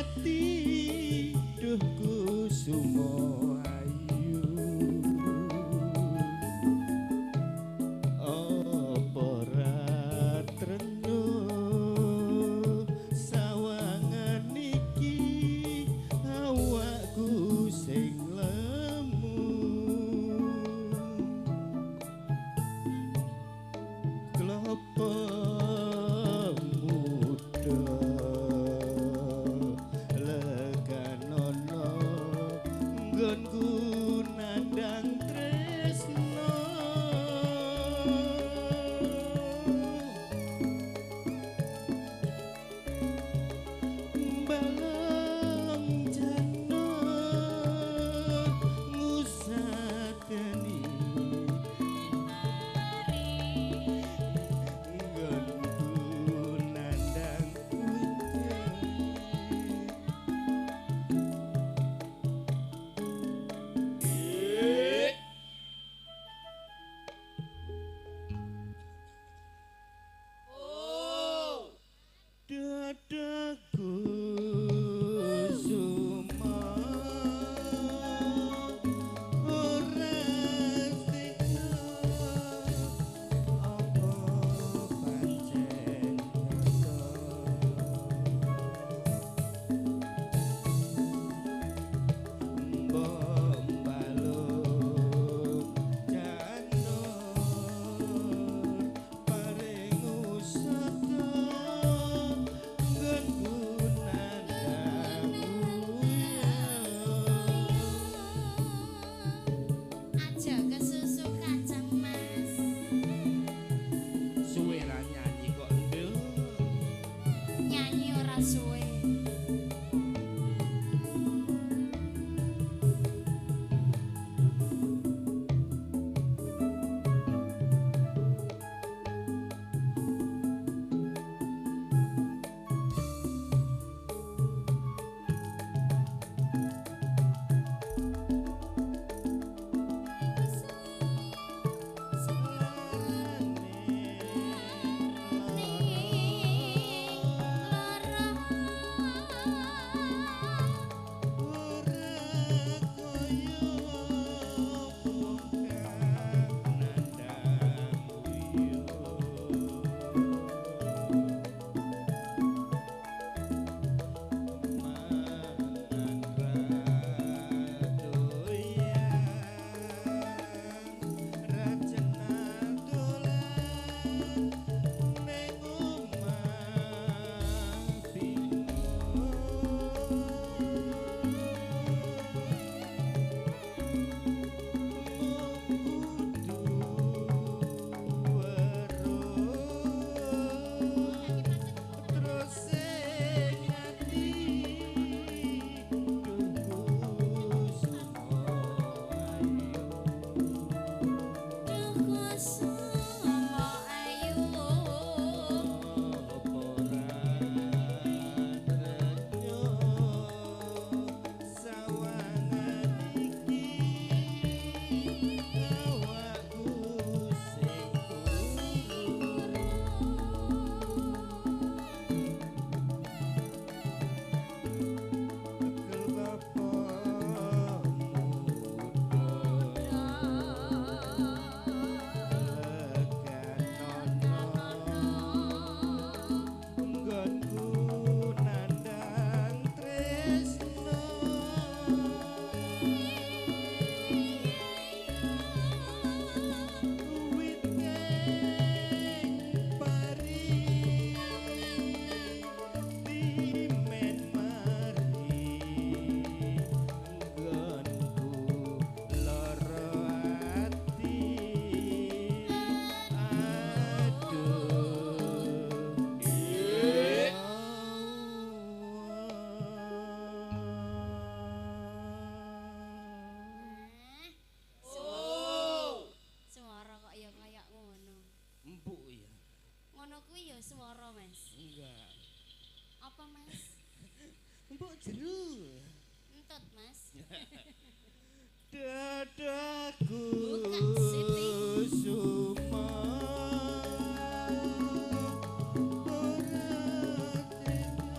ati duh kusumo ayu apa ra treno sawangan iki awakku sing lemu klopo muda leganono nggonku nandang tresno balung janur ngusateni nggonku nandang hujan. Dadaku suma ora tega apa pancen nyata mbok balung janur paring usata nggonku nandang Aja kesusu kacang Mas. Suwe ra nyanyi kok nduk. Nyanyi ora suwe. Ora kaya wong kang nandang wiyo mangan ra doyan ra cenah dolan ning omah bingung mung kudu weruh terus sing ati duh kusumo ayu. Duh kusumo ayu. Apa ra trenyo sawangan iki awakku sing kuru kelapa muda leganono nggonku nandang tresno witing pari timen mari nggonku lara ati aduh. Suara kok ya kaya ngono. Empuk ya. Ngono kuwi ya swara, Mas. Enggak. Apa, Mas? Empuk jeru. Entut, Mas. Dadaku Buka Siti. suma ora tega.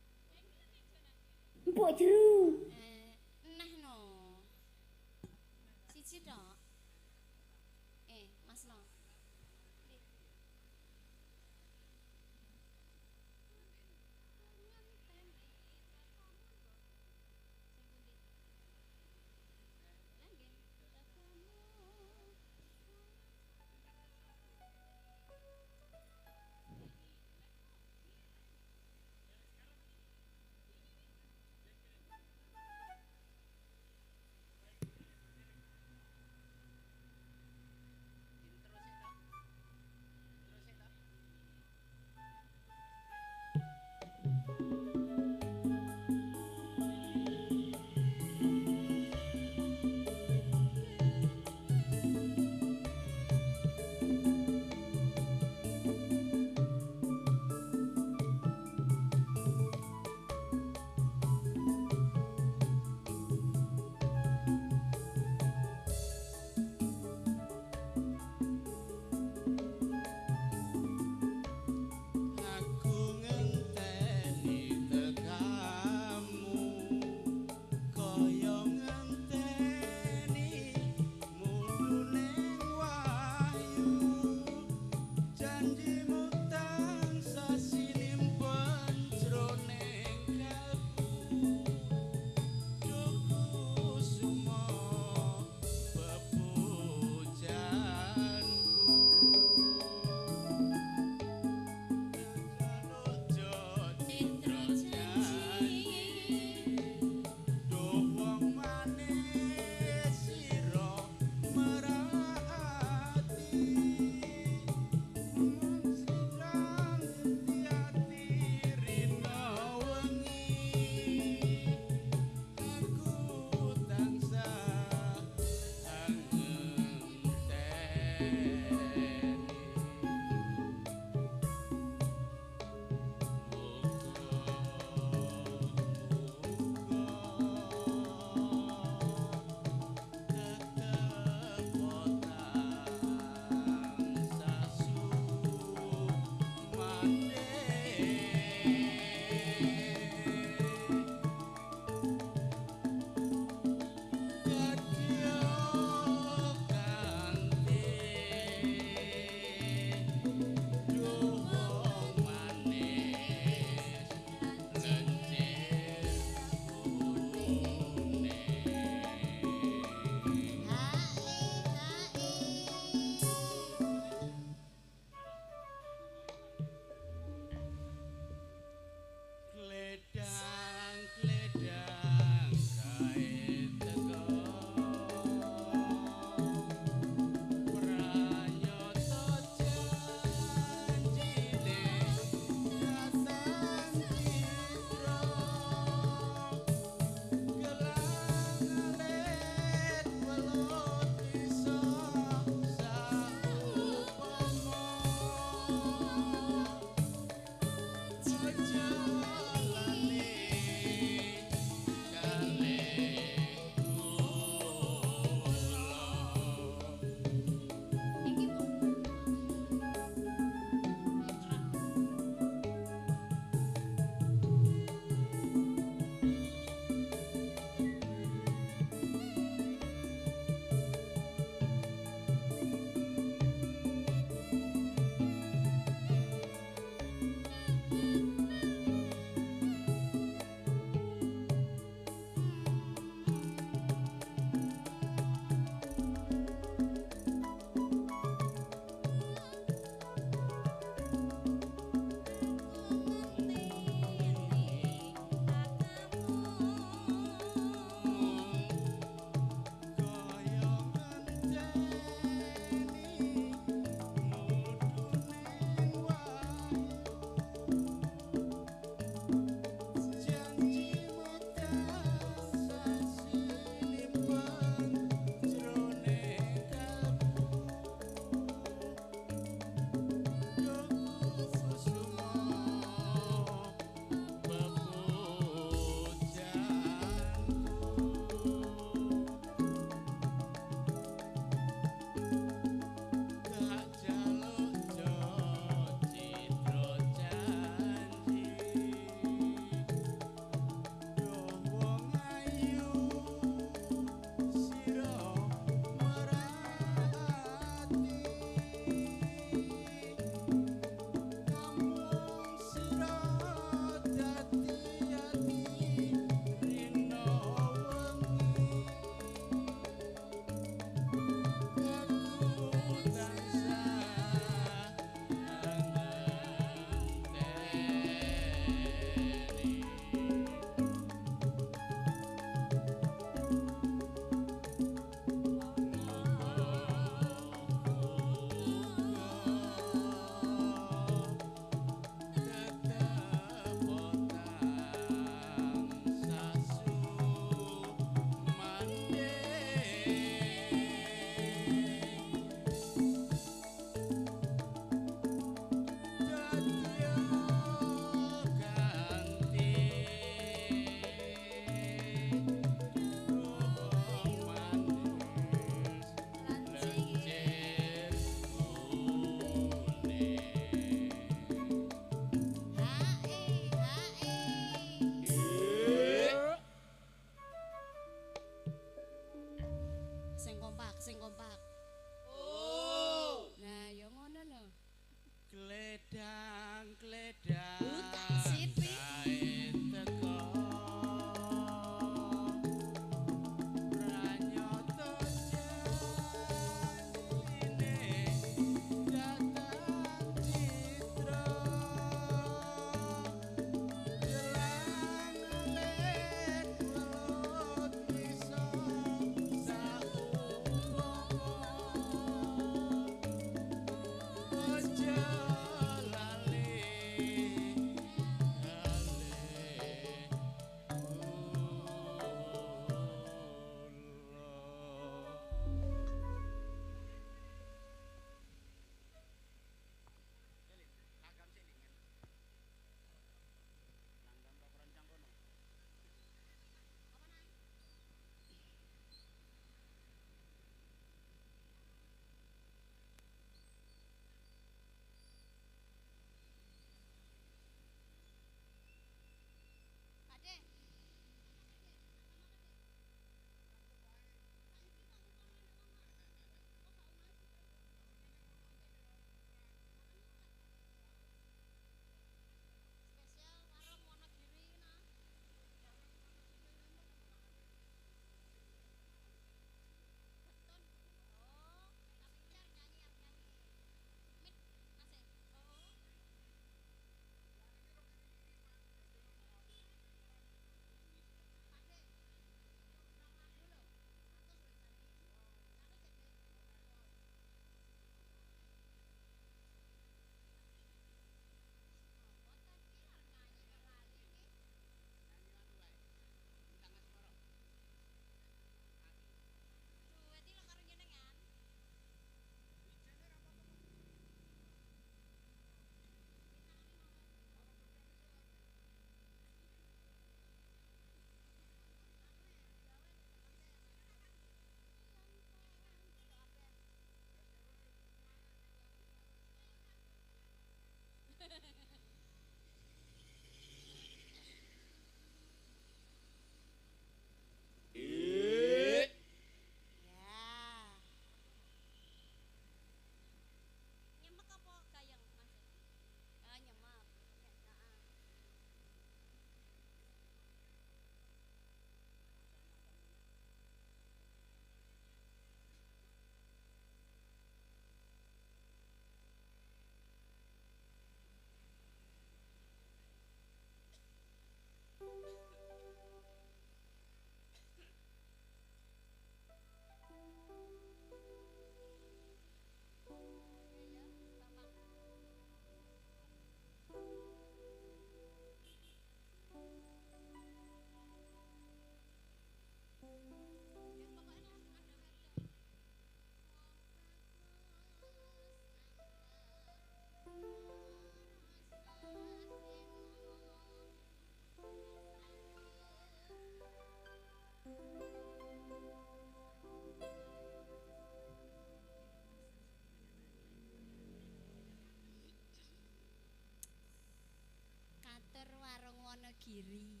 Giri.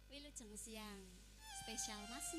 Wilujeng siang spesial Mas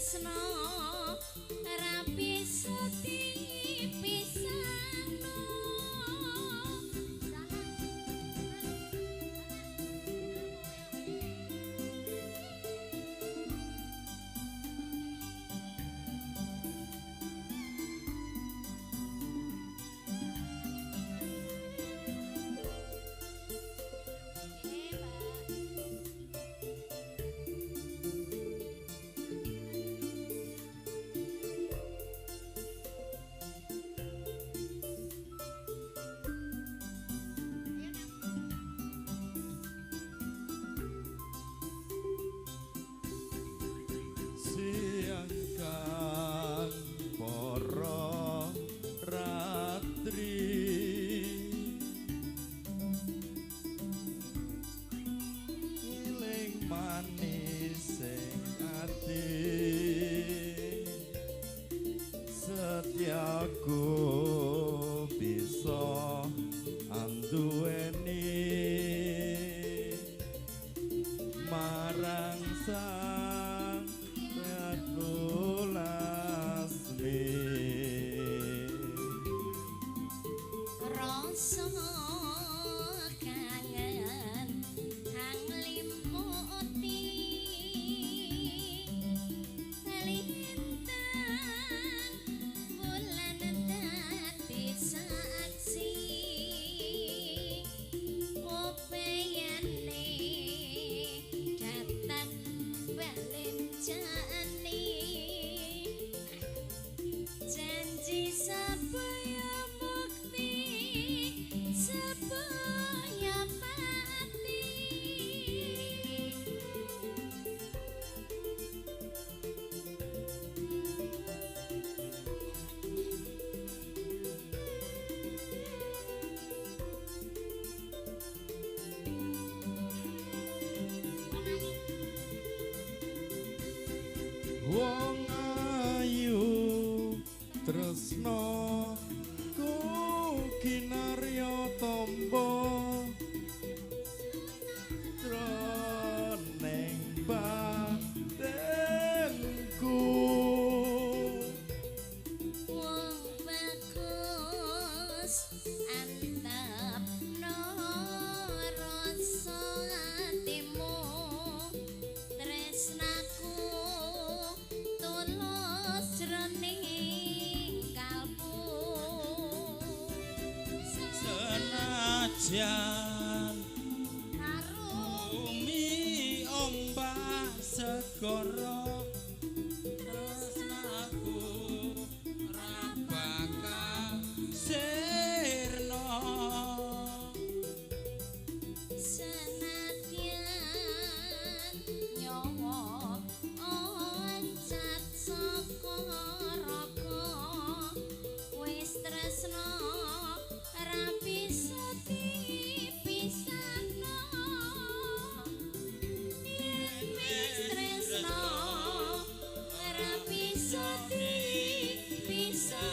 No. Setiaku bisa anduweni marang Sang Ratu Lasmi. Rasa kangen hang limputi lintang bulan. Antepno rasa atimu, tresnaku tulus jroning kalbu. Senajan bumi ombak segara, tresnaku ra bakal sirna. Senadyan nyawa oncat saka raga, wis tresna ra bisa dipisahno. Yen wis tresna ora bisa dipisahno.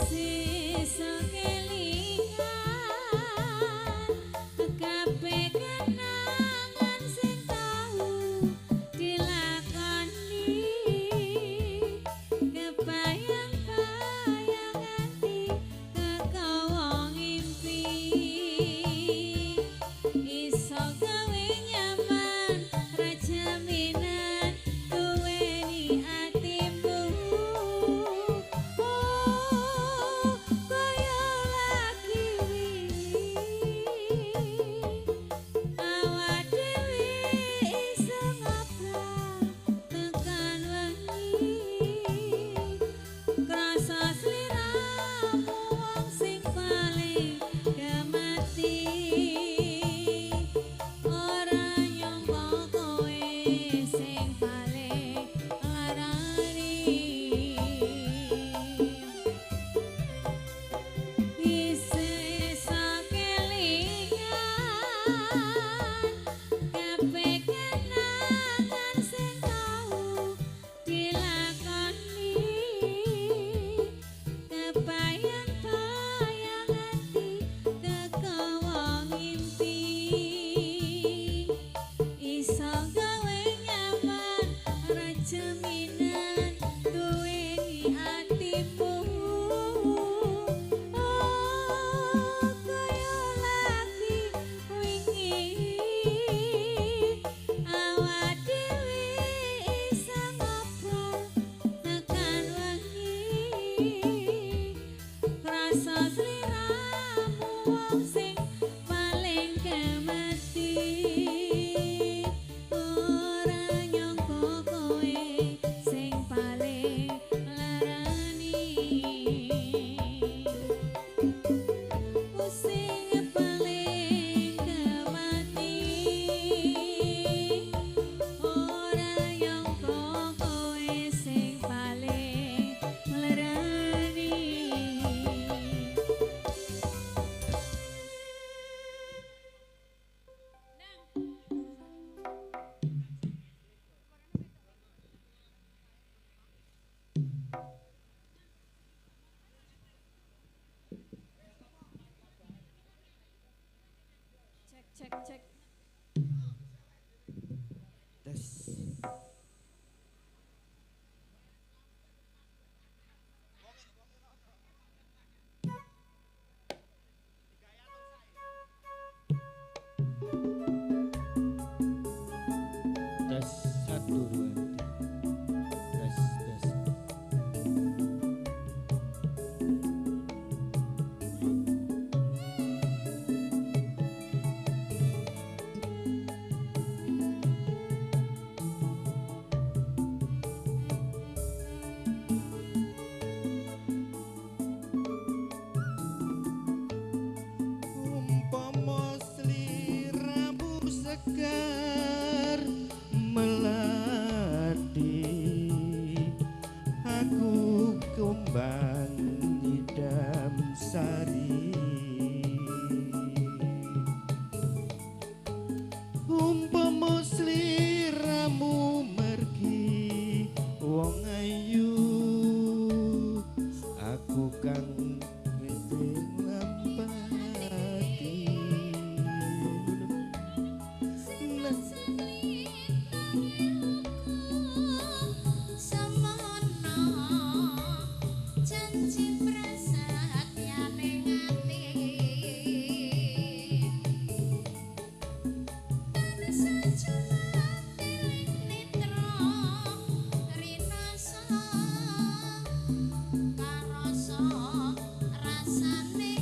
Isih kelingan kabeh kenangan sing tau dilakoni, kebayang-bayang ati kekawa ngimpi, iso gawe nyaman ra jaminan duweni atimu. Oh, kaya lagi wingi awak dhewe iso ngobrol tekan wengi, krasa sliramu wong sing paling gemati, ora nyangka kowe sing paling larani. Isih kelingan kabeh kenangan sing tau dilakoni, kebayang-bayang ati kekawa ngimpi, iso gawe nyaman ra jaminan duweni atimu. Oh, kaya lagi wingi awak dhewe iso ngobrol tekan wengi, krasa sliramu wong sing paling gemati, ora nyangka kowe sing paling larani. Sing paling gemati, ora nyangka kowe sing paling nglarani. Cek cek cek. Tes. Tes 1 2 3. Tes tes. Umpama sliramu segar melati, aku kembang nyidam sari. Umpama sliramu mergi wong ayu, aku kang wis nglampati. Semono janji prasatyane ati, tansah juwati nitra rinasa karasa rasane.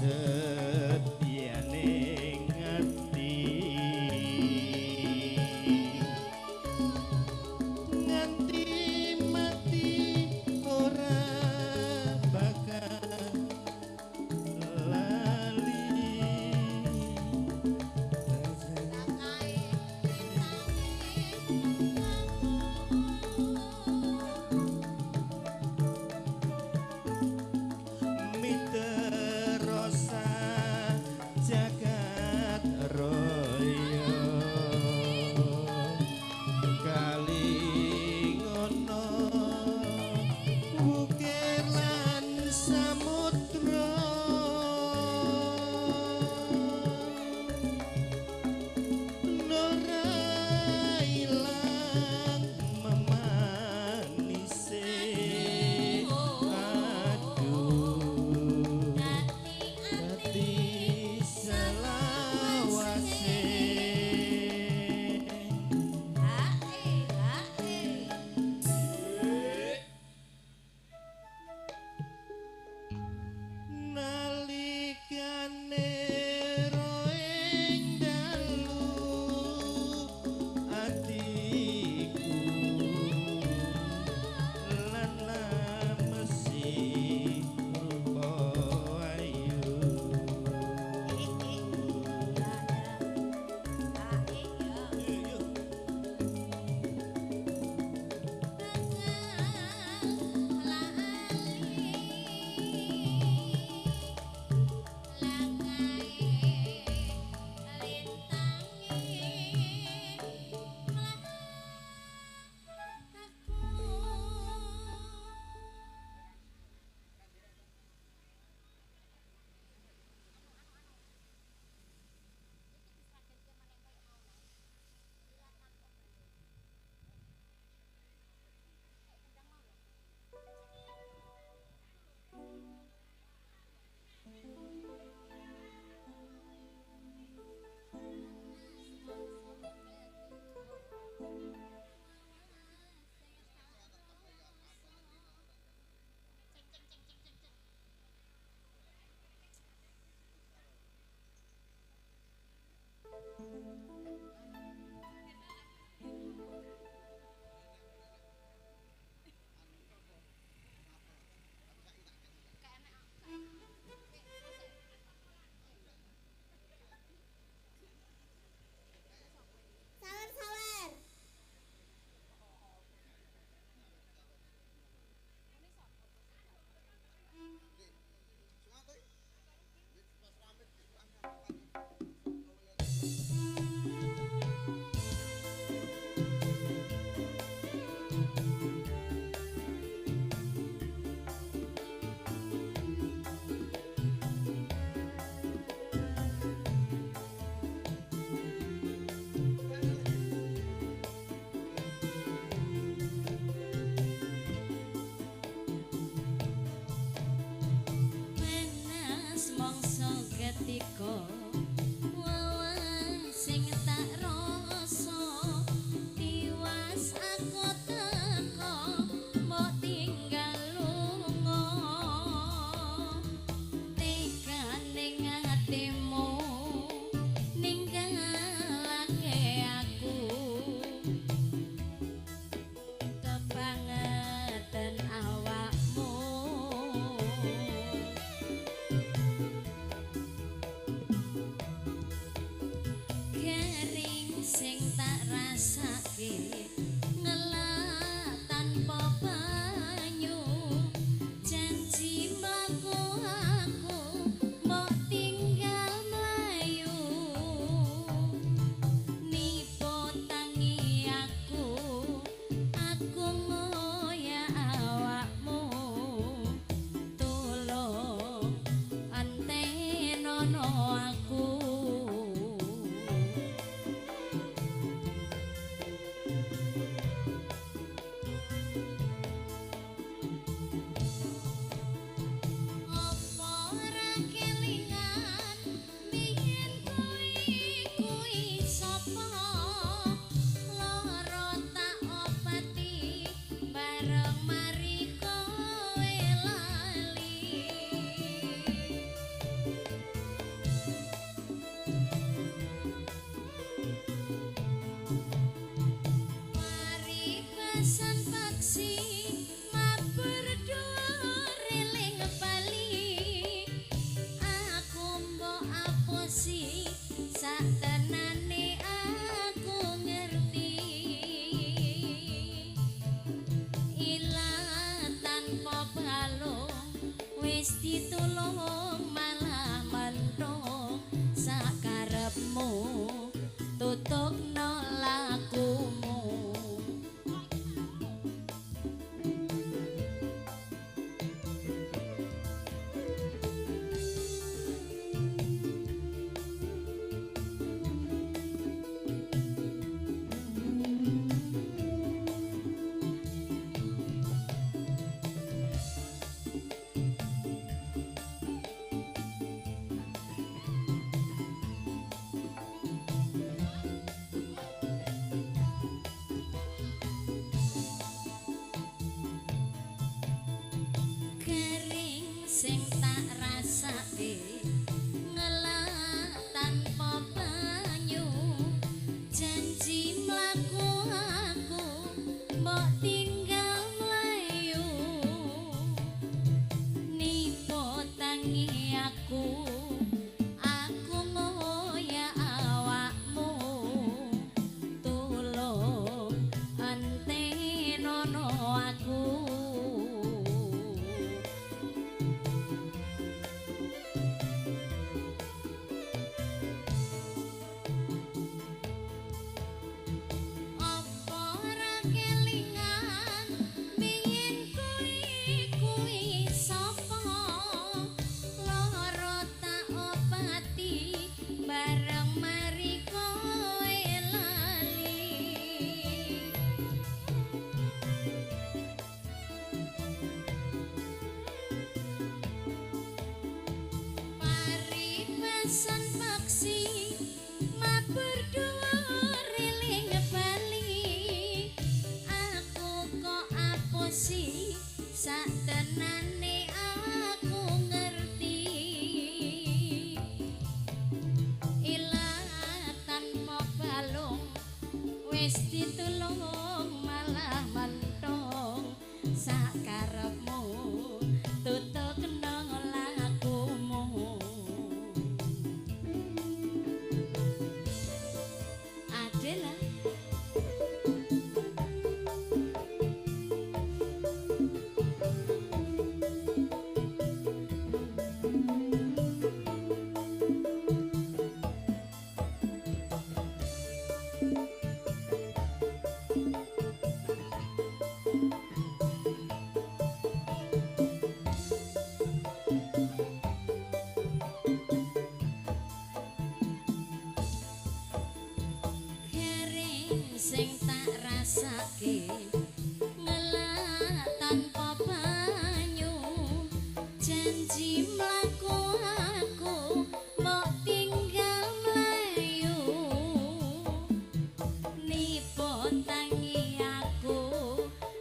Setyane ati nganti mati ora bakal lali. Mitero Wis ditulung malah mentung sakarepmu tutugno lakumu. Kering sing tak rasake ngelak tanpa banyu, janji mlaku aku mbok tinggal mlayu. Nipo tangi aku, aku ngoyak awakmu. Tulung entenono aku. Apa ora kelingan biyen kuwi kuwi sapa? Lara tak obati bareng mari kowe lali. Paribasan paksi mabur dhuwur eling bali. Aku kok aposi sak tenane aku ngerti. Ilah tanpa balung wis ditulung malah mentung sakarepmu tutugno lakumu. Adela. Kering sing tak rasake ngelak tanpa banyu, janji mlaku aku mbok tinggal mlayu. Nipo tangi aku,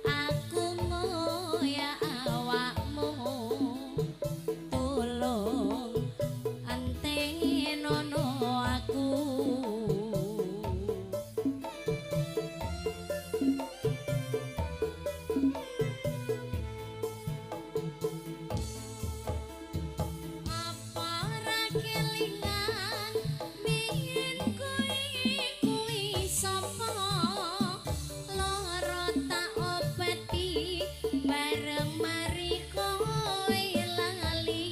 aku ngoyak awakmu. Tulung entenono aku. Apa ora kelingan biyen kuwi kuwi sapa? Lara tak obati bareng mari kowe lali.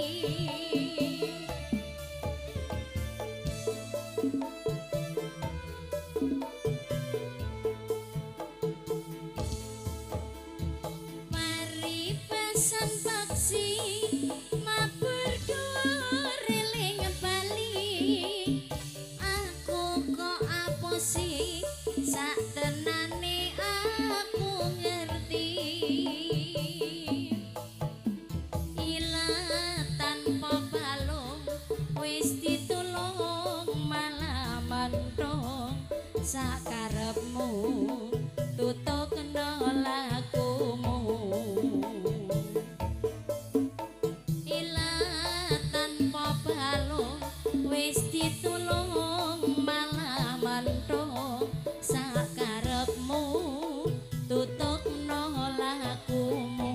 Paribasan paksi mabur dhuwur eling bali. Aku kok aposi sak tenane aku ngerti. Ilah tanpa balung wis ditulung malah mentung sakarepmu tutugno lakumu. Ilah tanpa balung wis ditulung malah mentung sakarepmu tutugno lakumu.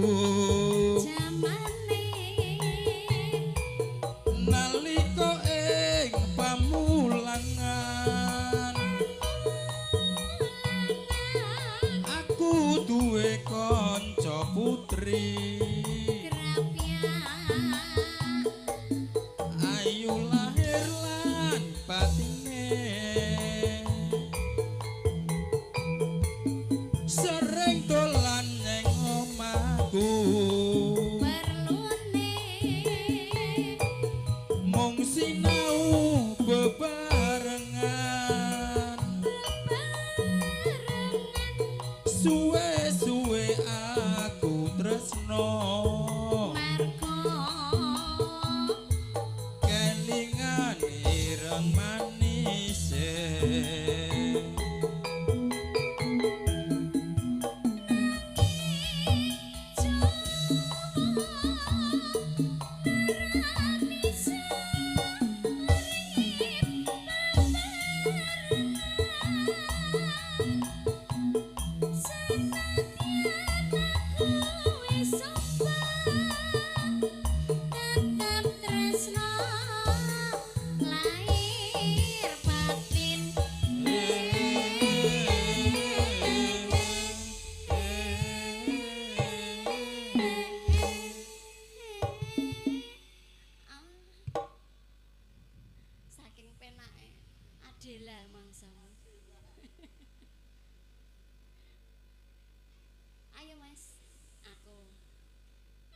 Jamane nalika ing pamulangan aku duwe kanca putri ayu lahir lan batine sering dolan ning omahku perlune mung sinau bebarengan suwe-suwe aku tresno marga kelingan ireng manise. Tetep tresno lahir batin. Saking penake Adela mangsamu. Ayo Mas, aku.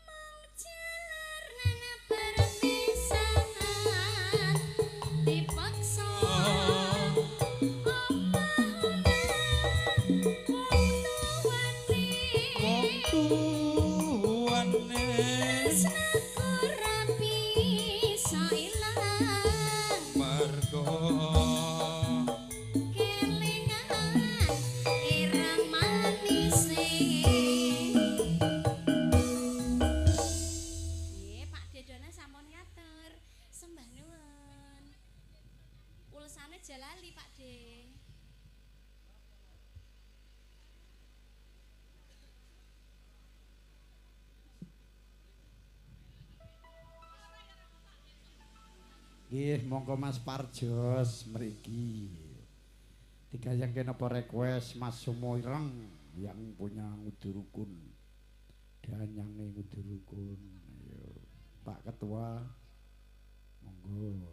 Mung jalar nana perpisahan dipaksa Wong tuwane Tresnaku ra bisa ilang mergo kelingan ireng manise. Nggih, Pak Dedona sampun ngatur. Sembah nuwun. Ulesane jalali Pak De. Nggih, monggo Mas Parjos mriki. Digayangke napa request Mas Sumo Ireng yang punya Ngudurukun. Danyange Ngudurukun. Ayo, Pak Ketua. Monggo.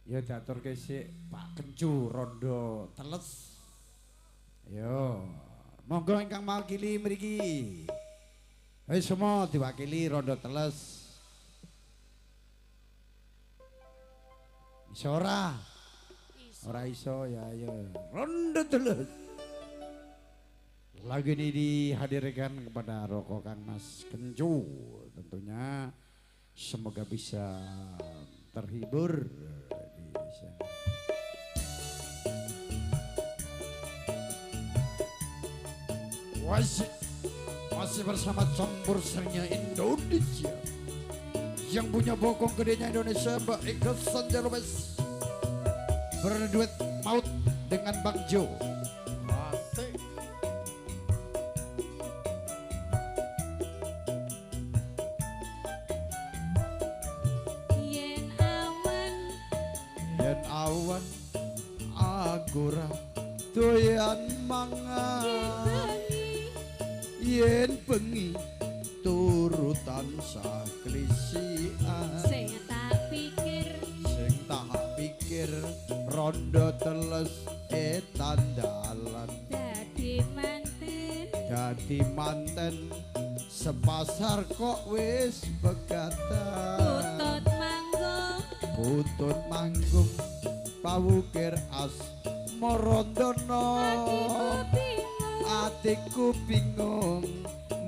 Ya diaturke sik Pak Kencu Rondo Teles. Ayo. Monggo ingkang mawakili mriki. Wis semua diwakili Rondo Teles. Iso ora? Ora iso ya ayo. Rondo Teles. Lagu ini dihadirkan kepada Roko Kang Mas Kencu. Tentunya semoga bisa terhibur di sana. Masih bersama campur seringnya Indonesia yang punya bokong gedenya Indonesia, Mbak Eka Sanjaya Lopez berduet maut dengan Bang Jo. Asik. Yen awan Yen awan aku ra doyan mangan, yen bengi turu tansah klisian. Sing tak pikir Sing tak pikir rondo teles etan dalan dadi manten dadi manten sepasar kok wis pegatan. Putut manggung Putut manggung pawukir as marandono atiku bingung atiku bingung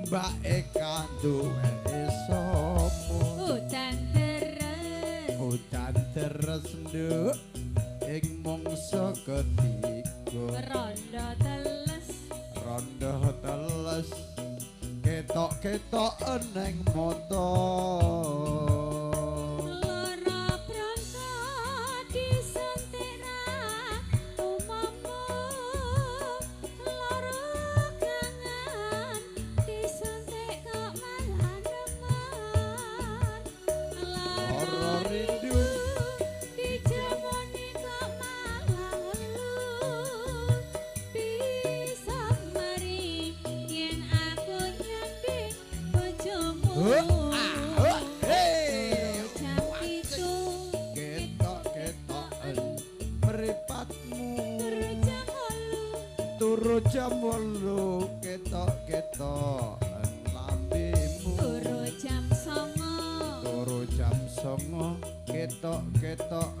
Mbak Eka duwe sapa. Udan deres Udan deres nduk ing mangsa ketiga rondo teles rondo teles ketok-ketok eneng mata. Lara bronto disuntik ra Turu jam 8 ketok-ketok lambemu. Turu jam 9. Turu jam 9 ketok-ketok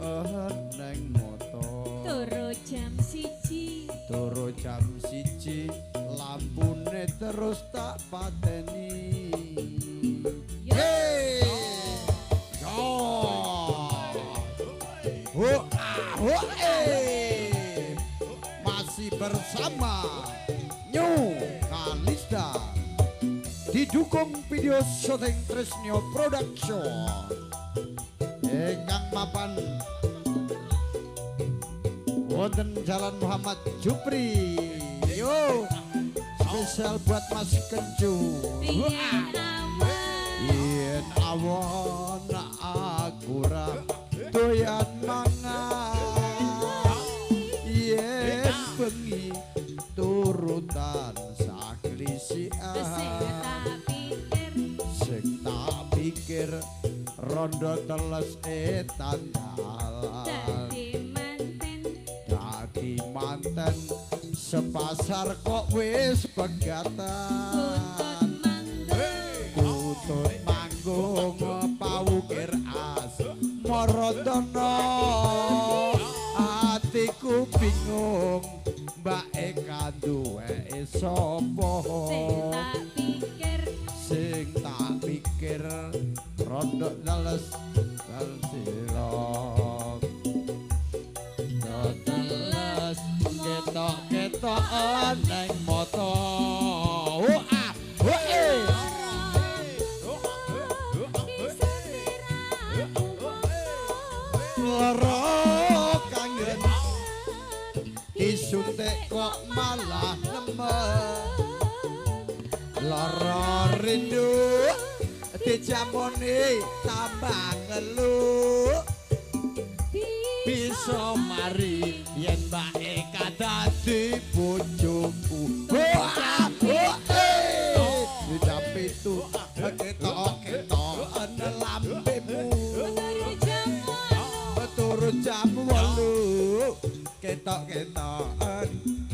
neng moto. Turu jam 1. Turu jam 1 lampune terus tak pateni. Hey! Yo! Ho ah ho eh. Masih bersama New Kalista, didukung video syuting Tresnyo Production ingkang mapan wonten Jalan Muhammad Jupri. Yo, spesial buat Mas Kencu. Yen awan Yen awon aku ra doyan mangan, yen bengi turutan saklisian. Sing tak pikir, Sing tak pikir rondo teles etan dalan. Dadi manten. Dadi manten sepasar kok wis pegatan. Kutut manggung. Kutut manggung pawukir as maradana. Atiku bingung Mbak Eka duweke sapa. Sing tak pikir, Sing tak pikir rondo teles silok. Teles ketok-ketok neng moto. Oh ah, oh eh. Loro kangen disuntik kok malah nemen. Loro rindu dijamoni tambah ngeluh. Bisa mari yen Mbak Eka dadi bojoku. Oh ah, oh eh. Jam 7 ketok-ketok lambemu. Turu jam 8. Turu jam 8 ketok-ketokan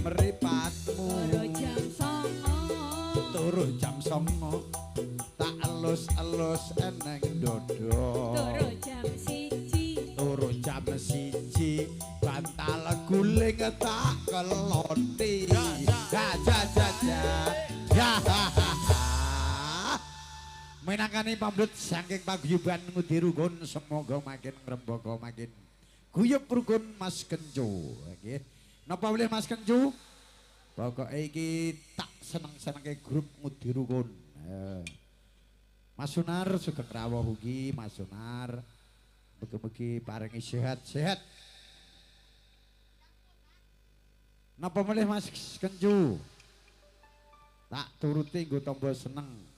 mripatmu. Turu jam 9. Turu jam 9 tak elus-elus eneng dodo. Turu jam 1. Turu jam 1 bantal guling tak keloti. Ja ja ja ja. Ya ha ha ha. Minangkani pamrut saking paguyuban Ngudi Rukun, semoga makin ngrembaka makin guyub rukun Mas Kencu. Nggih. Napa boleh Mas Kencu? Pokoke iki tak seneng-senengke grup Ngudi Rukun. Mas Sunar sugeng rawuh ugi Mas Sunar. Mugi-mugi paringi sehat-sehat. Napa melih Mas Kencu? Tak turuti nggo tombo seneng.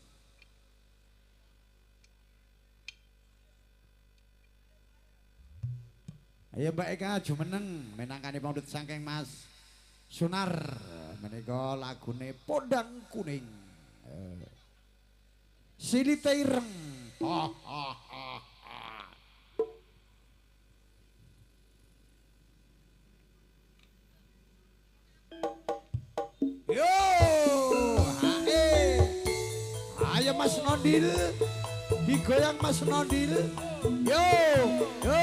Ayo Mbak Eka jumeneng minangkani pamrut saking Mas Sunar menika lagune Podang Kuning. Silite ireng. Ha ha ha ha. Yo, hae. Ayo Mas Nondil, digoyang Mas Nondil. Yo, yo,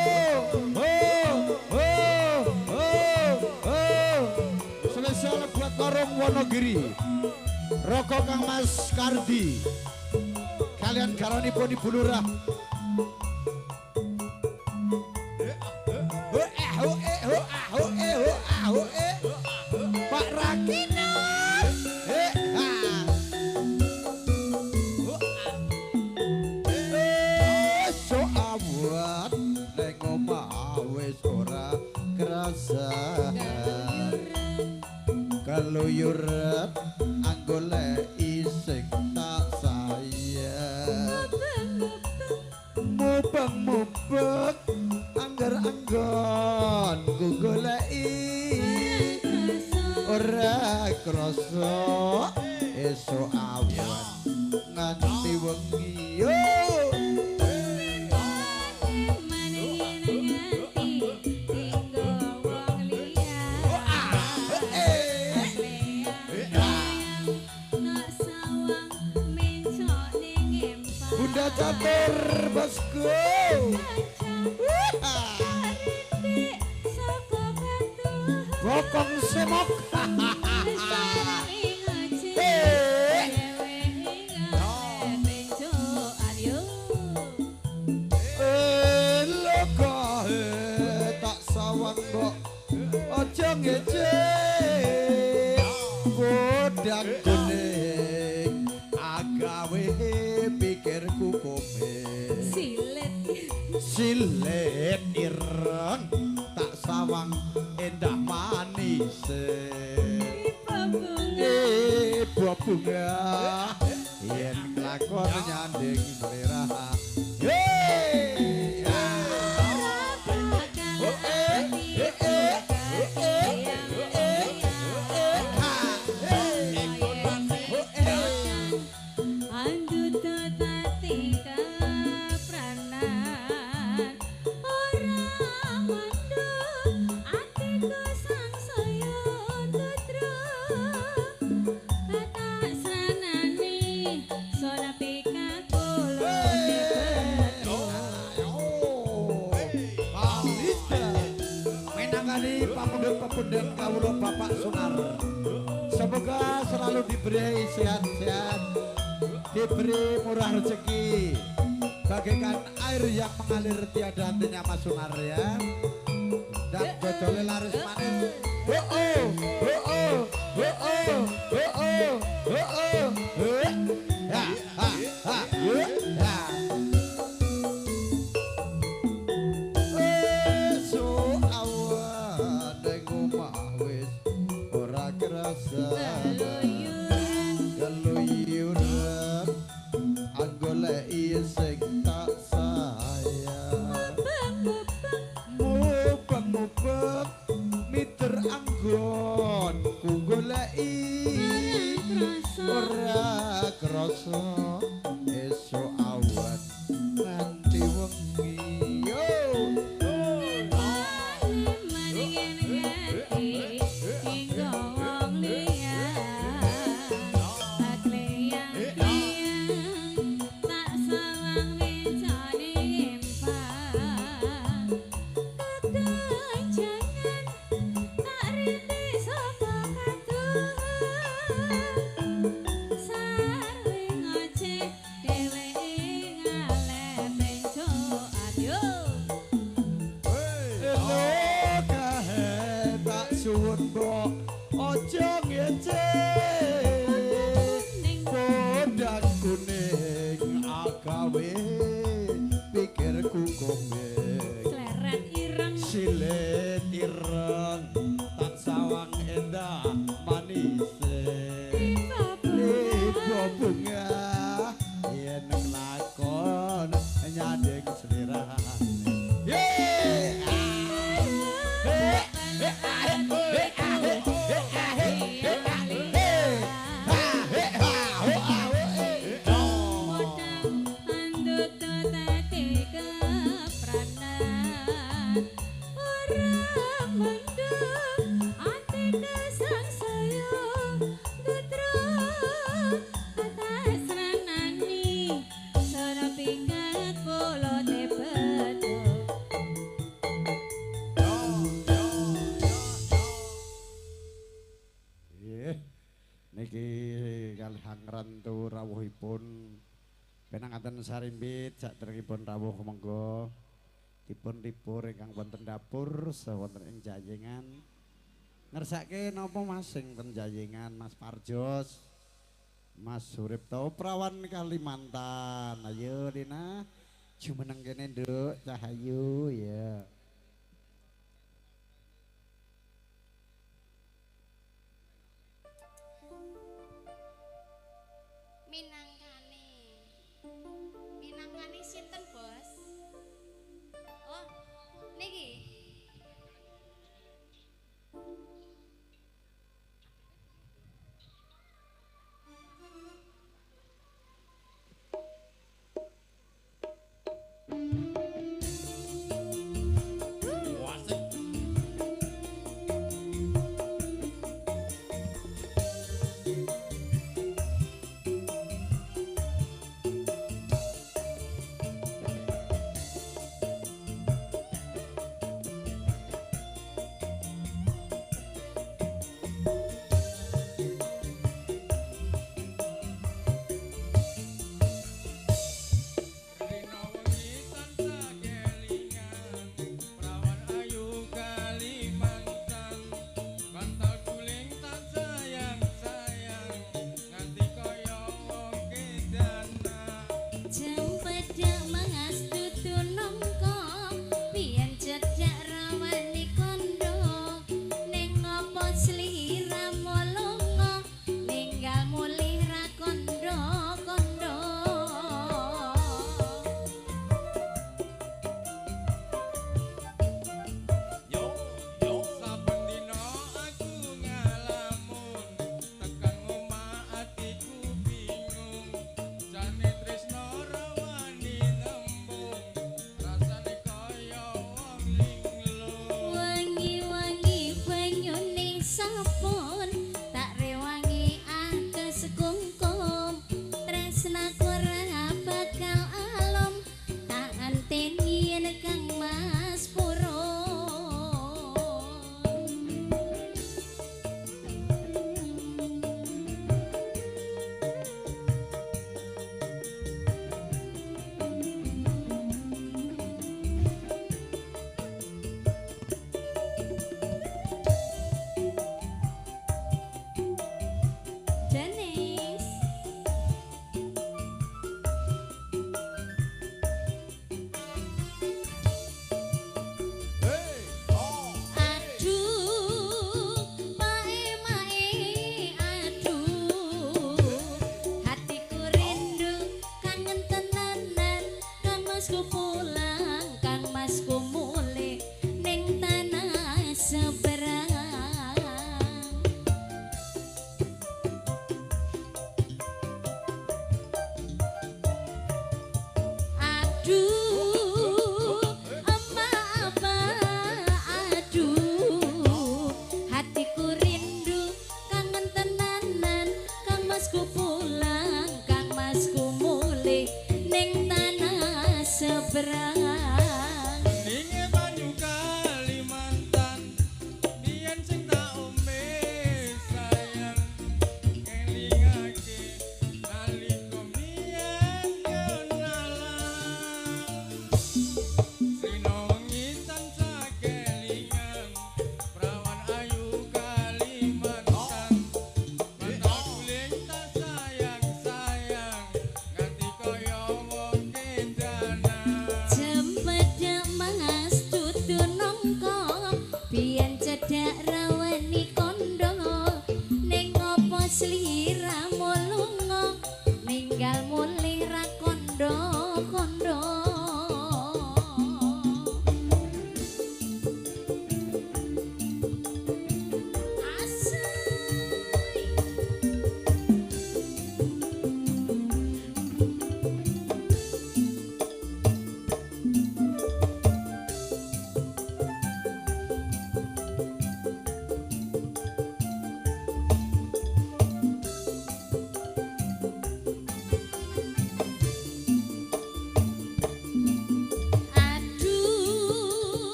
ho, ho, ho, ho. Spesial buat Lorong Wonogiri. Rokok Kang Mas Kardi. Kalian garanipun Ibu Lurah. Ho eh ho eh ho ah ho eh ho ah ho eh. Pak Rakina. Eh ha. Esuk awan ning omah wis ora kerasa. Keluyuran anggoleki sing tak sayang. Mubeng-mubeng angger-anggon ku goleki ora krasa. Esuk awan nganti wengi. Yo. Eh. sawang mbok aja ngece godang kuning agawe pikirku komeng Silet. Silet ireng tak sawang endah manis. Ibu bunga. Ibu bunga yen kelakon nyanding selera. Hey! Ora bakal atiku Pamundhut-pamundhut kawula Bapak Sunar. Semoga selalu diberi sehat-sehat, diberi murah rezeki, bagaikan air yang mengalir tiada hentinya Mas Sunar ya. Dan dodole laris manis. Oh oh, oh oh, oh oh, oh oh, oh oh. Ha ha ha ha. Esuk awan ning omah wis ora kerasa. Keluyuran anggoleki sing tak sayang. Mubeng-mubeng miter anggon ku goleki ora krasa esuk awan nganti wengi. Yo. Elo kahe tak suwun mbok aja ngece. Podang kuning agawe pikirku komeng. Sleret ireng. Silet ireng tak sawang endah manise. Ibu bunga yen nglakon nyanding slirane. Ye! Nggih. Niki kalih ngrantu rawuhipun pinanganten sarimbit saderengipun rawuh monggo dipun libur ingkang wonten dapur saha wonten ing jayengan. Ngersake napa Mas sing ten jayengan Mas Parjos, Mas Suripto Prawan Kalimantan. Ayo Lina jumeneng kene Nduk Cahayu ya. Minangkane. Minangkane sinten, Bos? Oh, niki.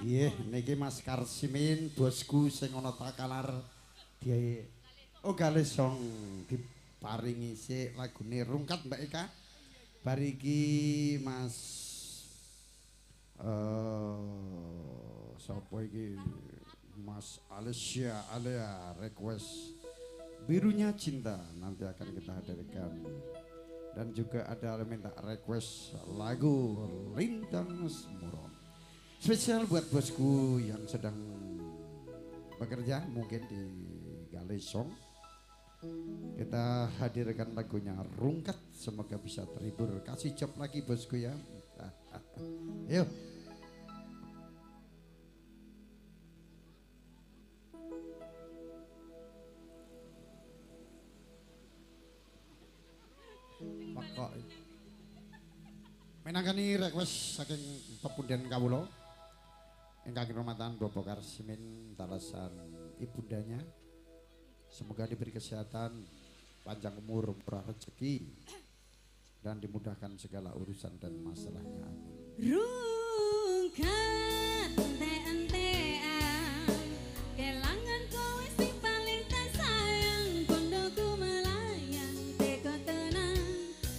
Nggih, niki Mas Karsimin bosku sing ana Takalar dia oh Galesong diparingi sik lagune Rungkat Mbak Eka. Bar iki Mas sapa iki Mas Alicia Alea request Birunya Cinta nanti akan kita hadirkan. Dan juga ada minta request lagu Lintang Semuro. Spesial buat bosku yang sedang bekerja mungkin di Galesong. Kita hadirkan lagunya Rungkat, semoga bisa terhibur. Kasih job lagi bosku ya. Yuk. Pakok. Minangkani request saking pepunden kawula ingkang kinurmatan Bapak Karsimin talasan ibundanya. Semoga diberi kesehatan, panjang umur, murah rezeki, dan dimudahkan segala urusan dan masalahnya. Amin. Rungkat ente-entean, kelangan kowe sing paling tak sayang, bondoku melayang, teko tenang,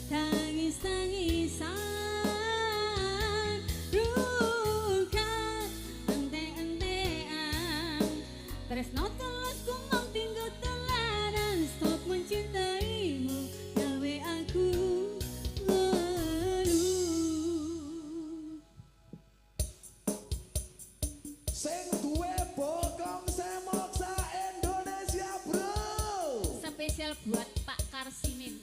tangis-tangisan. Rungkat ente-entean, tresno telasku mung tinggo teladan, stop mencintaimu, gawe aku ngeluh. Sing duwe bokong semok sa Indonesia, bro. Spesial buat Pak Karsimin.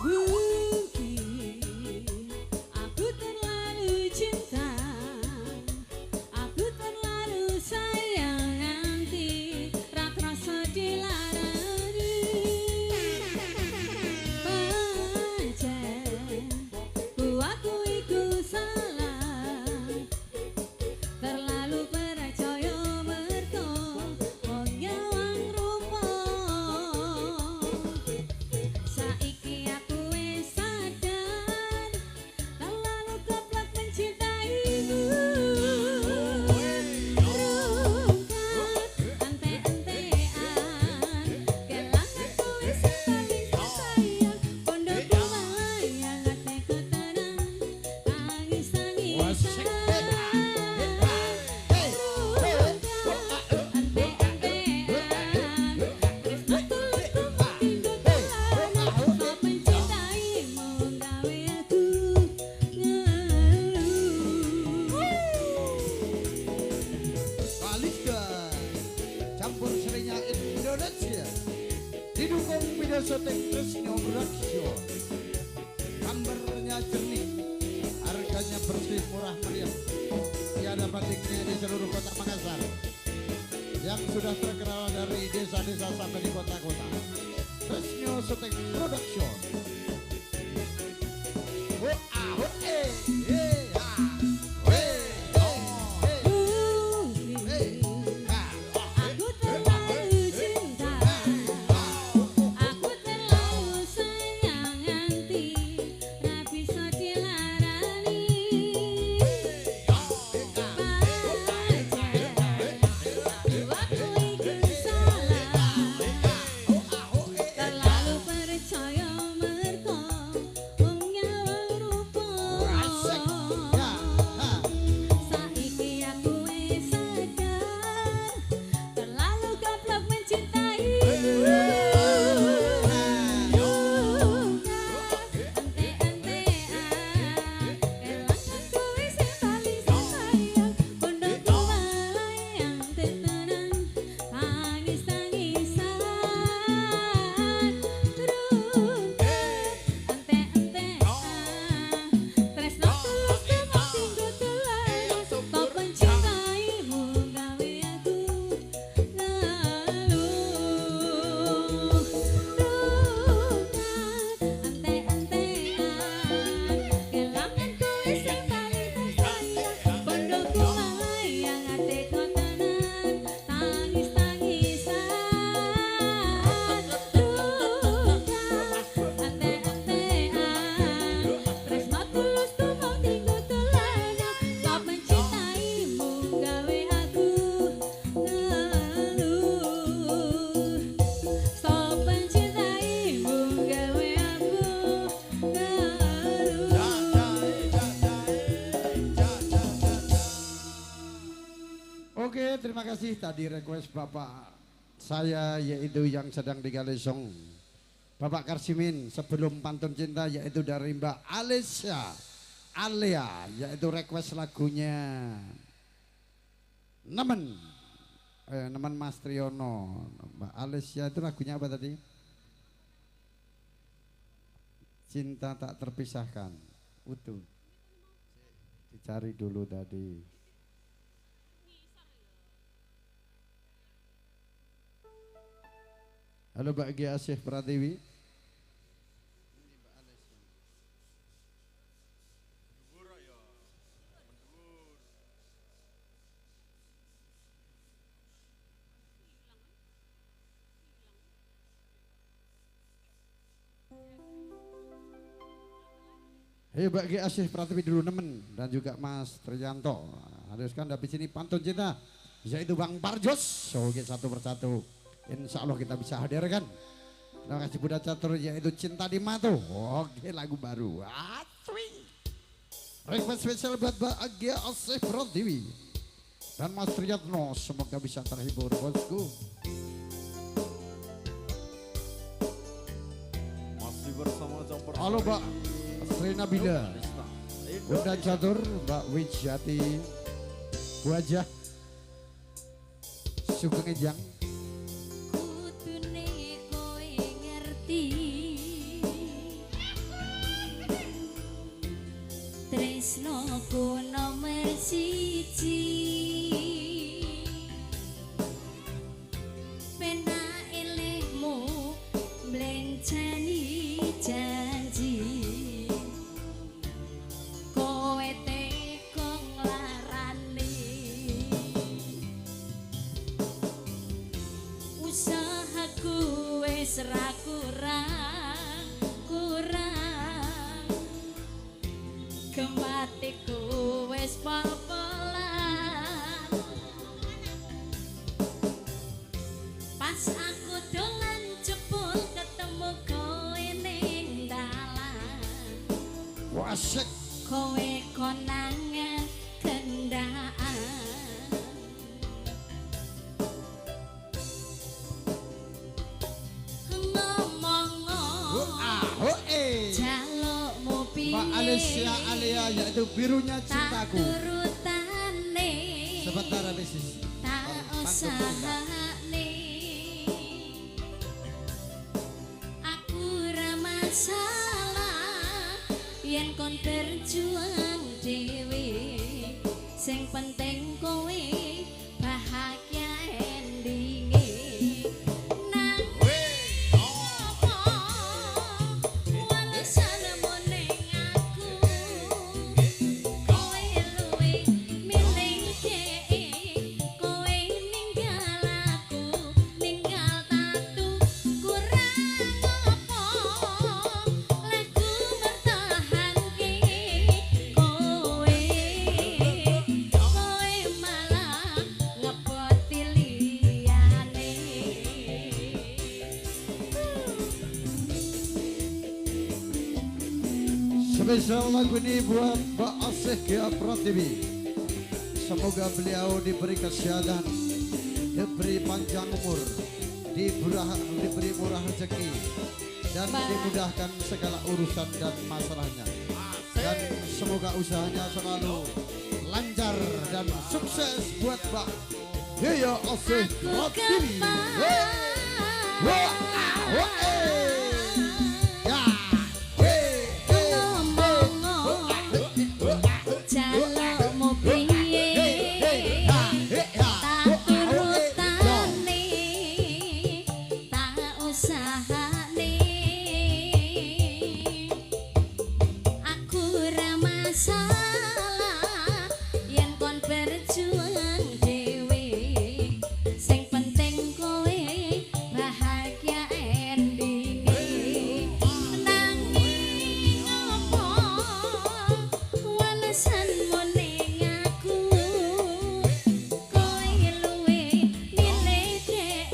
Mungkin aku terlalu cinta, aku terlalu sayang, nanti ra krasa dilarani. Pancen ku aku iku salah, terlalu percaya mergo wong nyawang rupa. Saiki aku wis sadar, terlalu goblok mencintaimu. Rungkat ente-entean, kelangan kowe sing paling tak sayang, bondoku melayang, atiku tenang, tangis-tangisan. Rungkat ente-entean, tresno tulusku mung tinggo teladan, stop mencintaimu gawe aku ngeluh. Kalista campur serinya Indonesia didukung video syuting Tresno Production. Gambarnya jernih, harganya bersih, murah meriah, tiada bandingnya di seluruh kota Makassar yang sudah terkenal dari desa-desa sampai di kota-kota. Tresno Syuting Production. Oh, ah, oh, eh, eh, ah, eh, oh, eh, eh, Mungkin ah, oh, eh, aku terlalu cinta, aku terlalu sayang, nganti ra bisa dilarani. Pancen aku iku salah, terlalu percaya. terima kasih tadi request Bapak saya yaitu yang sedang di Galesong. Bapak Karsimin sebelum pantun cinta yaitu dari Mbak Alesya Alia yaitu request lagunya Nemen. Nemen Mas Triyono. Mbak Alesya itu lagunya apa tadi? Cinta tak terpisahkan. Utuh. Dicari dulu tadi. Halo Mbak Gia Asih Pratiwi. Ayo Mbak Gia Asih Pratiwi dulu nemen dan juga Mas Triyanto. Haruskan habis ini pantun cinta yaitu Bang Parjos. Oke, satu persatu. Insya Allah kita bisa hadirkan. Terima kasih Bunda Catur yaitu Cinta di Matu. Oke, lagu baru. Aswi. Request spesial buat Mbak Agia Asih Pratiwi dan Mas Triyatno. Semoga bisa terhibur bosku. Masih bersama Campur. Halo Mbak Sri Nabila, Bunda Catur, Mbak Wijati, Wajah, Sugeng Ejang. Kudune kowe ngerti tresnoku nomor siji penak elehmu mblenceni janji kowe teko nglarani usahaku wis ra kurang kurang kematiku wis pol-polan pas aku dolan jebul ketemu kowe ning dalan. Wasik. Kowe konangan kendaan ngomong jalukmu piye Mbak Alesya Alia yaitu birunya tak cintaku. Turutane Sebentar habis ini. tak usahane aku ra masalah yen kon berjuang dhewe sing penting kowe bahagia endinge nanging apa walesanmu ning aku kowe luwih milih dhek kowe ninggal aku ninggal tatu kurang apa lagu mertahanke kowe kowe malah ngepoti liyane. Spesial lagu ini buat Mbak Asih Gia Pratiwi. Semoga beliau diberi kesehatan, diberi panjang umur, diberi murah rezeki, dan dimudahkan segala urusan dan masalahnya. Dan semoga usahanya selalu lancar dan sukses buat Mbak Gia Asih Aku Pratiwi. kepaan Wah, ah, wah, eh. Ya, eh, eh, ngomong jalukmu piye tak turutane tak usahane aku ra masalah yen kon berjuang dhewe sing penting kowe bahagia endinge nanging apa walesanmu ning aku kowe luwih milih dhek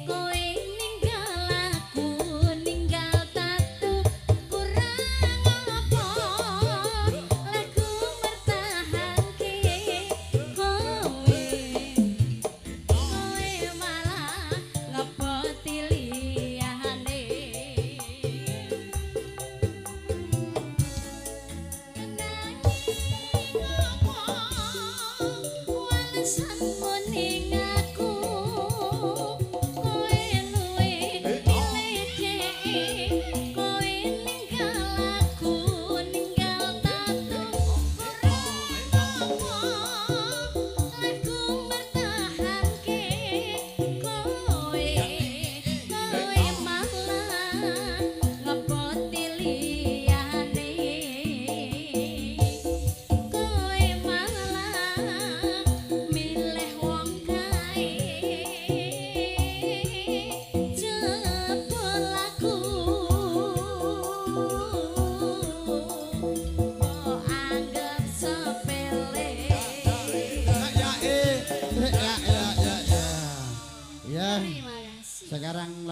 kowe ninggal aku ninggal tatu kurang apa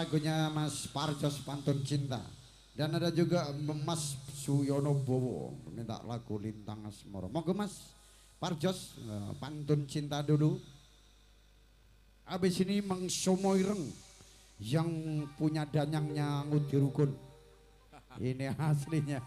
lagunya Mas Parjos Pantun Cinta. Dan ada juga Mas Suyono Bowo minta lagu Lintang Asmoro. Monggo Mas Parjos Pantun Cinta dulu. Habis ini Mang Somo Ireng yang punya danyangnya Ngudi Rukun. Ini aslinya.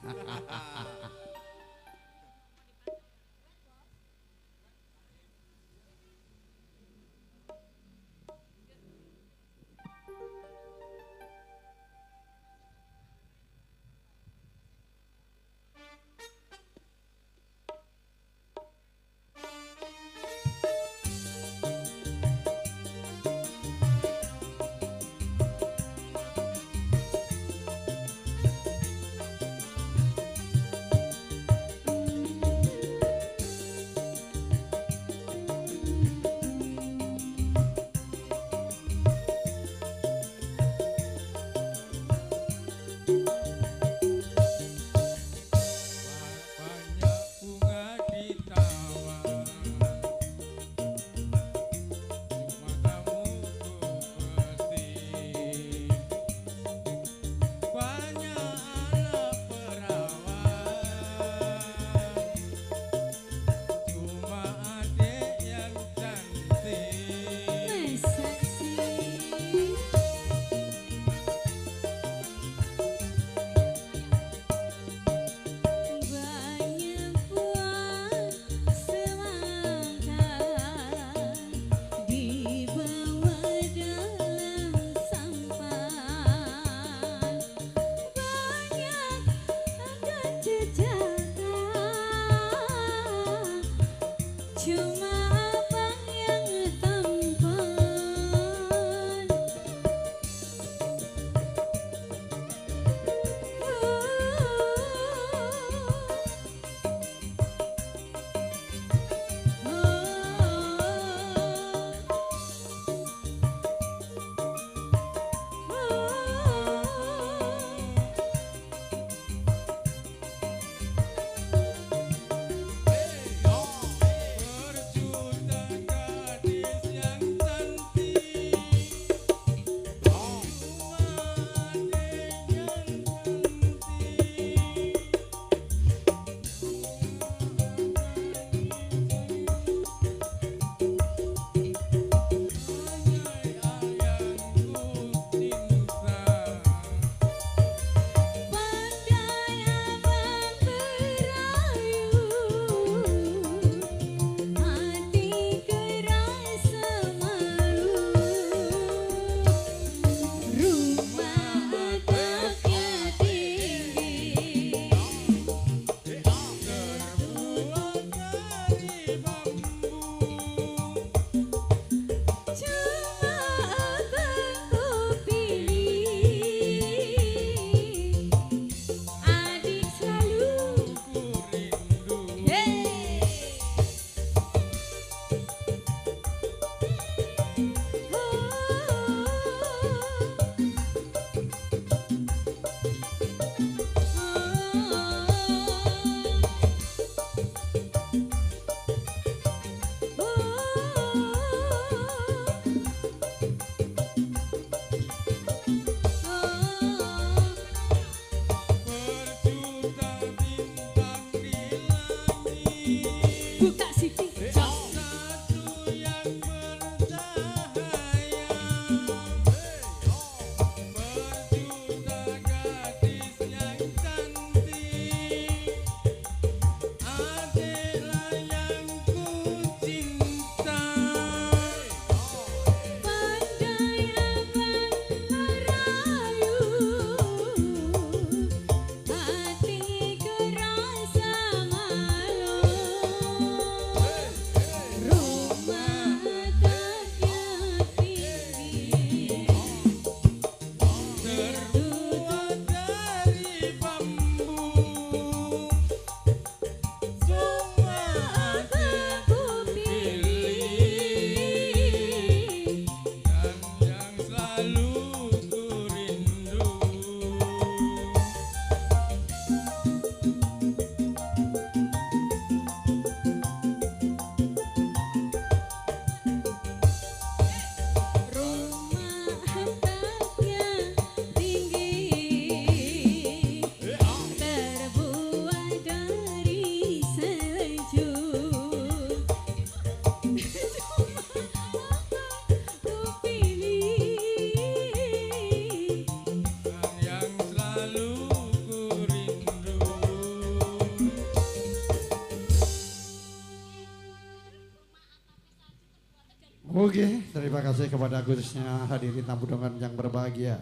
Oke, terima kasih kepada khususnya hadirin tamu undangan yang berbahagia.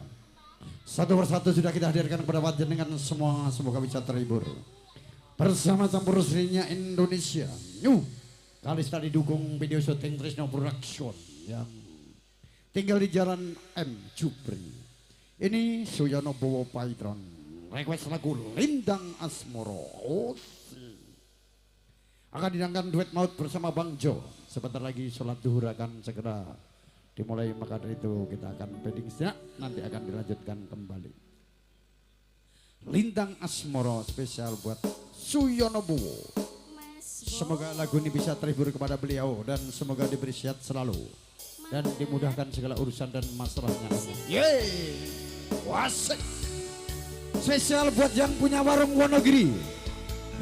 Satu persatu sudah kita hadirkan kepada panjenengan semua, semoga bisa terhibur. Bersama campur serinya Indonesia. New Kalista didukung video syuting Trisno Production yang tinggal di Jalan M Jupri. Ini Suyono Bowo Paitron. Request lagu Lindang Asmoro. Akan didangkan duet maut bersama Bang Jo. Sebentar lagi sholat duhur akan segera dimulai, maka dari itu kita akan pending sejenak, nanti akan dilanjutkan kembali. Lintang Asmoro spesial buat Suyono Bowo. Semoga lagu ini bisa terhibur kepada beliau dan semoga diberi sehat selalu dan dimudahkan segala urusan dan masalahnya. Yeay, wasik. Spesial buat yang punya warung Wonogiri,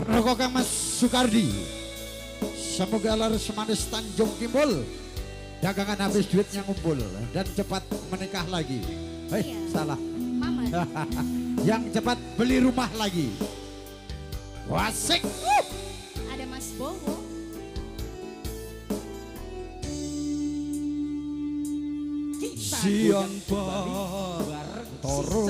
rokok Kang Mas Sukardi. Semoga laris manis Tanjung Timbul, dagangan habis, duitnya ngumpul dan cepat menikah lagi. Hei, iya. Salah. Mama. Yang cepat beli rumah lagi. Wasik. Ada Mas Bowo. Siang toro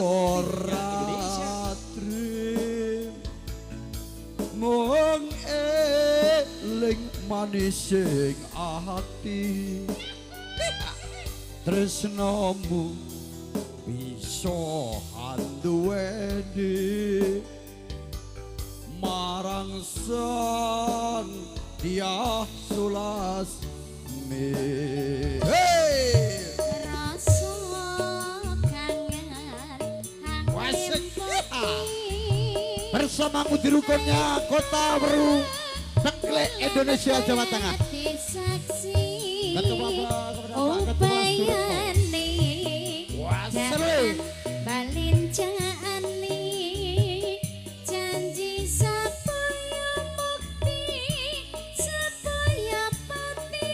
mung eling manis sing ati, tresnomu bisa anduweni marang sang dia sulasmi. Hey! Rasa kangen Wasik. Bersamamu di rukunnya Kota Weru Tengklek Indonesia Jawa Tengah. Ketua Bapak Ketua Suryo. Janji supaya mukti supaya pati.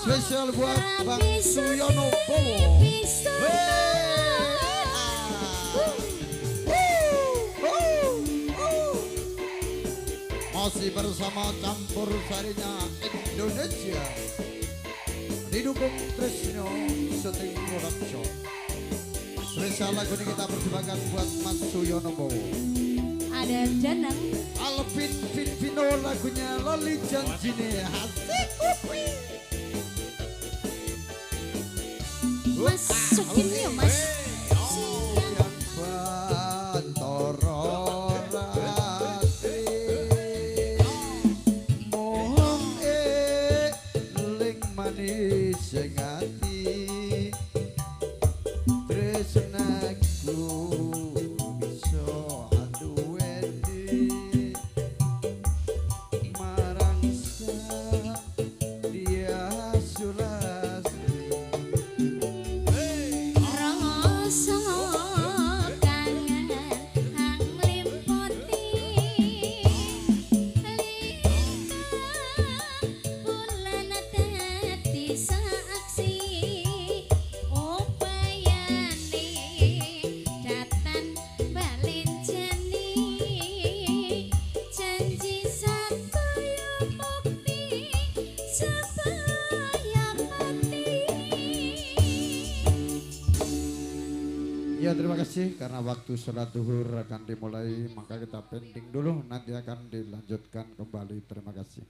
Spesial buat Bang Suyono Bowo. Masih bersama campur sarinya Indonesia, didukung Trisno Syuting Production. Spesial lagu ini kita persembahkan buat Mas Suyono Bowo. Ada Danang Alvin Vino lagunya Loli Janjine. Asik. Mas Sukin yo Mas. Saksi. Ya, terima kasih karena waktu sholat duhur akan dimulai, maka kita pending dulu, nanti akan dilanjutkan kembali. Terima kasih.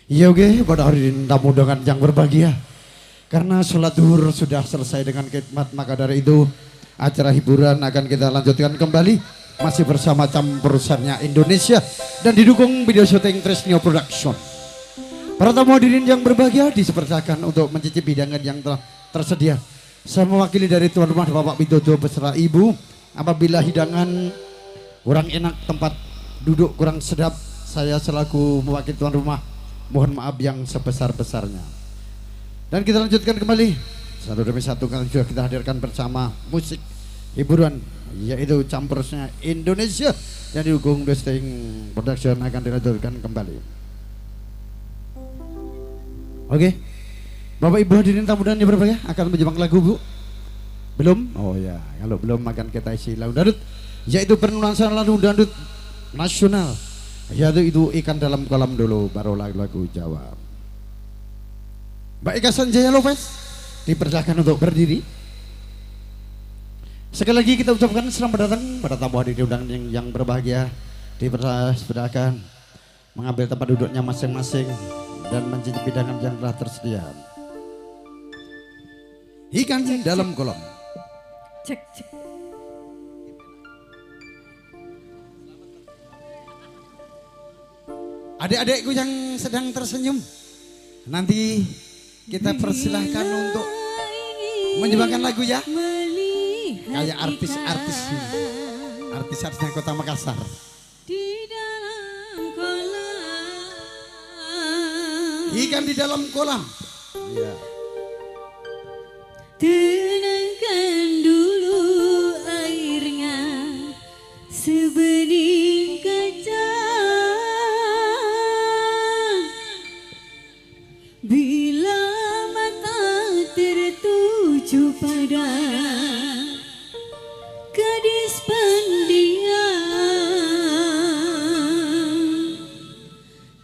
Iya oke, pada hari ini tamu undangan yang berbahagia. Karena sholat zuhur sudah selesai dengan khidmat, maka dari itu acara hiburan akan kita lanjutkan kembali. Masih bersama campursarinya Indonesia dan didukung video syuting Tresnio Production. Para tamu hadirin yang berbahagia dipersilakan untuk mencicipi hidangan yang telah tersedia. Saya mewakili dari tuan rumah Bapak Widodo beserta Ibu. Apabila hidangan kurang enak, tempat duduk kurang sedap, saya selaku mewakili tuan rumah mohon maaf yang sebesar-besarnya. Dan kita lanjutkan kembali satu demi satu kali sudah kita hadirkan bersama musik hiburan, yaitu campursnya Indonesia yang didukung Dosting Production akan dilanjutkan kembali. Oke, Bapak Ibu hadirin tamu dan yang berbahagia akan menjebak lagu Bu? Belum? Oh ya, kalau belum akan kita isi lagu dangdut, yaitu penulisan lagu dangdut nasional, yaitu itu ikan dalam kolam dulu, baru lagu-lagu Jawa. Mbak Eka Sanjaya Lopez dipersilakan untuk berdiri. Sekali lagi kita ucapkan selamat datang pada tamu hadirin undangan yang berbahagia. Dipersilakan mengambil tempat duduknya masing-masing dan mencicipi hidangan yang telah tersedia. Ikan dalam kolam. Cek cek. Adik-adikku yang sedang tersenyum, nanti kita persilahkan untuk menyumbangkan lagu ya. Kayak artis-artis, artis-artisnya Kota Makassar. Di dalam kolam. Ikan di dalam kolam. Ya. Tenangkan dulu airnya sebening kaca. Bila mata tertuju pada gadis pendiam,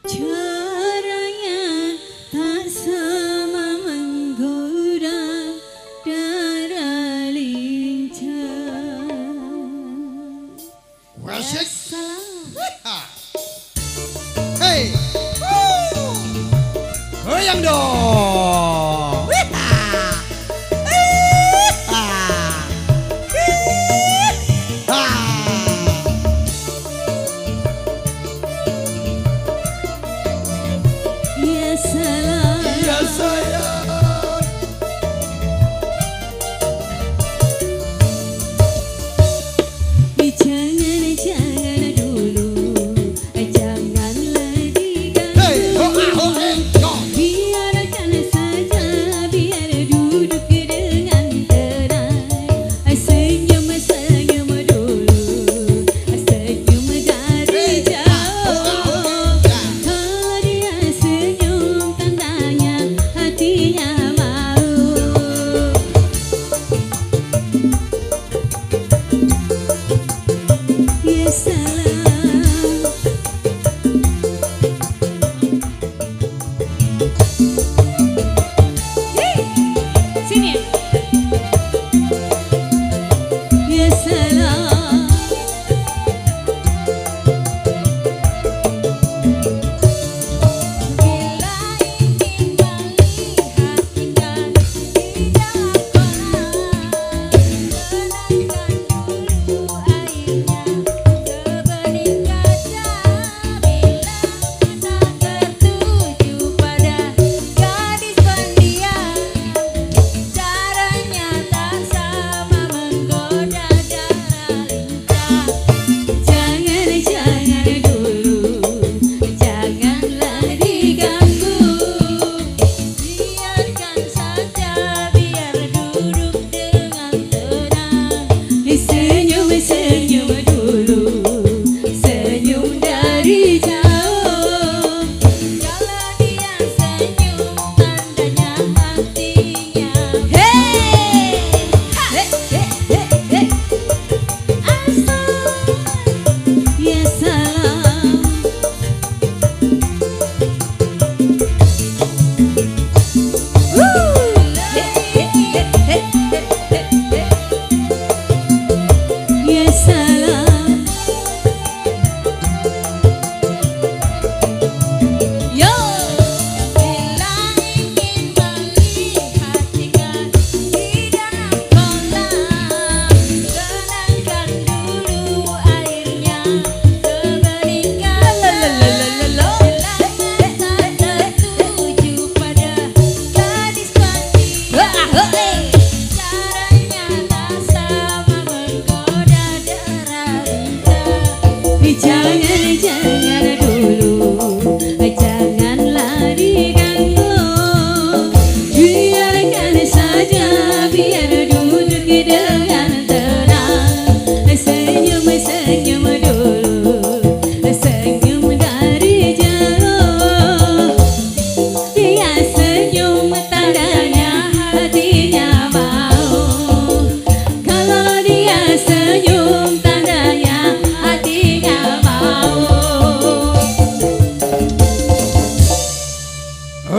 caranya tak sama menggoda darah lincah. Hey, goyang dong. Ya salam. Ya sayang. Jangan dulu, janganlah diganggu. Hey, ho, ah, ho, eh, go. Biar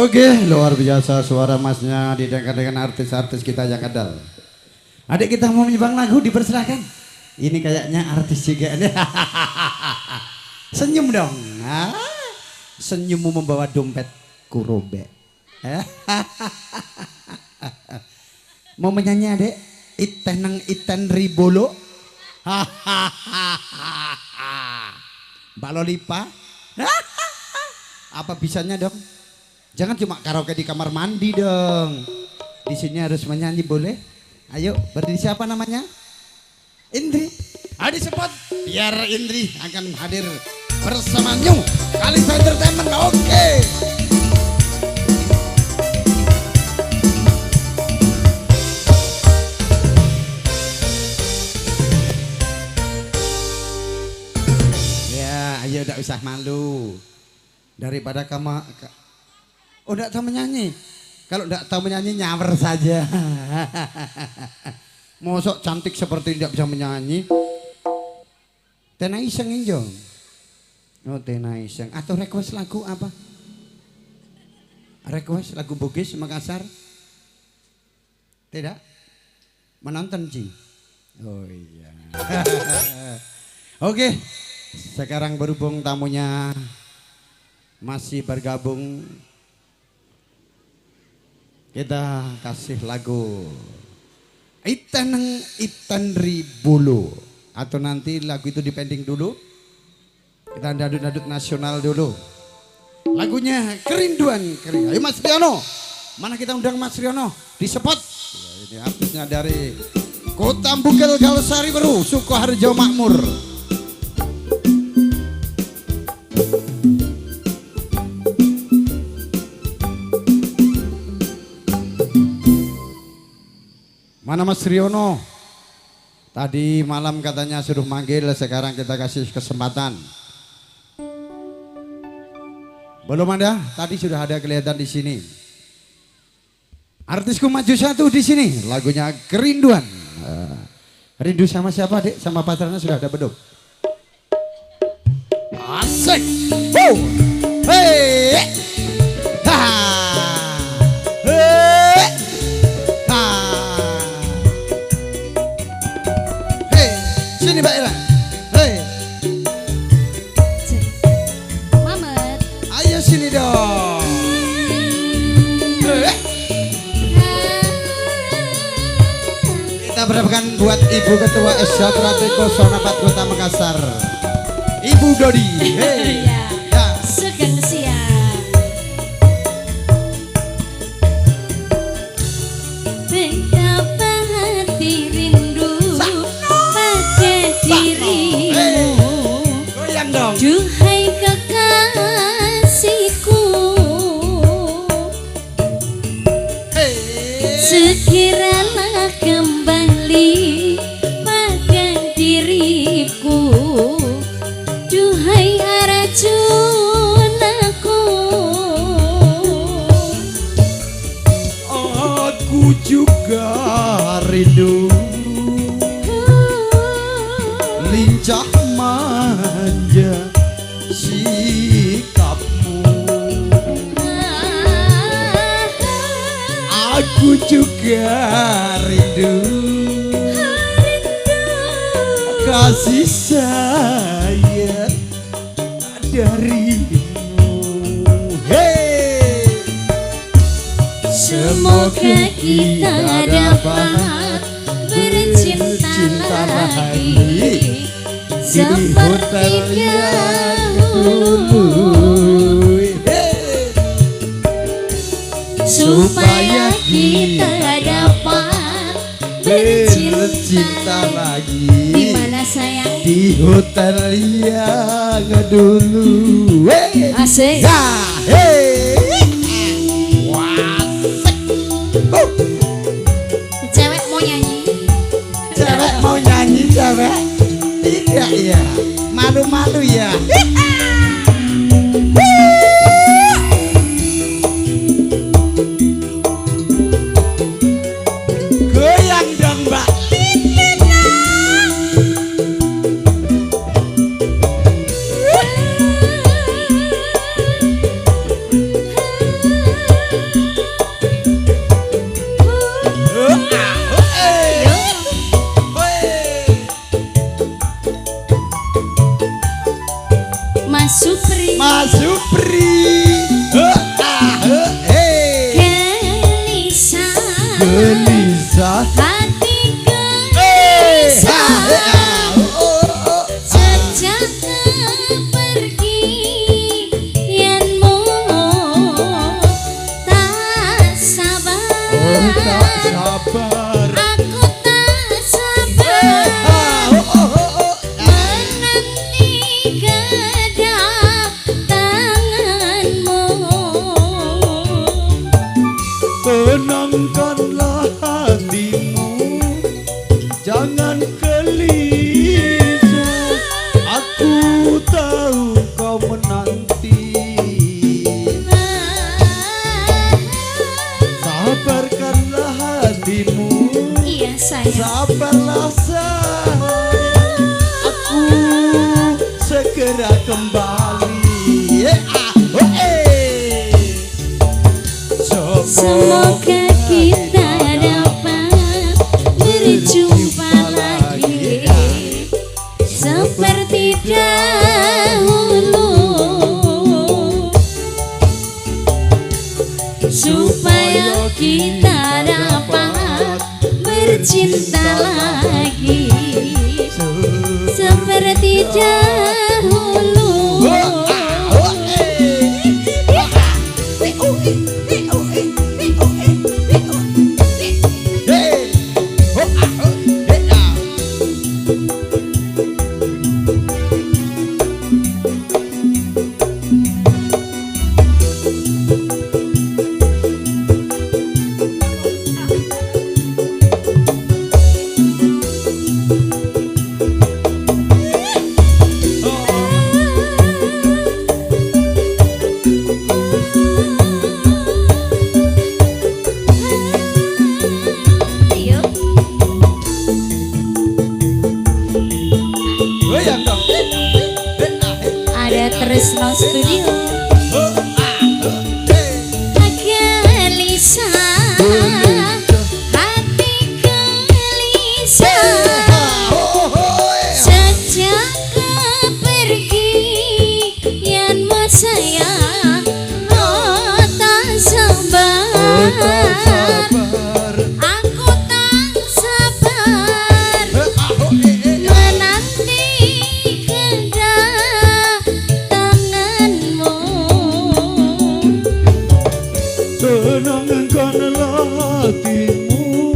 Oke, luar biasa suara masnya didengar dengan artis-artis kita yang andal. Adik kita mau menyumbang lagu, dipersilahkan. Ini kayaknya artis juga. Senyum dong. Ah, senyummu membawa dompetku robek. Mau menyanyi adek? Iteneng iten ribolo. Mbak Lolipa. Apa bisanya dong? Jangan cuma karaoke di kamar mandi dong. Di sini harus menyanyi boleh? Ayo, berdiri siapa namanya? Indri. Adi sempat biar Indri akan hadir bersama New Kalista Entertainment. Oke. Ya, ayo enggak usah malu. Daripada kamu oh enggak tahu menyanyi. Kalau enggak tahu menyanyi nyawer saja. Mosok cantik seperti tidak bisa menyanyi. Tena iseng injo. Oh tena iseng. Atau request lagu apa? Request lagu Bugis Makassar? Tidak? Menonton Ji? Oh iya. Oke. Sekarang berhubung tamunya masih bergabung, kita kasih lagu Iteneng Iten Ribolo, atau nanti lagu itu dipending dulu. Kita dadut-dadut nasional dulu. Lagunya Kerinduan Kering. Ayo Mas Riono. Mana kita undang Mas Riono di spot. Ya, ini artisnya dari Kota Bugel Galsari Baru, Sukoharjo Makmur. Mana Mas Riono? Tadi malam katanya suruh manggil, sekarang kita kasih kesempatan. Belum ada? Tadi sudah ada kelihatan di sini. Artisku maju satu di sini, lagunya Kerinduan. Rindu sama siapa, Dek? Sama pacarnya sudah ada belum? Asik. Wow. Hey. Ha. Hey. Ha. Hey, sini Mbak Ira. Hey. Mamet. Ayo sini dong. Hey. Kita berapkan buat Ibu Ketua SH 04 Kota Makassar, Ibu Dodi. Hey. Ya. Ya. Sugeng siang. Betapa hati rindu pada dirimu. Goyang dong. Duhai kekasihku, Hey. segeralah kembali pada diriku. Duhai Arjunaku, Aku juga rindu lincah manja sikapmu. Aku juga rindu kasih sayang darimu. Hey. Semoga kita dapat bercinta lagi seperti dahulu, Hey. supaya kita dapat bercinta bercinta lagi di mana sayang? Di hotel yang dulu. Hey. Asik. Ya, hey. Wasik. Cewek mau nyanyi? Cewek mau nyanyi, cewek? Tidak ya, malu-malu ya. Goyang dong Mbak. sayang. Sabarlah sayang, aku segera kembali. Semoga kita dapat berjumpa lagi seperti dahulu, supaya kita dapat bercinta lagi seperti dahulu. Ada Tresno Studio. Gelisah, hati gelisah sejak kepergianmu sayang. Oh tak sabar, aku tak sabar menanti kedatanganmu. Tenangkanlah hatimu,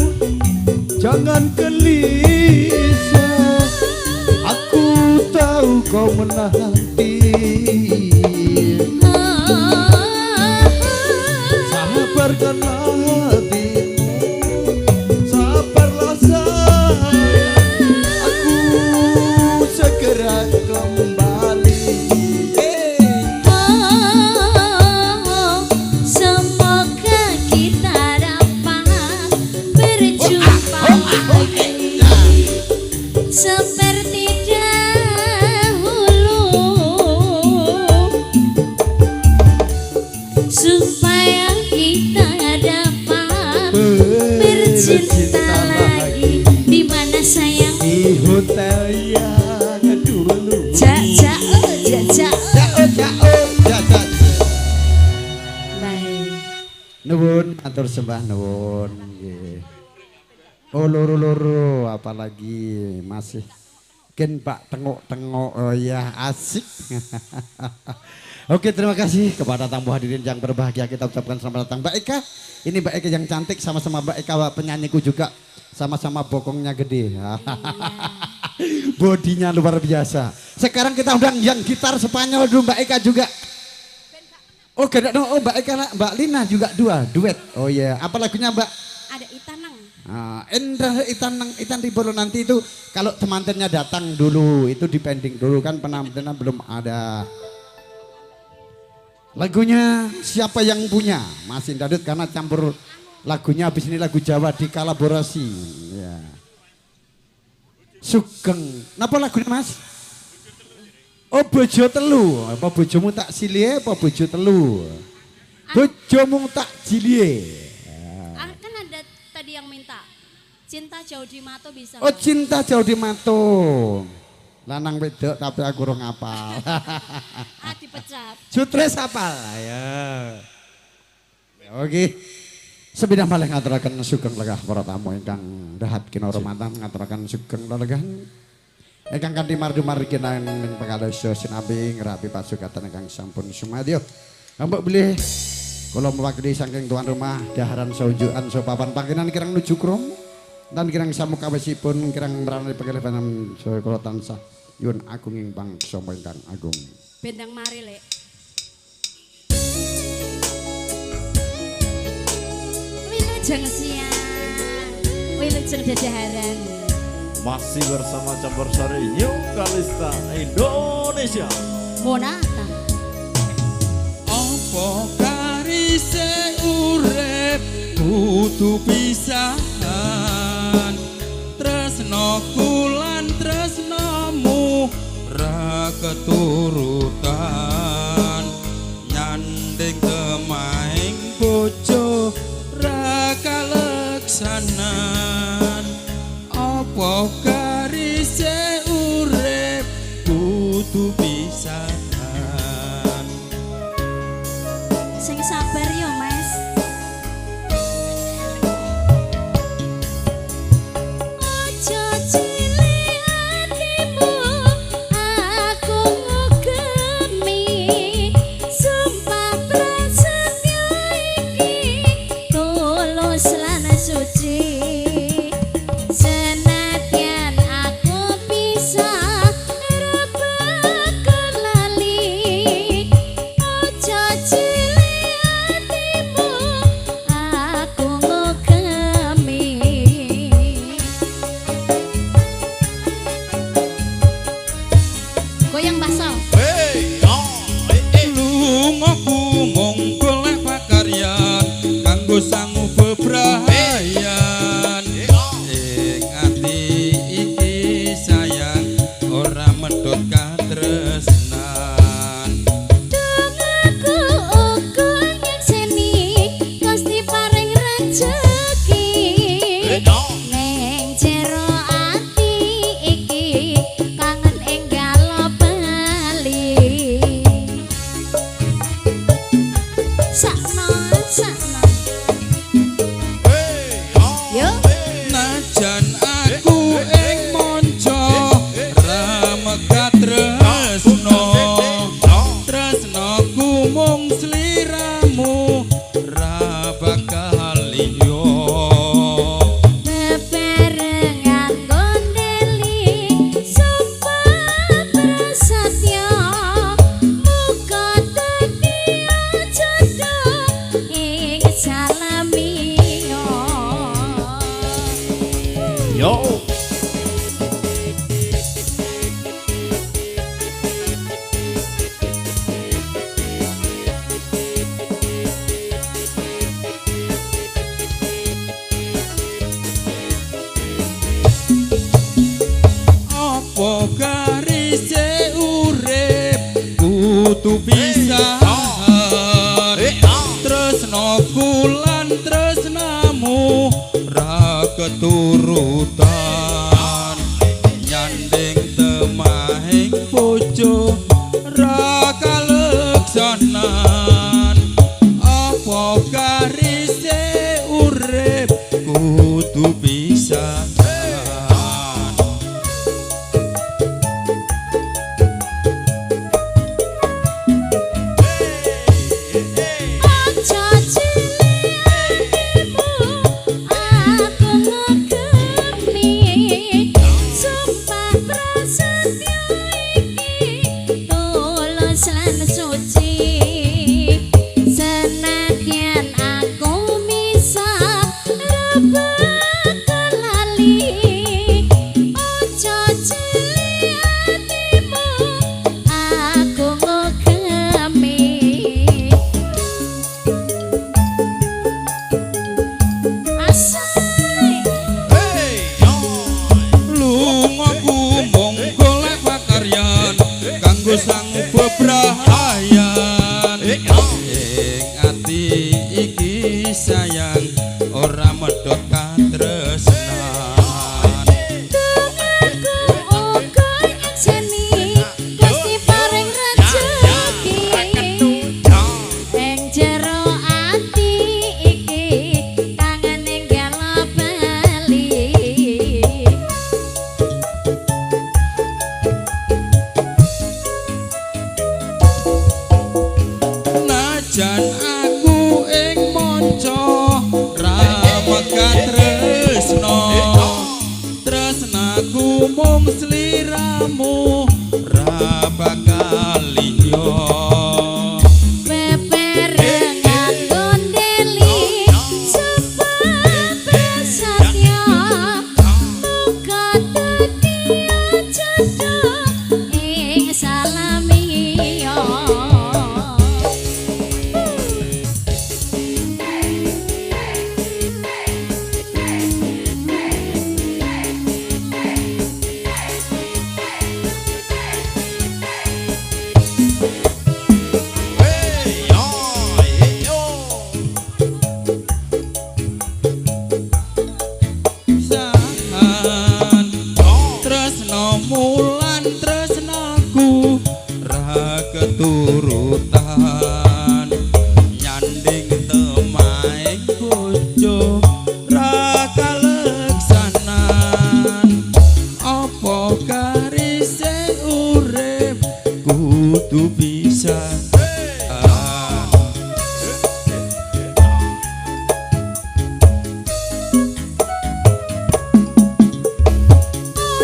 jangan gelisah. Aku tahu kau menanti. Sabarkanlah hatimu, sabarlah sayang, aku segera kembali. Oh, semoga kita dapat berjumpa lagi seperti dahulu, supaya kita dapat bercinta lagi. Di mana sayang? Di hotel yang dulu. Ja ja oh, ja ja oh. Ja oh, ja ja ja. Baik. Nuwun, atur sembah nuwun nggih. Oh loro-loro apalagi masih gen Pak tengok-tengok. Oh ya asik. Oke, terima kasih kepada tamu hadirin yang berbahagia. Kita ucapkan selamat datang Mbak Eka. Ini Mbak Eka yang cantik, sama-sama Mbak Eka penyanyiku juga, sama-sama bokongnya gede. Bodinya luar biasa. Sekarang kita undang yang gitar Spanyol dulu Mbak Eka juga. Oh, gak ada, oh Mbak Eka, Mbak Lina juga dua, duet. Oh iya, apa lagunya Mbak? Ada Itanang. Ah, Endra Itanang, Itan Ribolo nanti itu kalau temantennya datang dulu, itu dipending dulu kan penampilan belum ada. Lagunya siapa yang punya? Masih Dadut karena campur lagunya habis ini lagu Jawa dikolaborasi. Ya. Sugeng. Napa lagunya Mas? Oh bojo telu. Apa bojomu tak silie apa bojo telu? Bojomu tak jilie. Ah, kan ada tadi yang minta cinta jauh di mata bisa. Oh cinta jauh di mata. Lanang wedok tapi aku urung apal. Ah dipecat. Sutres apal. Ayo. Oke. Sepindah malih ngaturaken sugeng lenggah para tamu ingkang dahat kinurmatan ngaturaken sugeng lelegahan. Ingkang kanthi mardu-margi ing pangalasa sinambi ngrapi pasugatan ingkang sampun sumadyo. Mbok bilih kula mewakili saking tuan rumah daharan saunjukan saha papan panggenan kirang nuju krum lan kirang samukawisipun kirang mrani pekelipan saya kula tansah nyuwun agunging pangksa ingkang agung. Bendang mari lek. Wilujeng siang, wilujeng dedaharan. Masih bersama Campur Sari New Kalista Indonesia. Monata. Apa karise urip kudu pisahan, keturutan nyanding temaing bojo ra kaleksanan apa garise urip kudu pisahan. Sing sabar yo Mas. Ojo cilik atimu aku ngugemi sumpah prasetyo iki tulus lan suci senadyan aku bisa ora bakal lali. Ojo cilik atimu aku ngugemi. Goyang baso. Hey, oh, eh, eh. Lungaku mung golek pakaryan kanggo sangu bebrayan ing ati iki sayang ora medhot katresnan. Dongaku uga nyekseni Gusti paring rejeki neng jero ati iki kangen enggal bali. Sakno sakno. Yo. Najan aku ing manca ra megat tresno, tresnoku mung sliramu ra bakal liya. Bebarengan gondeli sumpah prasetyo muga dadi jodoh ing salamiyo. Yo. Apa garise urip kudu pisahan tresnoku lan tresnamu ra keturutan nyanding temahing bojo ra kaleksanan apa garise urip kudu pisahan. Ojo cilik atimu aku ngugemi sumpah prasetyo iki tulus lan suci senadyan aku misah ora bakal lali. kudu bisa.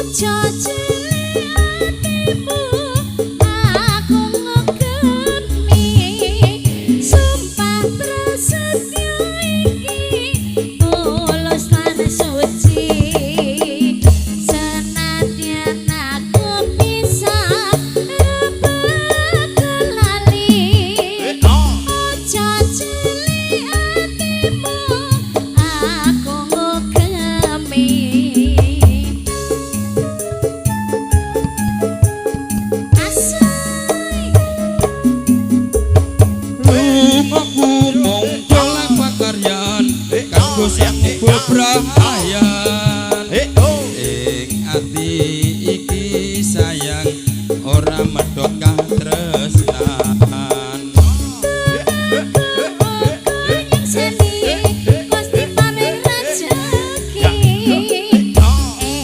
Ojo cilik atimu aku ngegemi sumpah prasetyo iki tulus lan suci senadyan aku bisa rebek lali ojo cilik atimu aku ngegemi. Asai. Lungaku mung golek pakaryan kanggo sangu bebrayan. Ing ati iki sayang ora medhot katresnan. Nyekseni pasti paring rejeki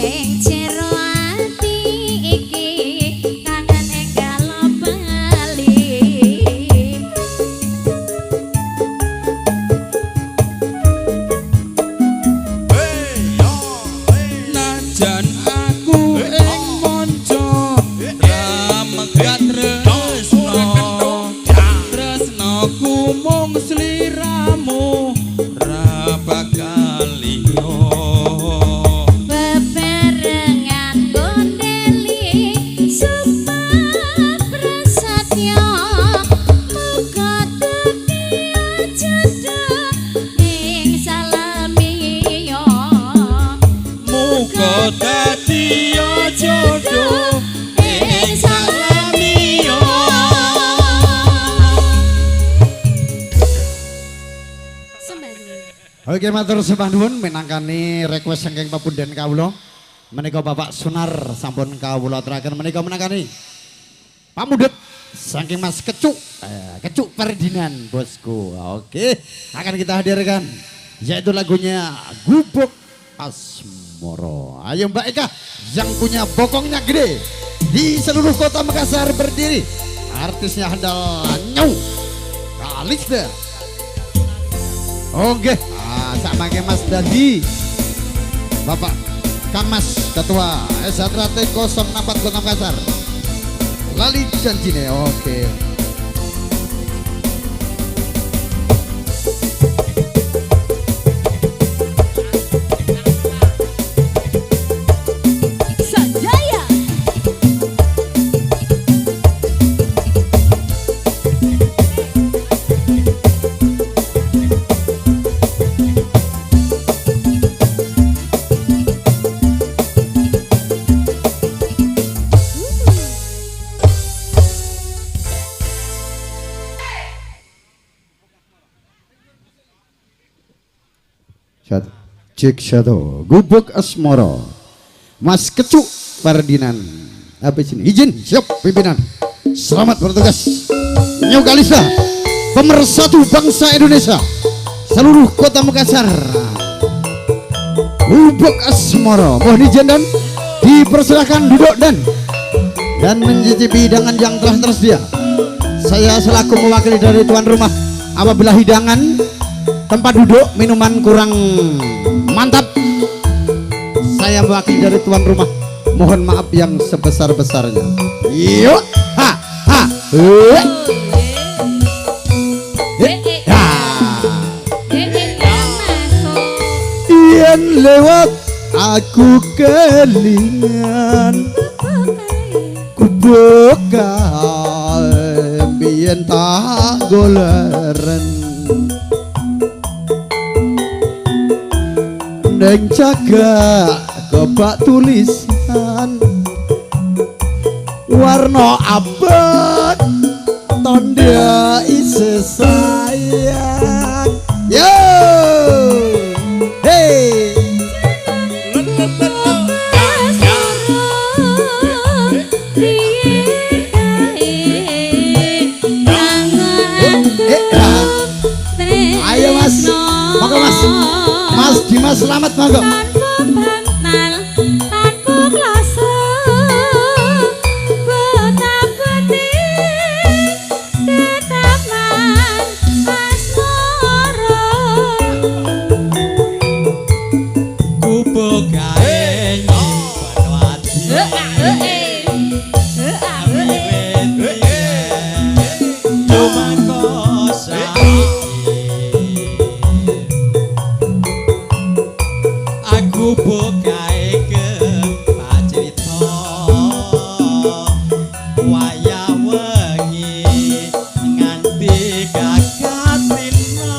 ing jero ati iki kangen enggal bali. Najan aku ing manca ra megat tresno, tresnoku mung sliramu ra bakal liya. Bebarengan gondeli sumpah prasetyo muga dadi jodoh ing salamiya. Muga dadi jodoh ing salamiya. Sembah nuwun. Oke, matur sembah nuwun minangkani request saking pepunden kawula. Menika Bapak Sunar sampun kawula aturaken menika minangkani pamundhut saking Mas Kecuk. Kecuk Ferdinand bosku. Oke, akan kita hadirkan yaitu lagunya Gubuk Asmoro. Ayo Mbak Eka yang punya bokongnya gede di seluruh kota Makassar berdiri. Artisnya handal New Kalista. Oke, sama Mas Dadi, Bapak Kang Mas Ketua S1T 064 Kota Makassar. Lali janjine, oke. Sanjaya. Cek satu, Gubuk Asmoro, Mas Kecuk Ferdinand. Habis ini izin siap pimpinan. Selamat bertugas. New Kalista, pemersatu bangsa Indonesia, seluruh kota Makassar. Gubuk Asmoro, mohon izin dan dipersilahkan duduk dan mencicipi hidangan yang telah tersedia. Saya selaku mewakili dari tuan rumah, apabila hidangan, tempat duduk, minuman kurang mantap, saya mewakili dari tuan rumah mohon maaf yang sebesar-besarnya. Yuk, ha, ha, he, he, ha. Yen lewat aku kelingan gubuk kae biyen tak goleren neng jaga kebak tulisan warna abad tanda ise sayang. Yo, hey. Ayo Mas, monggo Mas, Mas Dimas selamat monggo. Tanpa klasa betapa Aku bukae kepacrita wayah wengi nganti kakat rina.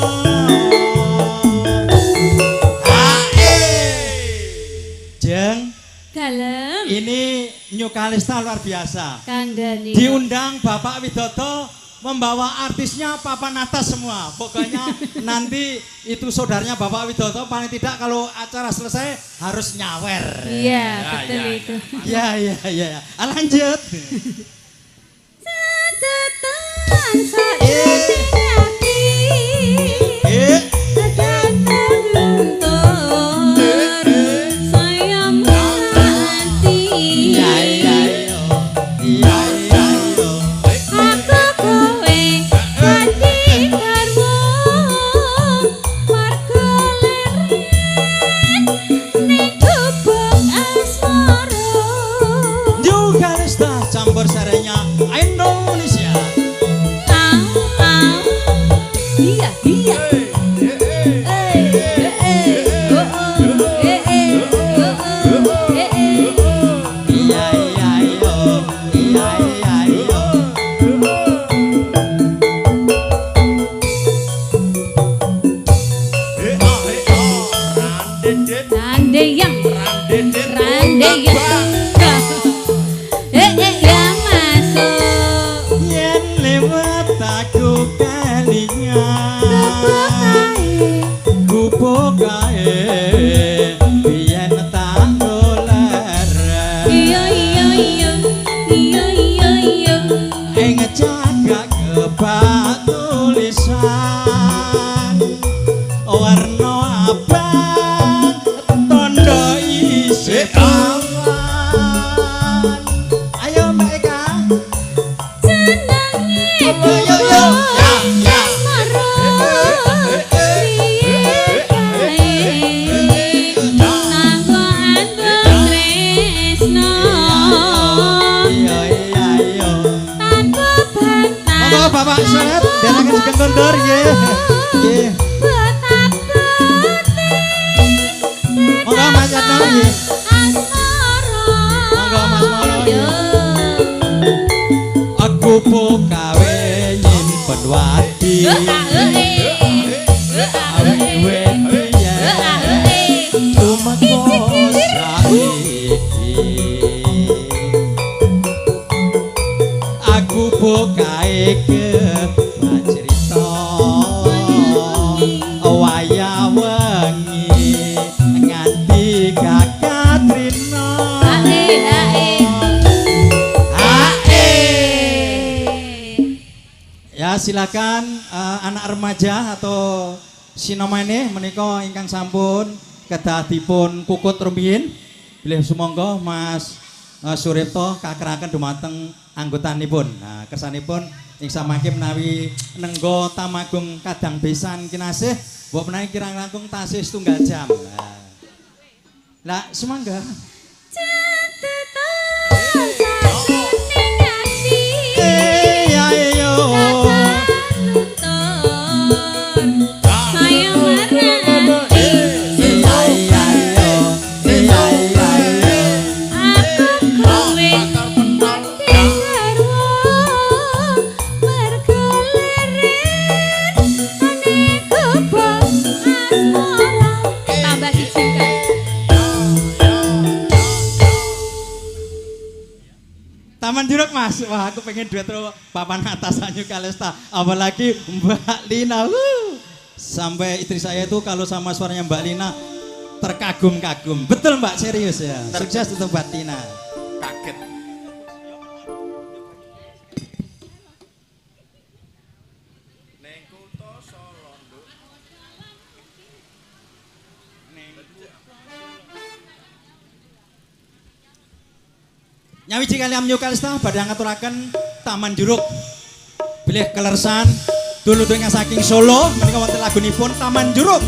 Jeng, Dalem ini New Kalista luar biasa. kandhane. Diundang Bapak Widodo membawa artisnya papan atas semua. Pokoknya nanti itu saudaranya Bapak Widodo paling tidak kalau acara selesai harus nyawer. Iya, betul itu. Ya ya ya. Ya. Ah, lanjut. Catatan sajroning ati. Eh, Catatan luntur saya mati. iya iya iya. Iya iya iya. Aku kowe dadi garwa marga leren ning gubuk asmara. New Kalista campur sarenya Indonesia. Au au. Iya iya. Eh eh oh oh eh eh oh oh eh eh. Iya iya iya. Iya iya iya. Rande yang rande yang tunggal. Eh eh ya masuk. Yen lewat aku kelingan. Kae. Gubuk kae biyen tak goleren. Iya iya iya iya iya iya. Ing cagak kebak tulisan warna abang tondo isih awan. Ayo Mbak Eka. Jenenge Yo yo yo. Ya ya. asmara. Piye kae? Nanggoan tresno. Iya iya iya. Tanpa bantah. Monggo Bapak Sonet dherekaken sugeng kondur nggih. Nggih. Betapa Monggo Mas Yatno nggih. asmara. Monggo Mas Moro nggih. Yo. Aku pokawe nyimpen wati. Awewe biyen tumeka saiki. Aku pokae kepacrita wayah wengi nganti kakatrina. Ae ae. Ae. Ya silakan anak remaja atau sinomane menika ingkang sampun kedah dipun kukut rumiyin. Bilih sumangga Mas Suripto kakeraken dumateng anggotanipun. Nah, kersanipun ing samangke menawi nenggo tamagung kadang besan kinasih mbok menawi kirang langkung tasih setunggal jam. Nah. Lah sumangga. Catatan sajroning ati. Eh ya yo. Luntur saya marani. Iya iya yo. Iya iya yo. Aku kowe dadi garwa mergo leren ane gubuk asmara. Tambah siji kan. Taman Jeruk Mas. Wah, aku pengen duet terus papan atas New Kalista. Apalagi Mbak Lina. Wuh. Sampai istri saya itu kalau sama suaranya Mbak Lina terkagum-kagum. Betul Mbak, serius ya. Sukses untuk Mbak Lina. Kaget. Neng kutha Solo, Nduk. Nyawiji kalian New Kalista badhe ngaturaken Taman Jeruk. Bilih kelersan dulur ingkang saking Solo menika wonten lagunipun Taman Jeruk.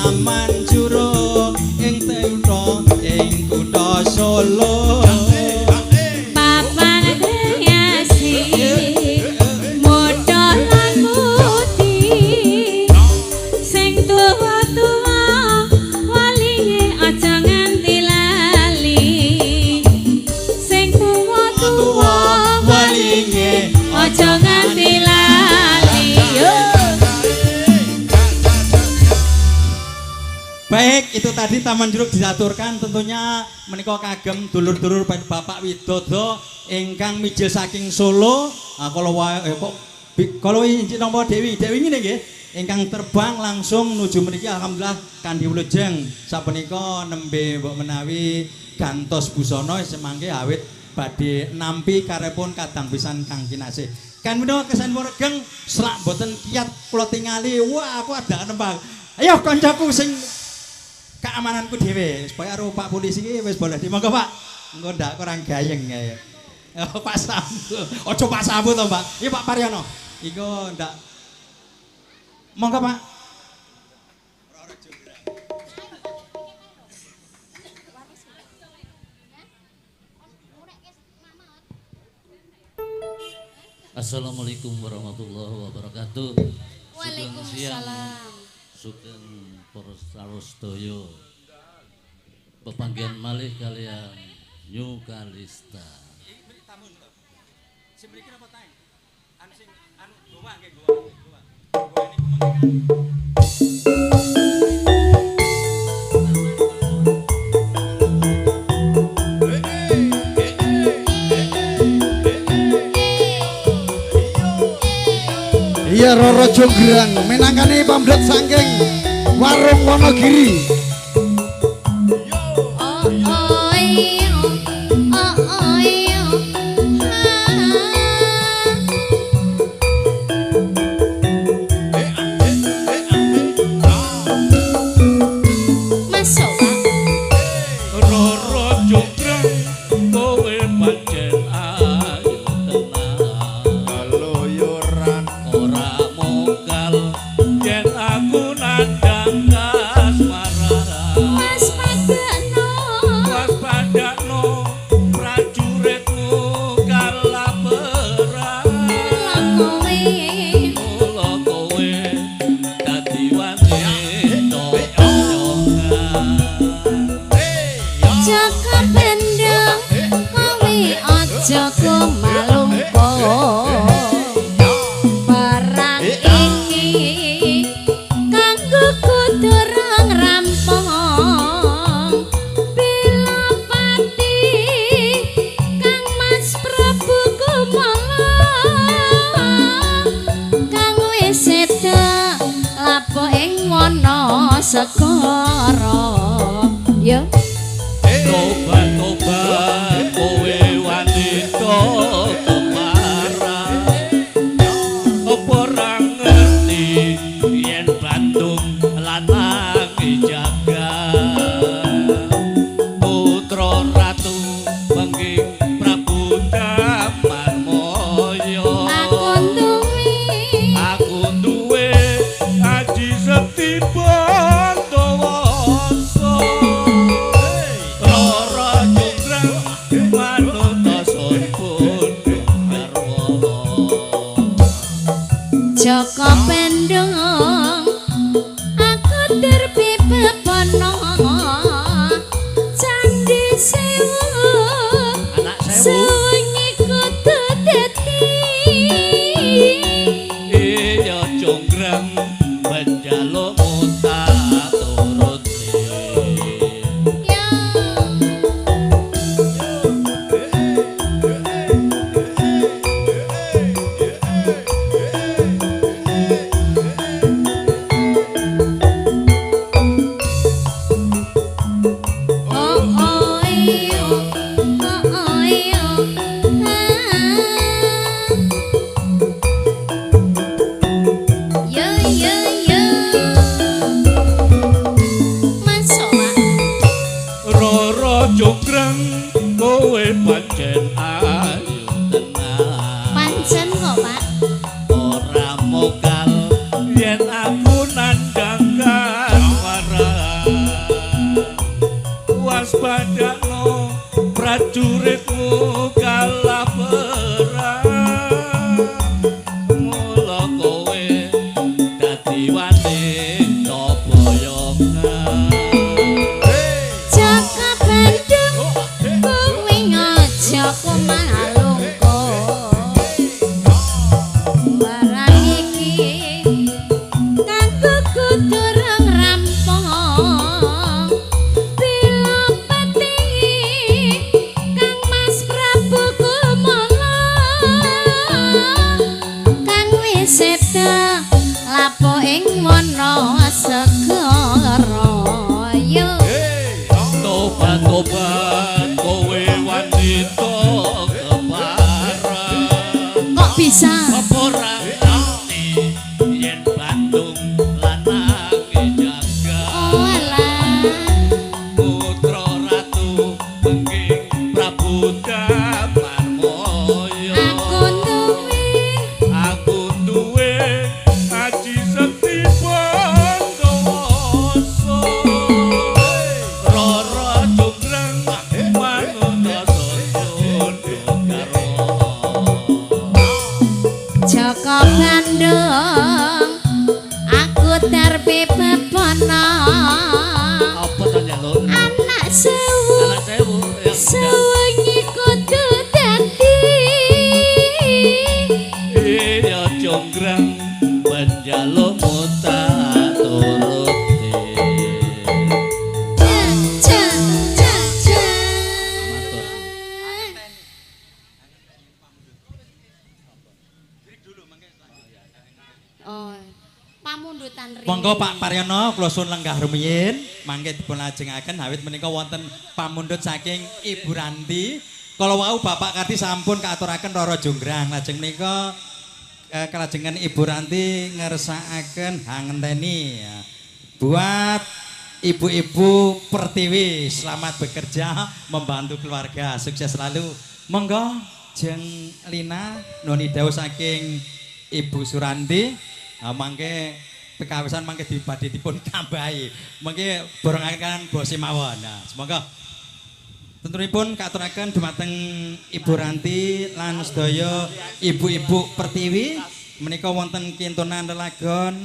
Taman Curug ing Teuta ing kutha Solo. Papan kreasi modal lan budi sing tuwa-tuwa walinge aja nganti lali sing tuwa-tuwa walinge aja nganti lali yo. Baik, itu tadi Taman Jeruk diaturkan tentunya menika kagem dulur-dulur Bapak Widodo ingkang mijil saking Solo. Ah, kalau kok kalau inci napa Dewi? Dewi ngene nggih, ingkang terbang langsung nuju mriki alhamdulillah kanthi wilujeng. Sapunika nembe mbok menawi gantos busana semangke awit badhe nampi karepun kadang pisan kang kinasih. Kan menawa kesanipun regeng selak mboten kiat kula tingali. Wah, aku ada nembang. Ayo kancaku sing keamananku dhewe supaya karo Pak polisi iki wis boleh di monggo Pak. Engko ndak kurang gayeng ya. Oh, Pak Sambu. Aja Pak Sambu to, Pak. Iki Pak Paryono. Iku ndak. Monggo Pak. Assalamualaikum warahmatullahi wabarakatuh. Waalaikumsalam. Sugeng para sarastaya. Pepanggihan malih kalian New Kalista. Sing mriki napa tae? Anu sing anu gowa nggih gowa gowa. Gowa niku mengke kan. Iya Roro Jonggrang minangkani pamret saking Warung Wonogiri. Oh oh iya, oh oh iya. Masuk Pak. Roro Jonggrang kowe pancen ayu tenan. Keluyuran Ora mokal yen aku nandang kasmaran. Mas padakno Waspadakno prajuritmu kalah perang. mula kowe Mula kowe dadi wanita kayongan. Jaka bendong kowe aja kumalungko. Perang iki kanggo kudu rampung. Bila pati Kang Mas Prabu Kumala kang wis seda lapo ing wana segara. Yo. Tobat-tobat kowe wanita kemarang. Apa ora ngerti yen Bandung lanang jagat. Putra ratu pengging Prabu Damarmaya. Aku duwe Aku duwe aji sekti Bantawasa. Roro Jonggrang manut sampun garwa. Jaka Pendong aku terpepepana Candi Sewu Anak sewu. Sewengi kudu dadi Iya Jonggrang penjalukmu tak turuti. Ya Oh oh iyo oh oh iyo ah. Yo yo yo Masuk Pak. Roro Jonggrang kowe pancen ayu tenan. Pancen kok Pak. Ora mokal yen aku nandang kasmaran. Tobat kowe wanita kepareng. Kok bisa? Apa ora ngerti yen Bandung lanange jaga. Oh alah. Putra Ratu Pengging Prabu Damarmaya. Aku duwe Aku duwe aji sekti Bondowoso. Roro jonggrang manut sondo garwa. Joko Bandung. Aku darbe bebono. Apa to njaluk? Anak sewu Anak sewu ya. sewengi kudu dadi. Iya jonggrang penjalukmu tak turuti. Ja ja ja. Matur. Oh, pamundutan ri. Monggo Pak Paryono kula suwun lenggah rumiyin mangke dipun lajengaken awit menika wonten pamundhut saking Ibu Ranti. Kala wau Bapak Kardi sampun kaaturaken Roro Jonggrang. Lajeng menika kalajengan Ibu Ranti ngersakaken hangenteni ya. Buat ibu-ibu Pertiwi selamat bekerja membantu keluarga, sukses selalu. Monggo Jeng Lina noni dawuh saking Ibu Suranti. Nah, mangke pekawisan mangke dibadhe dipun tambahi. Mangke borongaken kan bose mawon. Nah, semoga tentunipun kaaturaken dumateng Ibu Ranti lan sedaya ibu-ibu Pertiwi menika wonten kintunan lelagon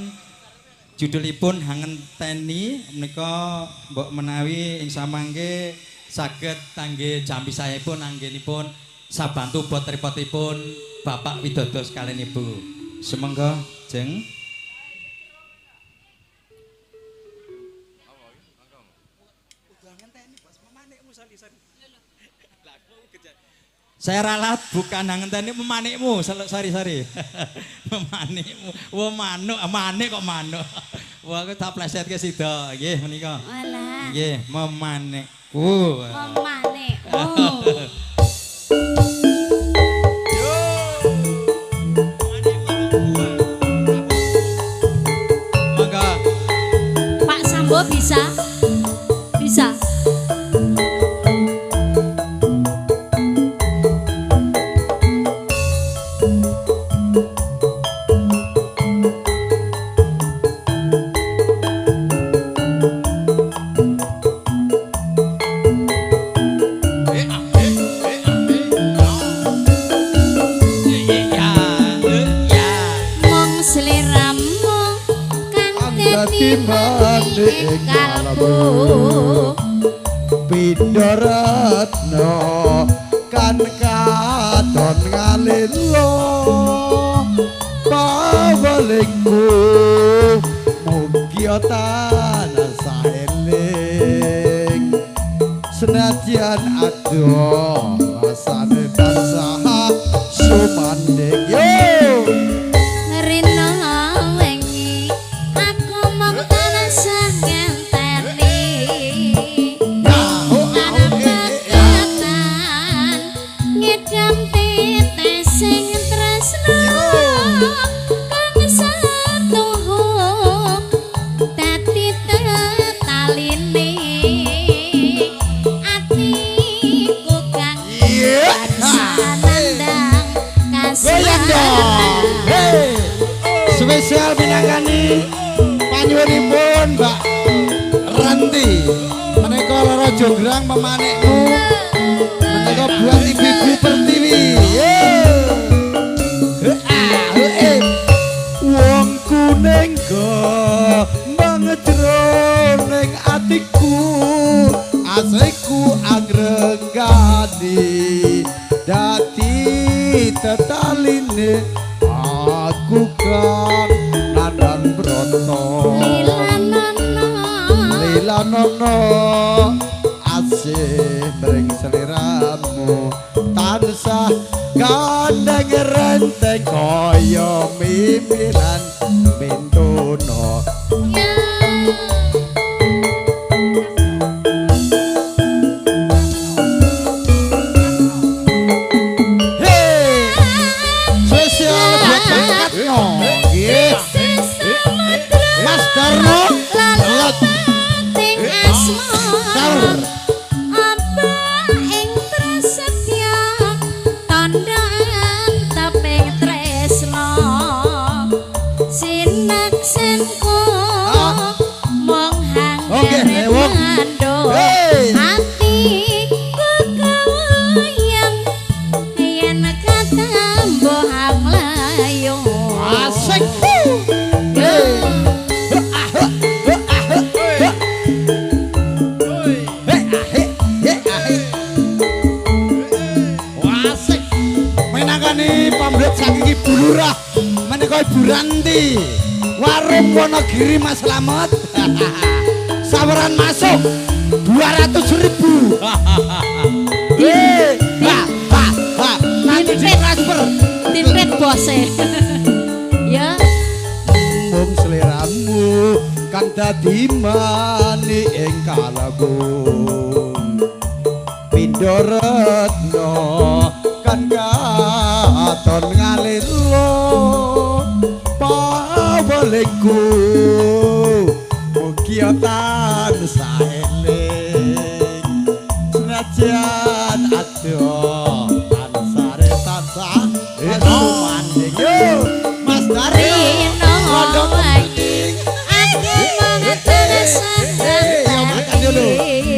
judulipun Hangenteni menika mbok menawi ing samangke saged tangge jampi sayipun anggenipun sabantu bot repotipun Bapak Widodo sekalian Ibu. Sumangga jeng. Saya ralat bukan hangenteni memanikmu, sorry sorry. Memanikmu. Wah manuk, manik kok manuk. Wah aku tak plesetke sida. Nggih menika. Walah. Nggih, memanikku. Memanikmu. Monggo. Pak Sambo bisa? Bisa. Mung sliramu kang dadi manik ing kalbu. Pindharatna kan katon ngalilo pawelingku mugi tansah eling senajan adoh rasane tansah sumandhing yo. Rino wengi aku mung tansah ngenteni. Tanpa ngidam tetesing tresno kang satuhu dadi tetaline atiku kang tansah nandang Goyang dong. Hey. Spesial minangkani panyuwunipun Mbak Ranti. Menika Roro Jonggrang memanikmu. Menika buat ibu-ibu Pertiwi. Wong kuning gembang jroning atiku asiku angrenggani dadi tetaline aku kang nandang broto Lilanono lilanono asih mring sliramu tansah gandeng renteng kaya mimilan mintono. Oke, Lewong. Hey. Atiku kawayang yen katambo hanglayo. Asik. Hey. Asik. Menangani pamrih saking Ibu Lurah menika Ibu Ranti. Warung Wonogiri Mas Slamet. Saweran masuk 200.000. Hei, ha, ha, ha. Nanti ditransfer. Timpet bose. Ya. Mung sliramu kang dadi mani ing kalebu. Pindha retno kan katon ngalilo pawelingku mugi tansah eling senajan adoh tansah tansah sumanding. Yo Mas Dario rondo kepiting aku mung tansah ya makan dulu.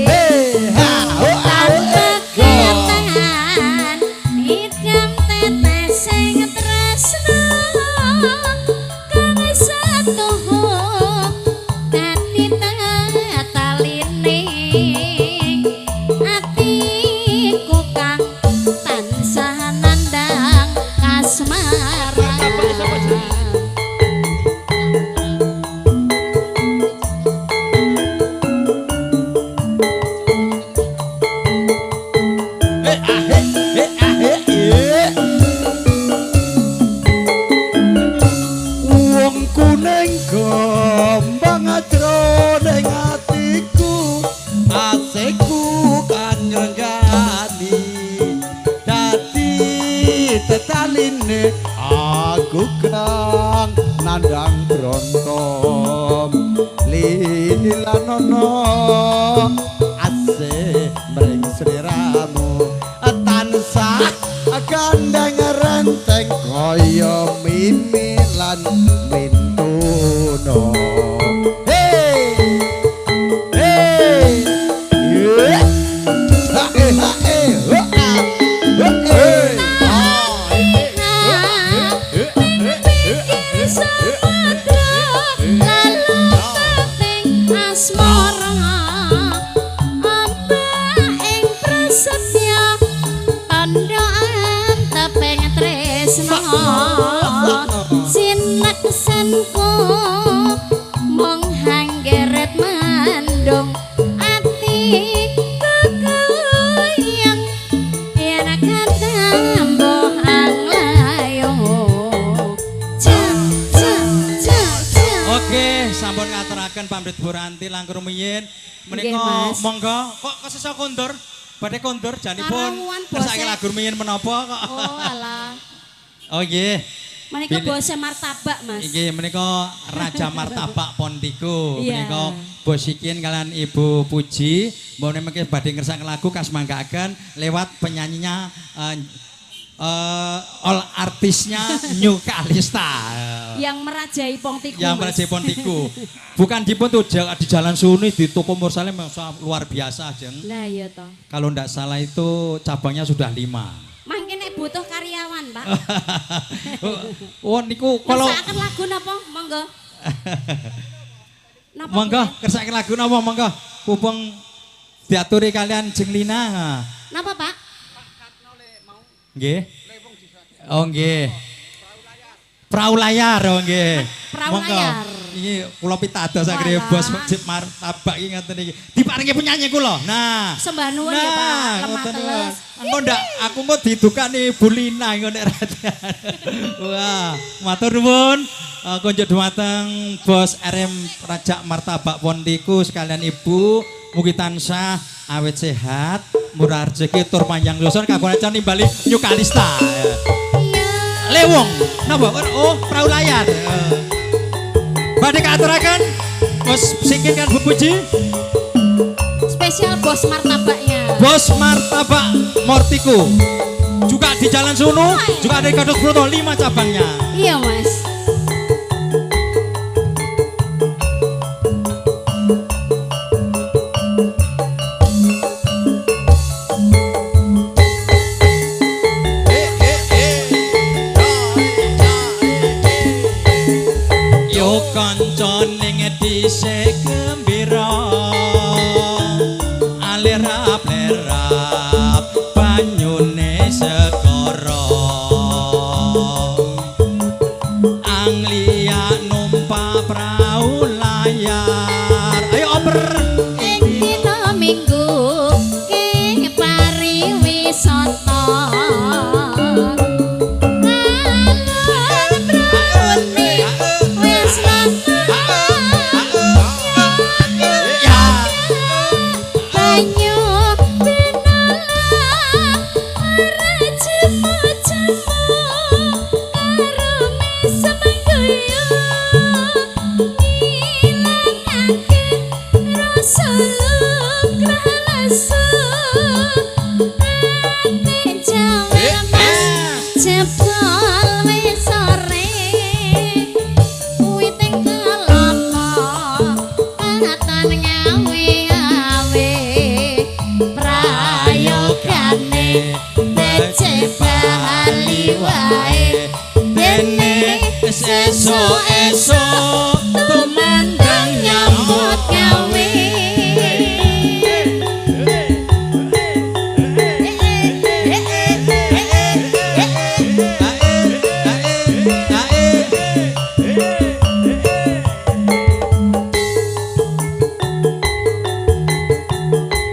Hei ha oh tanpa ketahan idam tetes sing tresno kang satuhu dadi tataline atiku kang tansah nandang kasmaran. Wong kuning gombang jroning atiku asikku kan ngrenggani dadi tetaline aku kang nandang bronto lilanono asih mring sliramu tansah gandeng renteng kaya mimi lan mintuno. Hey hey yeah. Ha eh ha eh ho a ho eh. Samudra lalu pating asmara amba ing prasetya tandha anteping tresna sineksenku mung hanggeret mandung ati kekuyang yen katambo anglayo. Ja ja ja ja. Oke, sampun ngaturaken pamrit Bu Ranti langkung rumiyin. Nggih, Menika Mas. monggo kok kesesa kondur. Badhe kondur janipun Karawuan, bose. kersake lagu rumiyin menapa kok. Oh alah. Oh nggih. Menika Bilih. bose martabak, Mas. Inggih menika Raja Martabak Pontiku. Iya. Menika Bos Ikin kalian Ibu Puji mbone mengke badhe ngersakaken lagu kasmanggaaken lewat penyanyinya all artisnya New Kalista. Yang merajai Pongtiku. Yang Mas. merajai Pontiku. Bukan di Pontiku, di Jalan Suni di toko Mursalim yang luar biasa, Jeng. Lah iya toh. Kalau ndak salah itu cabangnya sudah 5. Mangke nek butuh karyawan, Pak. Oh niku kalau Ngersakaken lagu napa? Monggo. Napa, monggo Bu? kersake lagu napa monggo. Pupung diaturi kalian Jeng Lina. Napa, Pak? Nggih. Oh nggih. Perahu layar oh nggih. Perahu Monggo. layar. Iki kula pitados akhire Walah. bos masjid martabak iki ngoten iki. Diparingi penyanyi kula. Nah. Sembah nuwun ya, Pak. Lemah ngoten teles. niku. Engko ndak aku engko didukani Bu Lina engko nek radian. Wah, matur nuwun. Kunjuk dumateng bos RM Raja Martabak Pontiku sekalian Ibu, mugi tansah awet sehat, murah rezeki tur panjang yuswa kagungan acara nimbali New Kalista. Iya. Lewong, napa? Oh, perahu layar. Badhe kaaturaken Bos Sikin kan Bu Puji, Spesial bos martabaknya. Bos Martabak Mortiku. Juga di Jalan Sunu, juga ada di Gatot Broto 5 cabangnya. Iya, Mas. dhisik gembira alerap-lerap banyune segara Anglia numpak prau layar ayo oper Ing dina Minggu ke pariwisata Alun praune wis ya banyu pinala ora jemu-jemu karo mesem guyu ngilangake rasa lukrah lesu ati jawel mas jebol wis sore witing kelapa katon ngawe-awe prayogane becik bali wae dene sesuk-esuk tumandang nyambut gawe.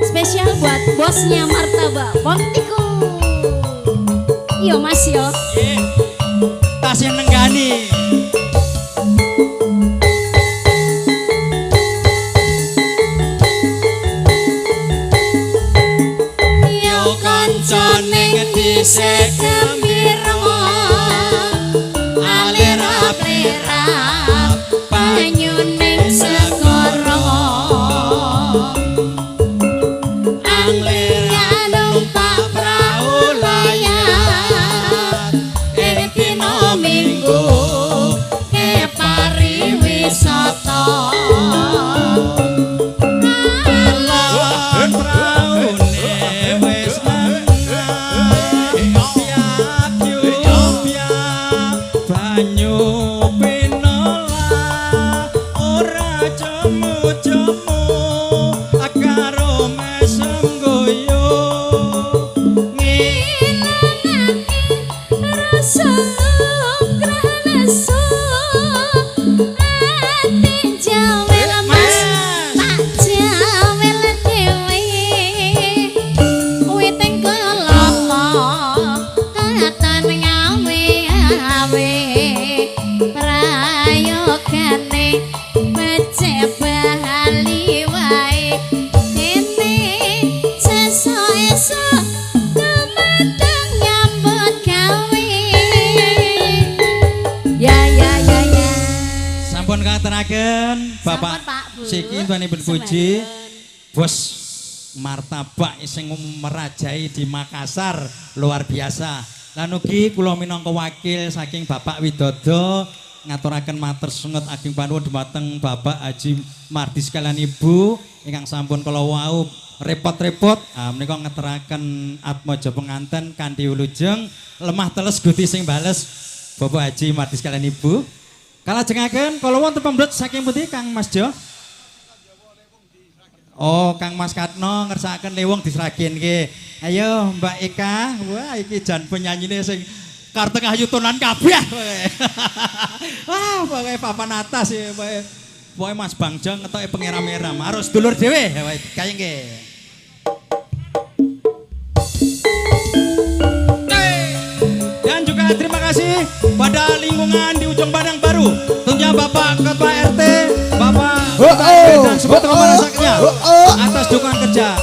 Spesial buat bosnya martabak Pontiku. Yo Mas yo. Tasih nenggani. Yo kanca ning dhisik gembira alerap-lerap banyu ning segara Anglia numpak prau layar ing dina Minggu ke pariwisata Alon praune wis piak banyu pinola ora jemu-jemu karo mesem goyo ngilangake rasa lukrah lesu ati jawel mas tak jawel dhewe witing kelapa katon ngawe-awe prayogane becik bali wae dene sesuk-esuk tumandang nyambut gawe ya ya ya ya. Sampun kateraken Bapak Sampun, Pak, Bu. Siki Tuanipun Puji bos martabak sing merajai di Makassar luar biasa. Lan ugi kula minangka wakil saking Bapak Widodo ngaturaken matur sungut ageng panuwun dumateng Bapak Haji Mardi sekalian Ibu ingkang sampun kala wau repot-repot menika ngeteraken atmaja penganten kanthi wilujeng lemah teles gusti sing bales Bapak Haji Mardi sekalian Ibu. Kalajengaken kala wonten pamrut saking pundi Kang Mas Jo? Oh, Kang Mas Katno ngersakaken lewong disragen nggih. Ayo Mbak Eka, wah iki jan penyanyine sing kartengah yutonan kabeh. Wah, pokoke papan atas ya, pokoke. Pokoke Mas Bangjo ngetoke pengeram-eram. Harus dulur dhewe kaya nggih. Dan juga terima kasih pada lingkungan di Ujung Pandang Baru. Tentunya Bapak Ketua RT, Bapak Ketua RT dan semua teman masyarakatnya atas dukungan kerja.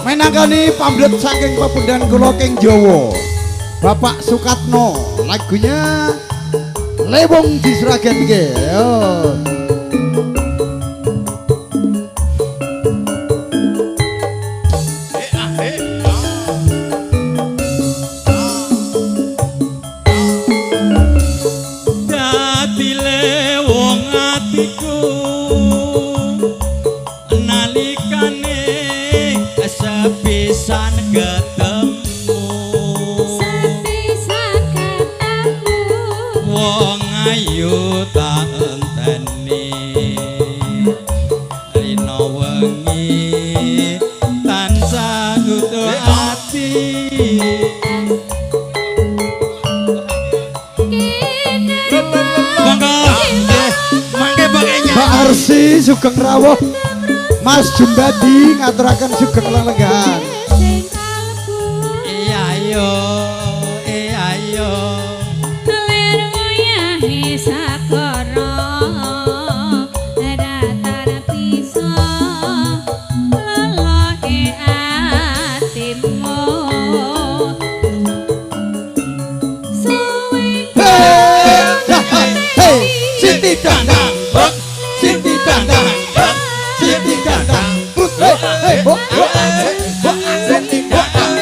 Menangkani pamret saking pepundan kula King Jawa. Bapak Sukatno, lagunya Lewong di Sragen nggih. Yo. Dadi lewong atiku nalikane sepisan ketemu Sepisan ketemu wong ayu tak enteni Tansah utuh ati. Monggo nggih, mangke pokoke Mbak Arsi sugeng rawuh. Mas Jumbadi ngaturaken sugeng lelenggahan. Sing kalebu Iya ayo, iya ayo. Lir ngoyahi sagara datar bisa loloke atimu suwe Hey, Siti Dandang, Siti Dandang, Siti Dandang. Hey, hey, ho, ho, ho, Siti Dandang,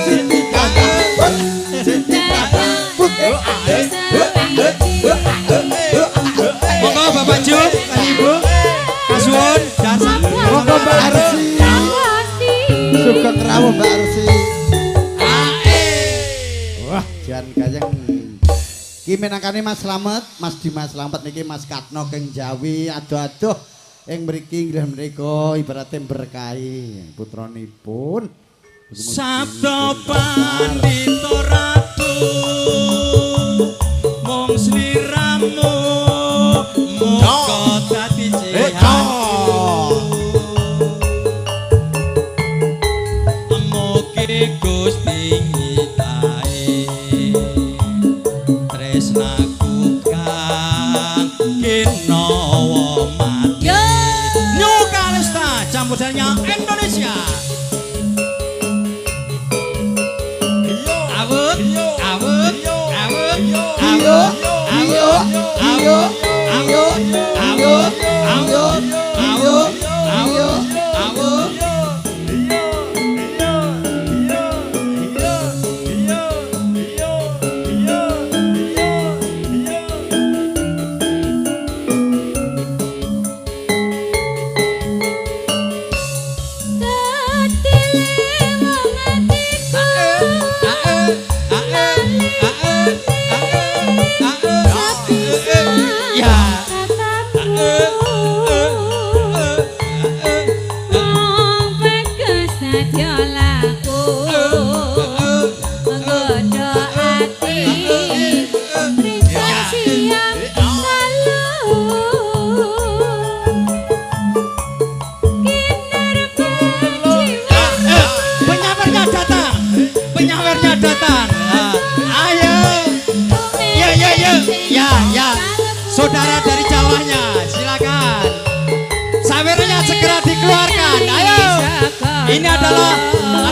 Siti Dandang, Siti Dandang. Monggo Bapak Jum, lan Ibu. Kasuwun dan Monggo Mbak Arsi. Sugeng rawuh Mbak Arsi. Wah, jan kayeng. Ki minangkane Mas Slamet, Mas Dimas Slamet niki Mas Katno keng Jawi adoh-adoh ing mriki nggih menika ibarate berkahi putranipun. Sabda Pandita Ratu mung sliramu muga dadi jihanku. Mugi Gusti nyitae tresnaku kang kinawa mati. New Kalista campurannya Indonesia. Awut, awut, awut, awut, awut, awut, awut, awut, awut, awut, awut, awut. Ya. Penyawernya datang. Penyawernya datang. Ayo. Ya ya ya. Ya ya. Saudara dari Jawanya, silakan. Sawernya segera dikeluarkan. Ayo. Ini adalah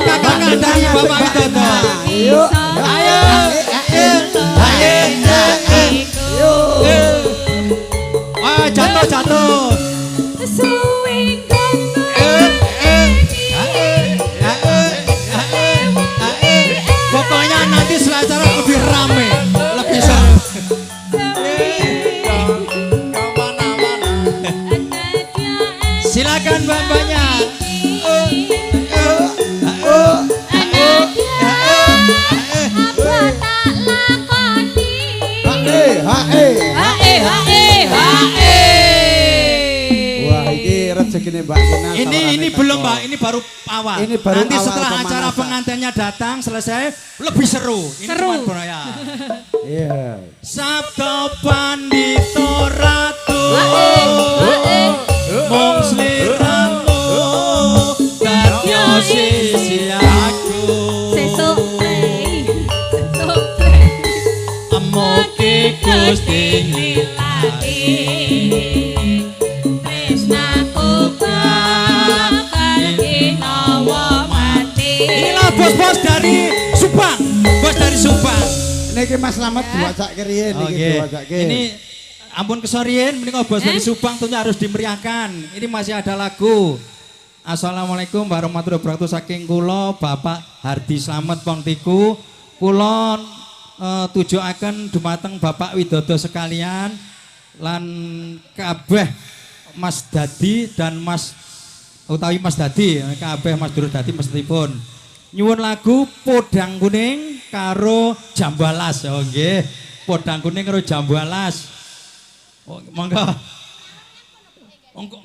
kakak-kakak dari Bapak Widodo. Ayo. Ayo. Ayo. Ayo. Ah, jatuh jatuh. Pokoknya nanti setelah acara lebih rame, lebih seru. Silakan bapaknya. Wah, iki rezekine Mbak Kina. Ini belum Mbak, ini baru awal. Ini baru nanti awal setelah acara pemanasan. Pengantinnya datang selesai lebih seru. Ini Seru. cuma ya. Iya. Sabda Pandita Ratu mung sliramu dadi sisi aku. Sesuk play, sesuk play. Mugi Gusti Ngilati tresnaku bakal kinawa mati. Inilah bos-bos dari Subang, bos dari Subang. Niki Mas Slamet diwacake riyin niki Oke. diwacake. Ini ampun kesorien, menika bos dari Subang tentunya harus dimeriahkan. Ini masih ada lagu. Assalamualaikum warahmatullahi wabarakatuh saking kula Bapak Hardi Slamet Pongtiku. Kula tujuaken dumateng Bapak Widodo sekalian lan kabeh Mas Dadi dan Mas utawi Mas Dadi, kabeh Mas Dulur Dadi mestipun. Nyuwun lagu Podang Kuning karo Jambu Alas. Oh nggih, Podang Kuning karo Jambu Alas. Oh, monggo. Monggo.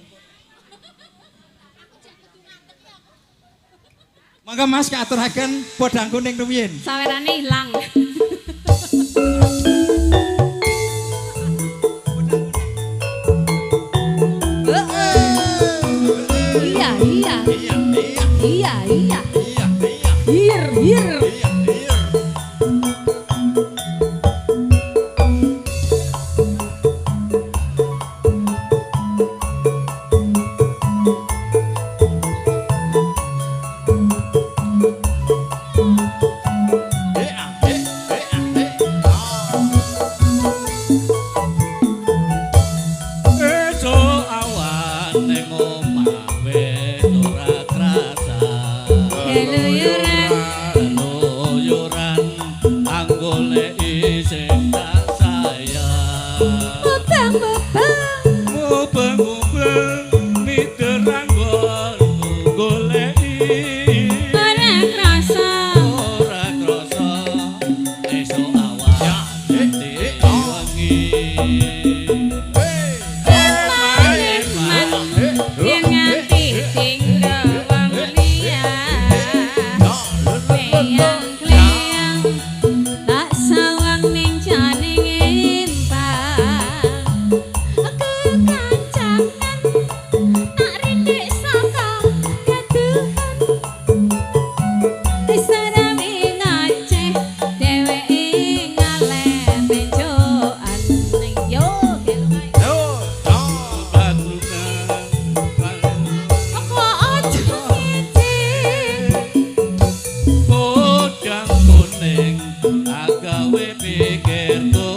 Monggo Mas kaaturaken podang kuning rumiyin. Sawerane ilang. Iya, iya. Iya, iya. Iya, iya. Iya, iya. Hir, hir. Iya, iya. Esuk awan ning omah wis ora krasa. Keluyuran. Keluyuran anggoleki sing tak sayang. Mubeng-mubeng. Mubeng-mubeng mider anggonku goleki. Ora krasa. Ora krasa esuk awan wengi. Eman-eman yen nganti tinggal wong liya. Kleyang-kleyang tak sawang ning jane ngempang. Kekancangan tak rindik saka kaduhan. Disarami ngoceh dheweke ngaleh benjokan. Yo gelo kae. Kok aja ngece. Podang kuning agawe pikirku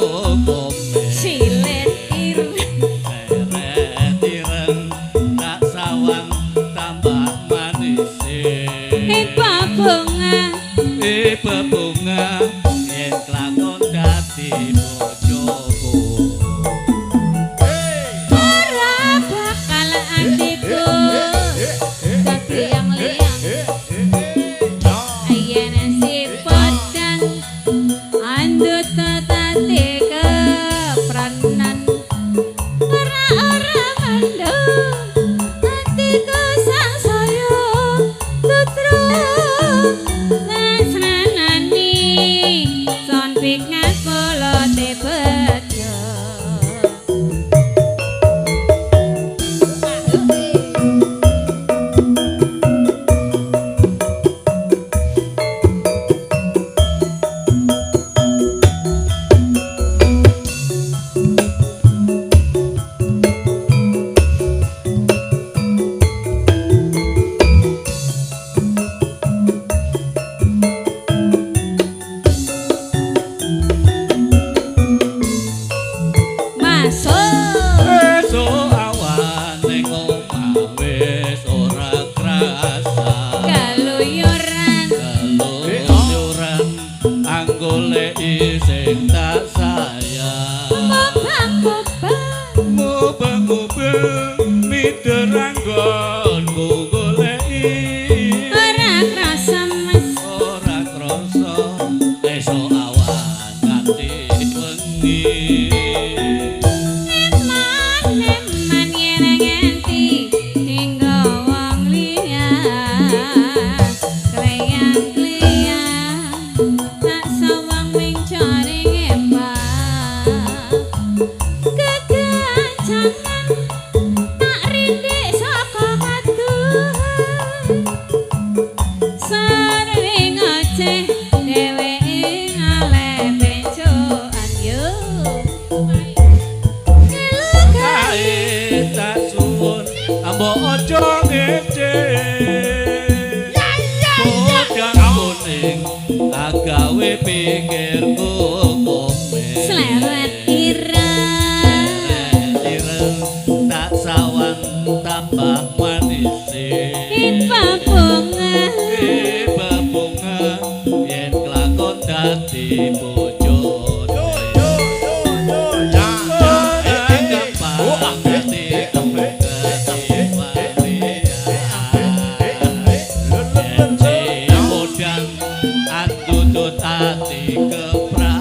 komen. Silet ireng. Seret ireng tak sawang tambah manis. Bunga Bebunga yen kelakon dadi bojoku. Ora bakal atiku dadi yang liyang. Yen si podang andut tati kepranan. Ora ora mendung atiku sangsaya tutru. Nasranani son pikat polote bejo. Masuk. Esuk awan ning omah wis ora krasa. Keluyuran. Keluyuran anggoleki sing tak sayang. Mubeng-mubeng. Mubeng-mubeng mider anggonku goleki. Ora krasa Mas. Ora krasa esuk awan nganti wengi. Eman-eman yen nganti tinggo wong liya. Kleyang-kleyang tak sawang ming jane ngembang. Kekancangan tak rindik saka kaduhan. Sarwe ngoceh dheweke ngaleh benjokan yo. Gelo Kae tak suwun ambok aja ngece. Podang kuning agawe pikirku komen. Sleret ireng. Ireng tak sawang tambah manis. Ipa bunga. Bebunga yen kelakon dadi bojone. Ora gampang dadi yen si podang andutut ati kepranan.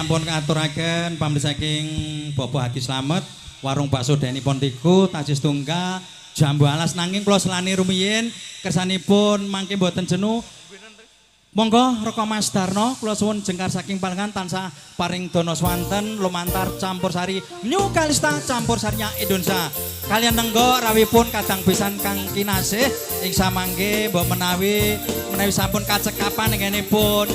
sampun kaaturaken pamrih saking Bapak Hadi Slamet, warung bakso Deni Pontiku, Tasis Tunggal, Jambu Alas nanging kula selani rumiyin kersanipun mangke mboten jenu. Monggo Raka Mas Darno kula suwun jengkar saking palengan tansah paring dana swanten lumantar campur sari New Kalista campur sarinya Indonesia. Kalian nenggo rawuhipun kadang pisan kang kinasih ing samangke mbok menawi menawi sampun kacekapan inggenipun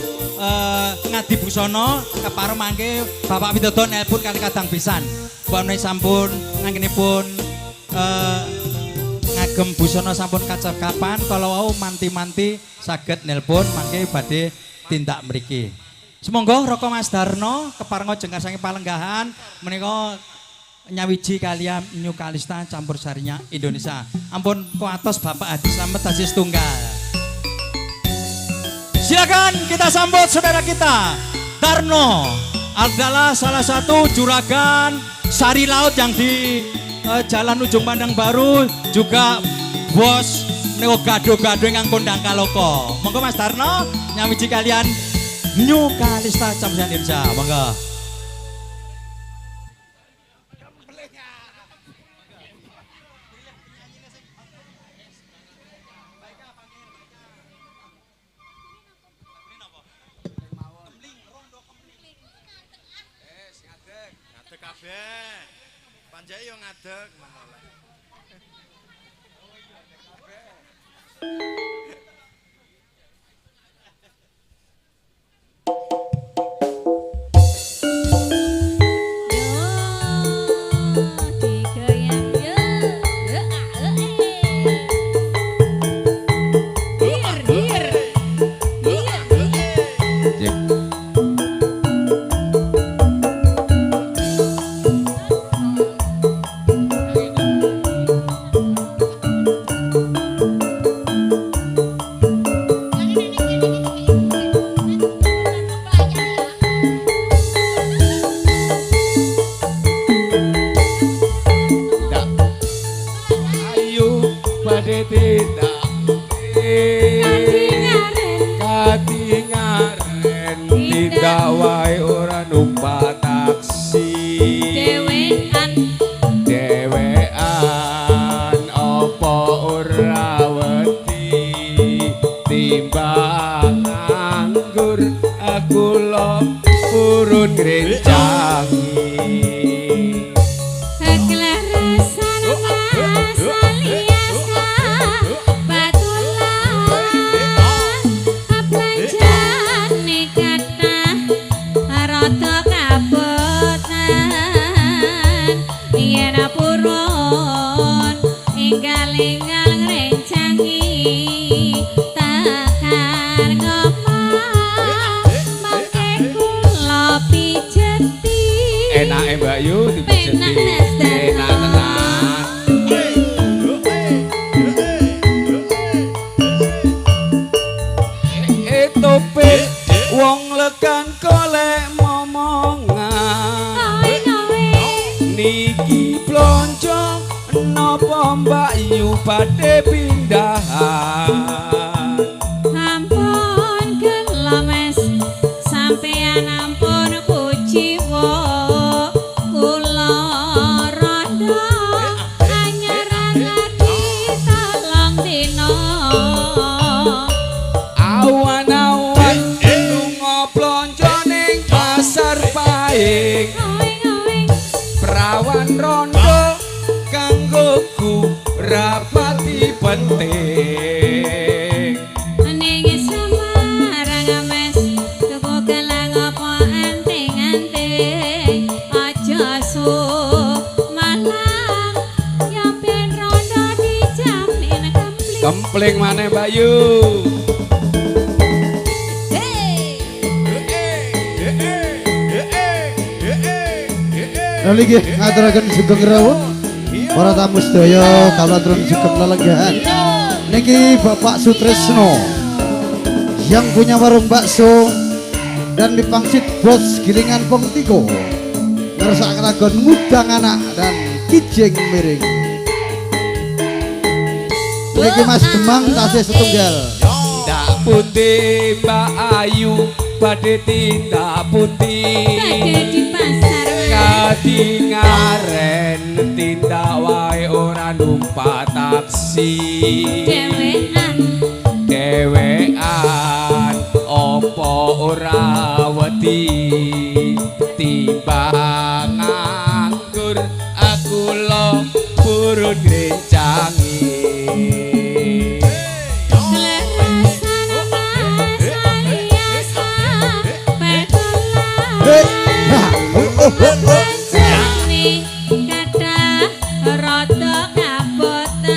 ngadi busana keparo mangke Bapak Widodo nelpon kali kadang pisan. Mbok menawi sampun nganggenipun ngagem busana sampun kacekapan kalau wau manti-manti saged nelpon mangke badhe tindak mriki. Sumangga Raka Mas Darno keparenga jengkar saking palenggahan menika nyawiji kalian New Kalista campur sarinya Indonesia. Ampun kuatos Bapak Hadi Slamet Tasis Tunggal. Silakan kita sambut saudara kita Darno adalah salah satu juragan sari laut yang di Jalan Ujung Pandang Baru juga bos menika gado-gado ingkang kondang kaloka. Monggo Mas Darno nyawiji kalian New Kalista campur Indonesia. Monggo. Ngadeg kabeh. Panjake yo ngadeg menoleh. Kempling maneh Bayu. Lalu nggih ngaturaken sugeng rawuh para tamu sedaya kawula turun sugeng lelenggahan. Niki Bapak Sutresno yang punya warung bakso dan dipangsit bos gilingan pong tigo ngersakaken lagon ngudang anak dan kijing miring. Niki Mas Demang tasih setunggal. Ndak pundi Mbak Ayu Badhe tindak pundi? Badhe di pasar, Mas. Kadingaren tindak wae ora numpak taksi. Dhewean. Dhewean apa ora wedi timbang nganggur aku lo purun grencangi. Klerasan Mas alias Eh, ha, oh, oh, oh, oh. Pancene kathah rada kabotan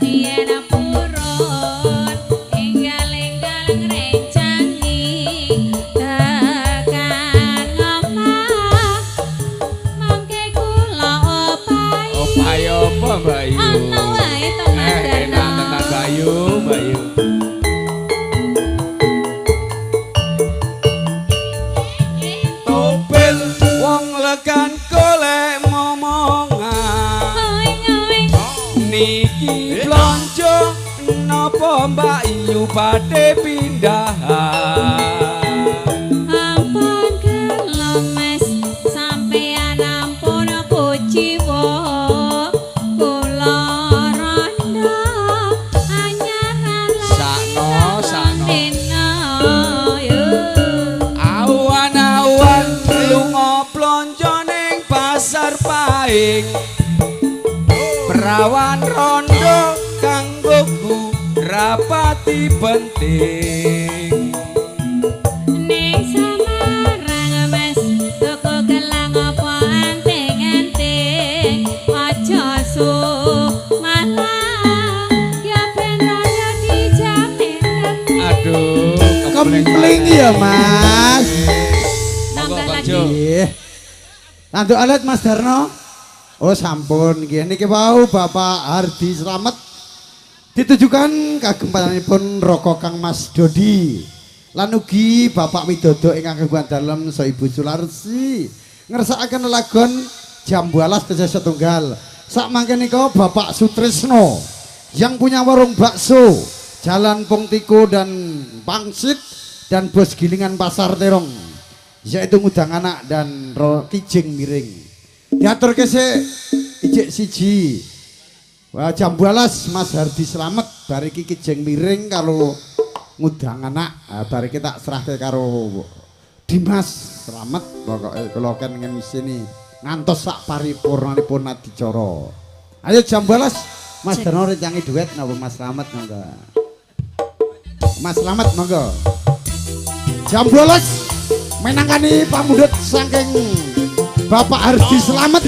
yen purun enggal-enggal ngrencangi tekan ngomah mangke kula opahi. Opahi apa, Mbak Yu? Ana wae to, Mas Eh, Darno. enak tenan Mbak Yu, Mbak Yu. Topil wong legan golek momongan. Niki blonjo napa Mbak Yu badhe pindahan? Ampun gelo Mas, sampeyan ampun kuciwa. Kula rondo anyaran lan Sakno, sakno. dina yo. Awan-awan lunga blonjo ning pasar Pahing. Perawan rondo kanggoku rapati penting. Ning Samarang Mas, tuku gelang apa anting-anting. Aja sumalah ya ben rada dijamin penting. Aduh, Kempling ya, Mas. Tambah lagi. Nggih. Lanjut alat Mas Darno. Oh sampun nggih niki wau Bapak Hardi Slamet ditujukan kagem panjenenganipun Raka Kang Mas Dodi lan ugi Bapak Widodo ingkang kagungan dalem sa Ibu Sularsi ngersakaken lelagon Jambu Alas tesih setunggal. Sak mangke nika Bapak Sutrisno yang punya warung bakso Jalan Pongtiko dan Pangsit dan Bos Gilingan Pasar Terong, yaitu ngundang anak dan kijing miring. Diatur kese ijik siji. Wah, Jambu Alas Mas Hardi Slamet bar iki kijing miring karo ngundang anak. Ah, bar iki tak serahke karo Dimas Slamet pokoke kula ken ngemsini ngantos sak paripurnanipun adicara. Ayo Jambu Alas Mas Darno rencangi duet napa Mas Slamet monggo. Mas Slamet monggo. Jambu Alas menangani pamundhut saking Bapak Hardi Slamet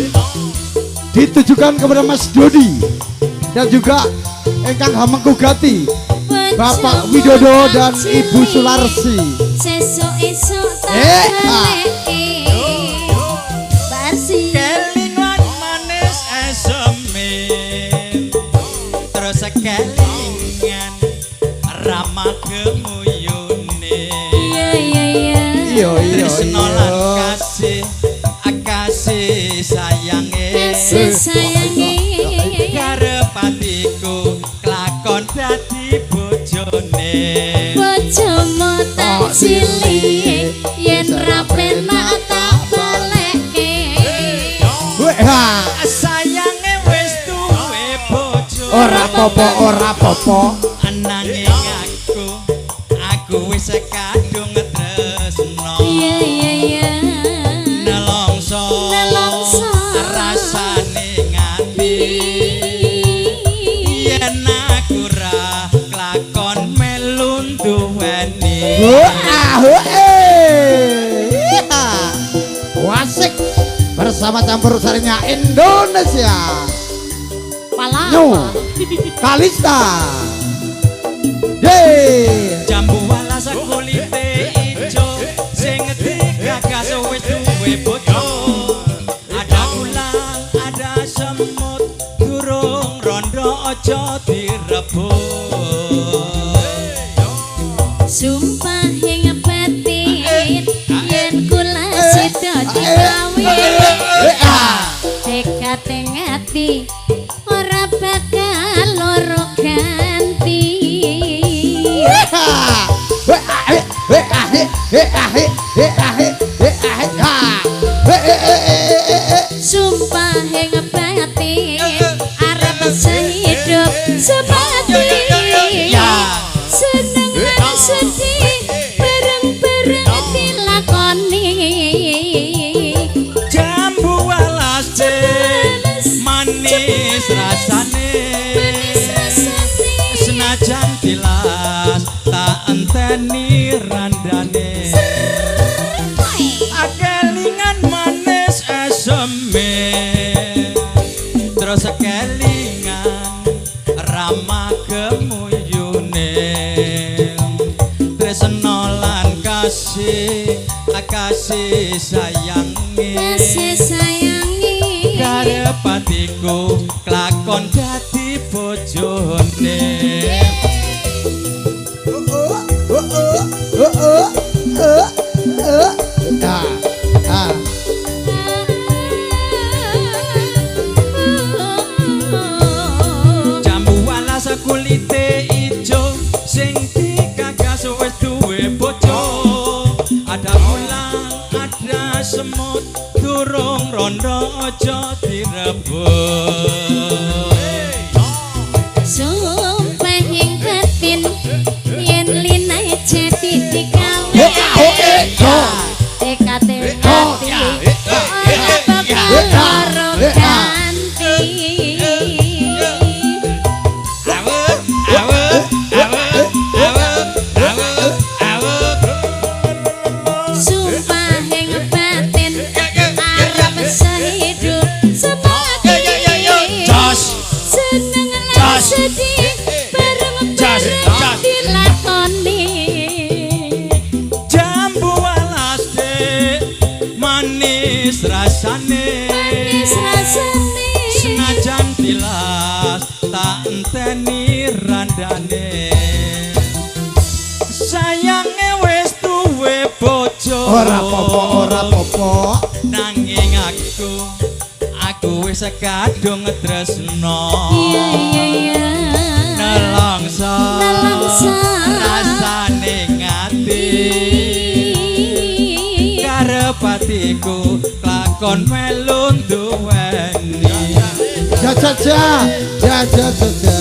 ditujukan kepada Mas Dodi dan juga ingkang hamengku gati Bapak Widodo dan Ibu Sularsi. Sesuk esuk tak Eh, ah. baleke. Barsi. Kelingan manis eseme terus kelingan ramah gemuyune. Iya iya iya. Iya iya Tresno lan iya. kasih kasih sayange. Kasih sayange. Karep atiku kelakon dadi bojone. Bojomu tak cilik yen ra penak tak balekke. Weh, ha. Sayange wis duwe bojo. Ora popo ora popo. Ananging aku wis kadung tresno. Iya iya iya. Nelongso Nelongso. rasane ngati yen aku ra kelakon melu nduweni. Wah, eh. Wasik bersama campur sarinya Indonesia. Pala. New Kalista. Yeay. Jambu alas kulite ijo sing digagas wis duwe bojo. Ada ular, ada semut, durung rondo aja direbut. Sumpah ing batin yen kula sida dikawin. Tekad ing ati ora bakal loro ganti. Wah, Sumpah ing batin arep sehidup semati. Seneng lan sedih bareng-bareng dilakoni. Jambu alas manis rasane, senajan tilas tak enteni randane. Kelingan manis eseme, terus kelingan ramah gemuyune. Tresno lan kasih, kasih sayangi, kasih sayangi. Karep atiku klakon dadi bojone. Oh oh oh oh oh oh. Ah ah. Jambu alas kulite ijo, sing dikagas wis duwe bojo. Ada ulang, ada semut, durung rondo aja direbut. Sumpah ing batin yen linae jati digawe. Tekate ati ora bakal loro ganti. Sumpah ing batin arep sehidup semati. Seneng lan sedih bareng-bareng dilakoni. Jambu alas manis rasane, manis rasane. Senajan tilas tak enteni randane. Sayange wis duwe bojo, Ora popo, ora popo. Nanging aku wis kadung tresno. Iya iya iya. Nelongso, nelongso rasane ngati. Karep atiku klakon melu nduweni. Ja ja ja ja ja ja ja.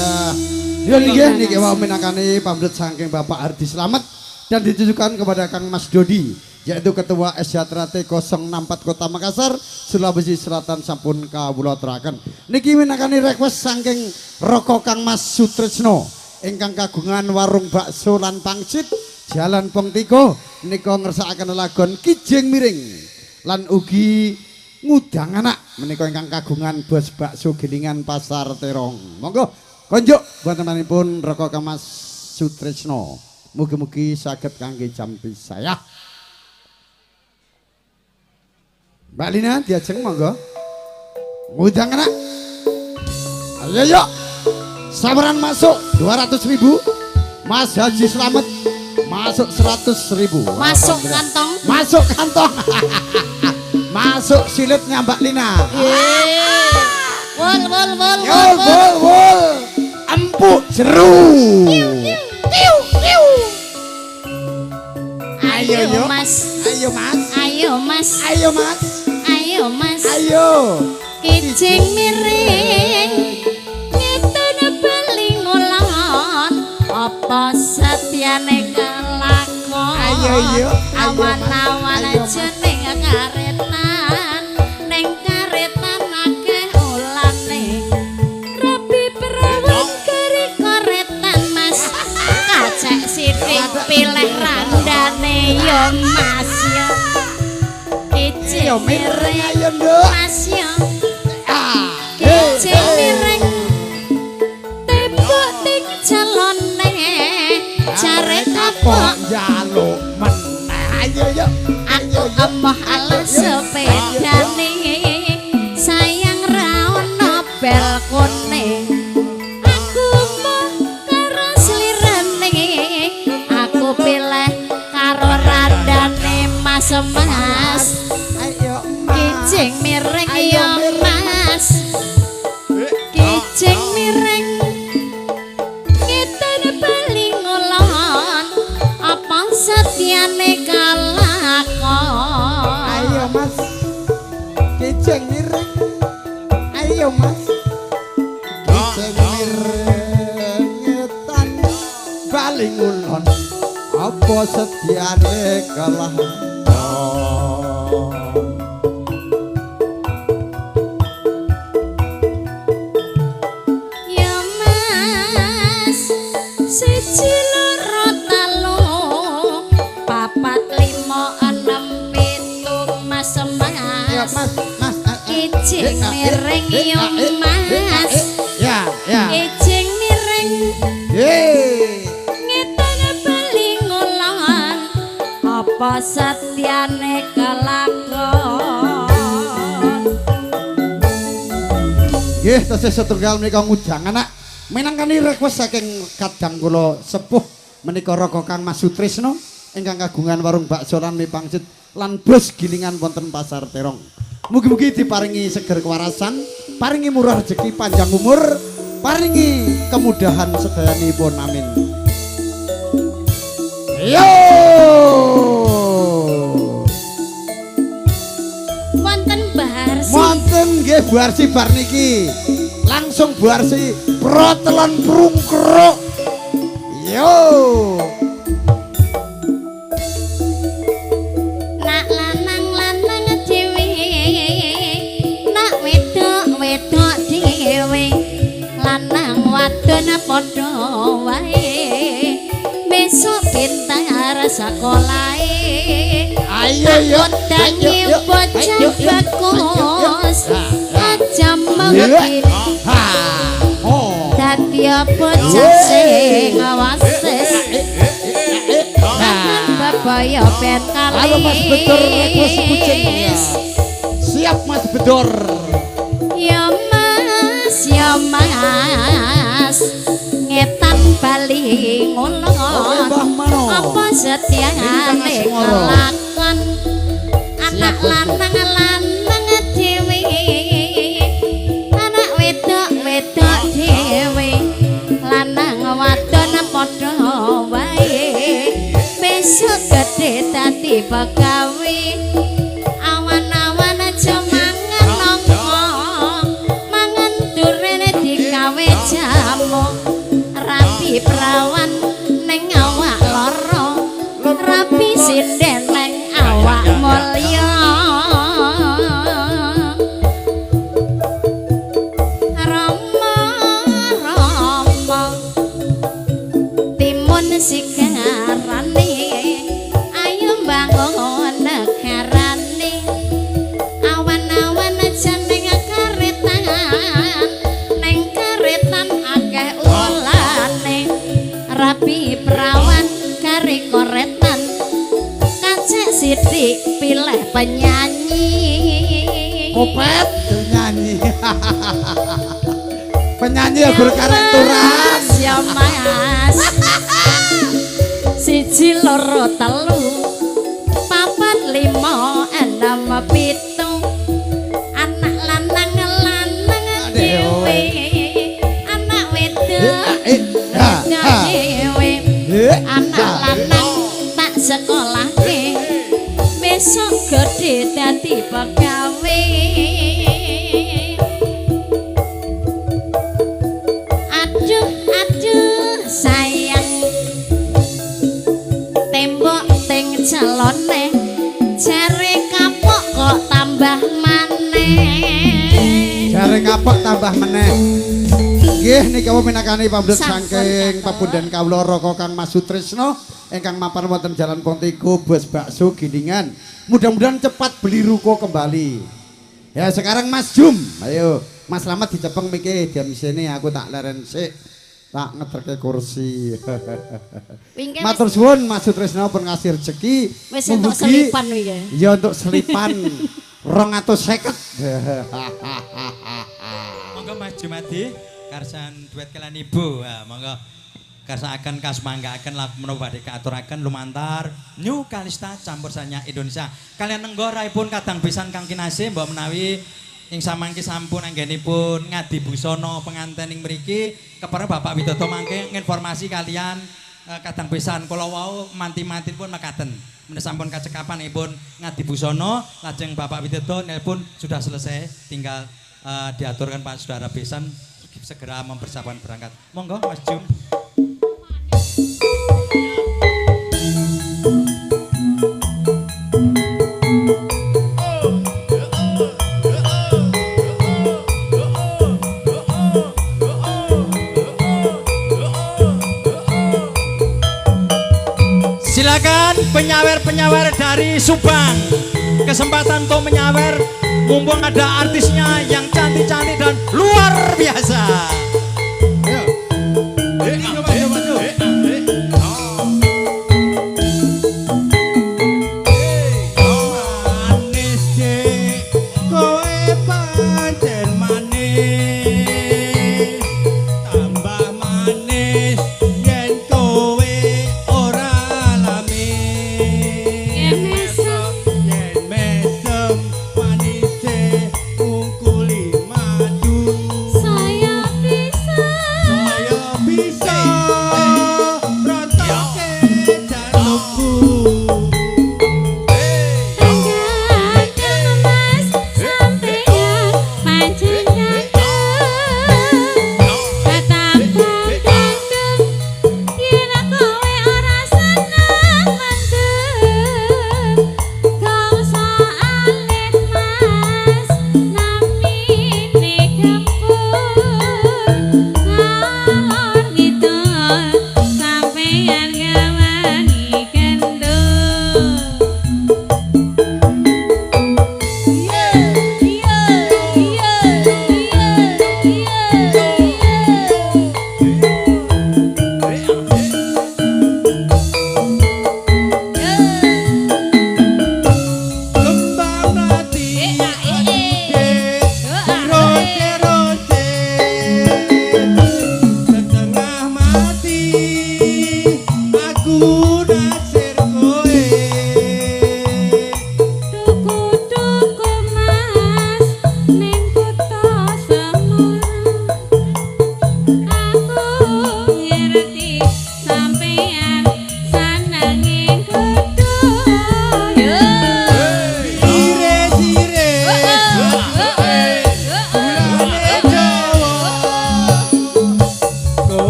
Yo nggih niki wau minangkani pamrih saking Bapak Ardi Slamet dan ditujukan kepada Kang Mas Dodi, yaitu Ketua Sejahtera T064 Kota Makassar, Sulawesi Selatan sampun kawula aturaken. Niki minangkani request saking Roko Kang Mas Sutrisno ingkang kagungan warung bakso lan pangsit Jalan Pong Tiko nika ngersakaken lagon Kijing Miring lan ugi ngudang anak menika ingkang kagungan bos bakso gilingan Pasar Terong. Monggo konjuk wontenipun Roko Kang Mas Sutrisno. Mugi-mugi saged kangge jampi saya. Mbak Lina diajeng monggo. Ngundang anak. Ayo yuk. Saweran masuk 200.000. Mas Haji Slamet masuk 100.000. Masuk kantong. Masuk kantong. Masuk silitnya Mbak Lina. Wol wol wol wol wol wol. Empuk jeru. Tiu tiu. Ayo Ayo Mas. Ayo Mas. Ayo Mas. Ayo Mas. Ayo Mas. Ayo. Kijing miring ngetun bali ngulon apa setyane kelakon. Ayo yo. Awan-awan jeneng karetan ning karetan akeh ulane. Rabi perawan kari koretan Mas. Kacek sithik pilih randane yo Mas yo. Kijing miring Mas yo. Kijing miring tembok ting jalone jare kapok njaluk meneh. Ayo yo. Aku emoh alas sepedane sayang ra ono bel kuning. Aku emoh karo slirane aku pilih karo randane Mas Mas. Ayo Kijing miring yo Mas. Kijing miring ngetan bali ngulon apa setyane kalakon. Ayo Mas. Kijing miring. Ayo Mas. Kijing miring ngetan bali ngulon apa sediane kalah. Ya Mas, siji loro telu papat lima enem pitu Mas Mas. Ya Mas, Mas. Kijing miring ya Mas. Ya, ya. Kijing miring. Ye. Ngetan bali ngulon apa setyane kelakon. Nggih, tesih setunggal menika ngundang anak minangkani request saking kadang kula sepuh menika Raka Kang Mas Sutrisno ingkang kagungan warung bakso lan mie pangsit lan bus gilingan wonten Pasar Terong. Mugi-mugi diparingi seger kewarasan, paringi murah rezeki, panjang umur, paringi kemudahan sedayanipun, amin. Yo. Wonten Barsi. Wonten nggih Bu Arsi bar niki. Langsung Bu Arsi protelon prungkruk. Yo. Nak lanang lanang dhewe, nak wedok wedok dhewe, lanang wadon padha wae. Besok pintar sekolahe. Ayo yo, ayo yo, bocah bagus, aja mengkini. Dadi bocah sing wasis. Babaya ben kalis. Halo Mas Bedor request kucing. Siap Mas Bedor. Ya Mas, ya Mas, ngetan bali ngulon. Apa setiane kelakon anak lanang lanang dhewe, anak wedok wedok dhewe, lanang wadon padha wae. Besok gedhe dadi pegawe, awan-awan aja mangan nangka, mangan durene digawe jamu. Rabi prawan neng awak loro, rabi sinden neng awak mulya. Rama rama timun sigarane, ayo bangun negarane. Awan-awan aja neng karetan, neng karetan akeh ulane. Rabi prawan kari koretan, kacek sithik pilih penyanyi. Kopet penyanyi. Penyanyi ya gur karek turan. Ya Mas, siji loro telu papat lima enem pitu, anak lanang lanang dhewe, anak wedok wedok dhewe, anak lanang tak sekolahke, besok gedhe dadi pegawe. Aduh aduh sayang, tembok ting celone, jare kapok kok tambah maneh. Jare kapok tambah meneh. Nggih niki wau minangkani pamrih saking papunden kawula Raka Kang Mas Sutrisno ingkang mapan wonten Jalan Pontigo Bus Bakso Gilingan. Mudah-mudahan cepat beli ruko kembali. Ya sekarang Mas Jum, ayo Mas Slamet dicepeng miki diam sini aku tak leren sik. Tak ngeterke kursi. Matur suwun Mas Sutrisno pun ngasih rezeki. Wis entuk selipan wingi. Ya untuk selipan 250. Monggo Mas Jumadi karsan duet kalian ibu. Ha, monggo karsakaken kasmanggaaken lagu menapa badhe kaaturaken lumantar New Kalista campursanya Indonesia. Kalian nenggo raipun kadang pisan kang kinasih mbok menawi ing samangke sampun anggenipun ngadi busana penganten ing mriki kepareng Bapak Widodo mangke nginformasi kalian kadang pisan kula wau manti-manti pun mekaten. Menawi sampun kacekapan pun ngadi busana lajeng Bapak Widodo nelpon sudah selesai tinggal diaturkan Pak Saudara Besan segera mempersiapkan berangkat. Monggo Mas Jum. Silakan penyawer-penyawer dari Subang. Kesempatan untuk menyawer, mumpung ada artisnya yang cantik-cantik dan luar biasa. Ayo. Maju, maju. Manis dik, kowe pancen manis. Tambah manis yen kowe ora lamis. Yen mesem. Yen mesem manise ngungkuli madu. Saya pijet.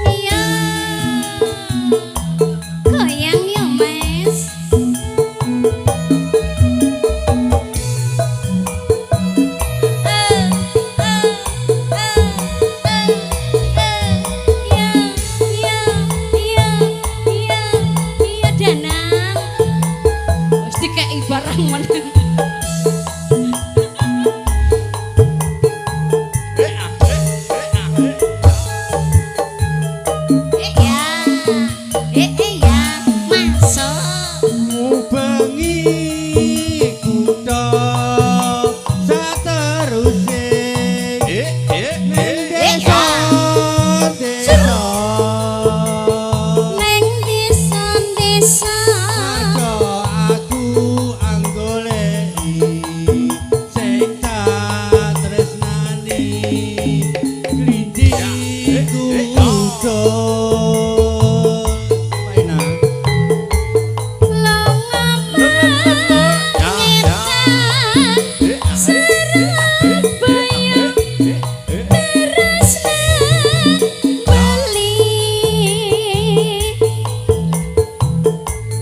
Iya. Goyang yo, Mas. Ya, ya, ya, ya, ya, Danang. Wis dikeki barang meneh. Eh ya, eh ya, masuk. Ngubengi kutha sateruse ning desa desa Neng desa-desa. Aja aku anggoleki sing tak tresnani klinciku ucul. Enak. Lunga mangetan Surabaya terus nang Bali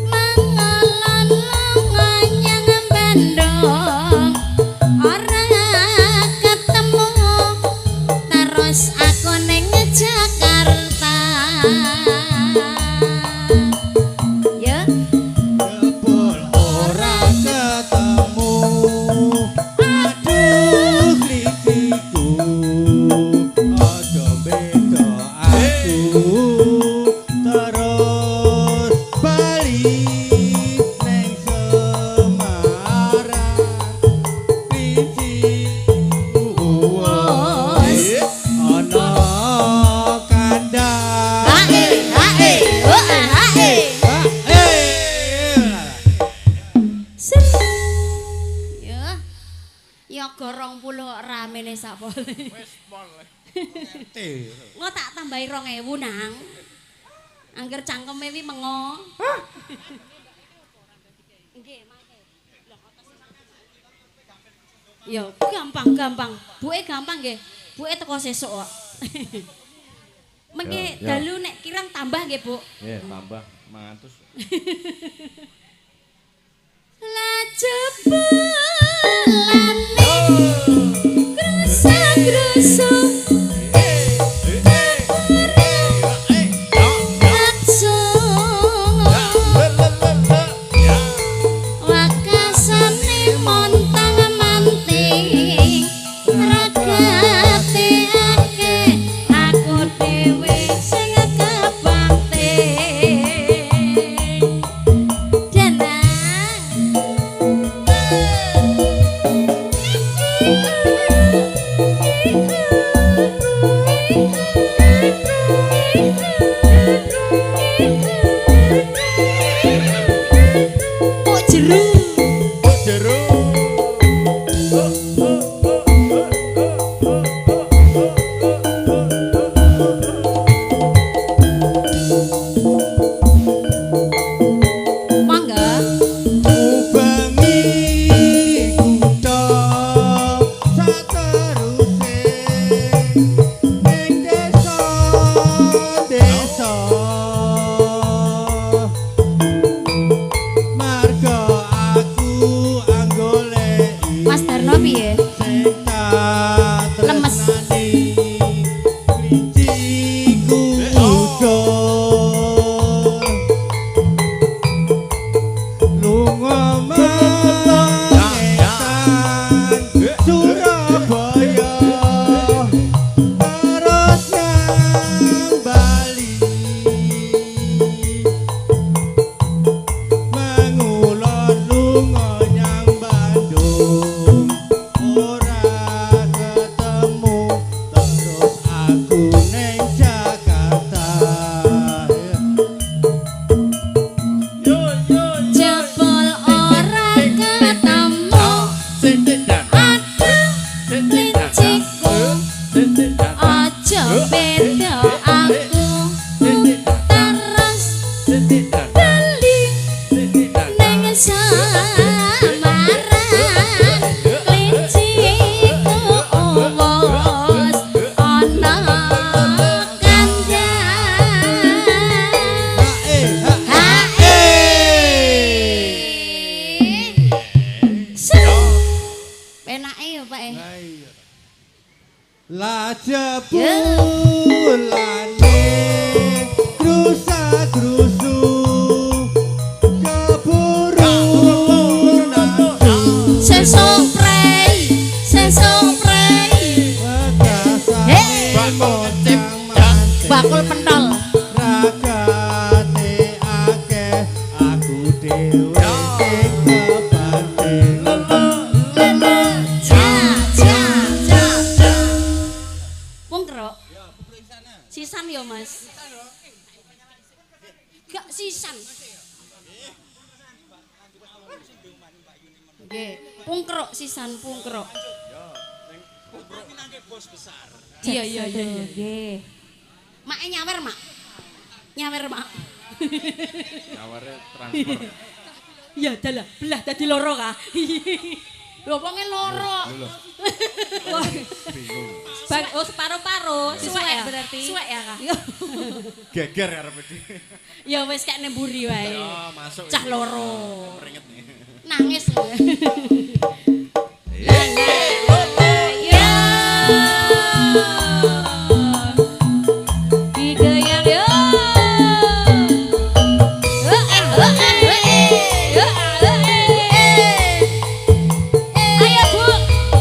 mangalon lunga nyang Bandung ora ketemu terus aku ning Jakarta ya. Jebul ora ketemu. Aduh klinciku, aja beda aku terus bali neng Semarang. Klinciku ana kandang. Hae hae oh hae. Eh. Ser. Ya. Ya gorong puluh ramene sak pole. Wis pol. Engko tak tambahi 2000 nang. Angger cangkeme wi mengo. Nggih, mangke. Ya, gampang gampang. Buke gampang nggih. Buke teko sesuk kok. Mengke Ya, ya. dalu nek kirang tambah nggih, Bu. Nggih, tambah 500. La jebulane grusa-grusu nafsu wakasane montang manting ragate akeh aku dhewe sing kebanting Danang. Kok jeru? Kok jeru. Mangga. Ubengi kutha sateruse ning desa desa marga aku anggoleki Mas Darno piye? sing tak Lemes. tresnani klinciku ucul. Lunga mangetan Surabaya terus nang Bali mengulon lunga nyang Bandung ora ketemu terus aku neng Jakarta. Yo yo. Jebul ora ketemu. Aduh linciku aja beda aku terus bali ning Semarang. piyambake. Lah jebulane grusa-grusu keburu nafsu. Sesuk prei, sesuk prei. Wekasane Hei. Bakul pentol. Ragate akeh aku dhewe sing kebatin. Ja ja ja ja. Wong kerok. Sisan yo, Mas. Gak sisan. Nggih, pungkrok sisan pungkrok. Iya iya iya iya. Nggih. Make nyawer, Mak. Nyawer, Mak. Nyawere transfer. Ya dalah, belah dadi loro ka. Lho wonge loro. Lho, Wah, bingung. oh separo-paro, Suwek suwek ya? berarti. Suwek ya, Kak? Geger arep iki. Ya wis kek nemburi wae. Ya, masuk. Cah loro. Keringet nih. Nangis. Ya. Digoyang yo. Ayo Bu,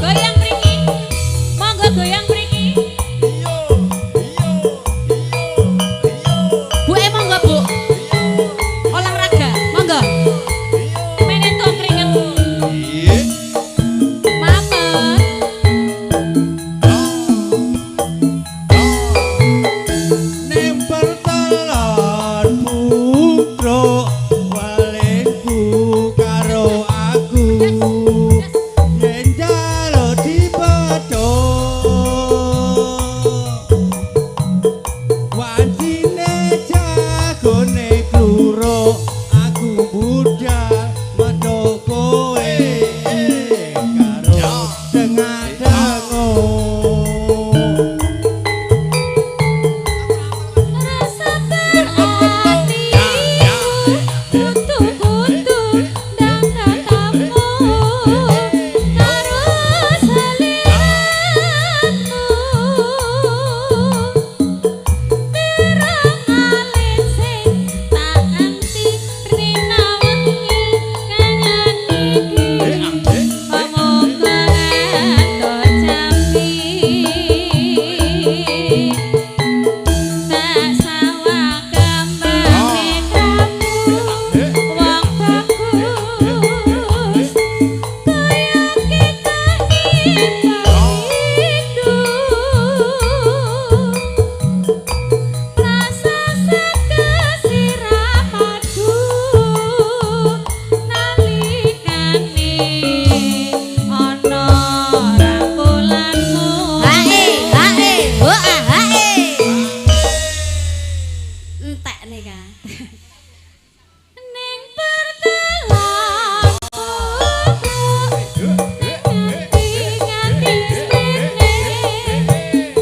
goyang mriki. Monggo goyang mriki. Bu e monggo, Bu. Olahraga, monggo. Menen to keringet. Mamet. Ning pertelon pungkruk walingku karo aku yen njaluk dipethuk wancine jagone kluruk aku budal methuk kowe karo dengah-denguh. Rasa berarti kutu-kutu dan tatamu karo seliramu terang alit sing tak anti rina wengi kangen iki omongan to jampi tak sawang kembange kramu wong bagus kaya kita itu rasa sekesiram madu nalikane ana rangkulanmu. Hae, hae, hoa, hae. Entek nih, Kak. Ning pertelan nganti nganti semene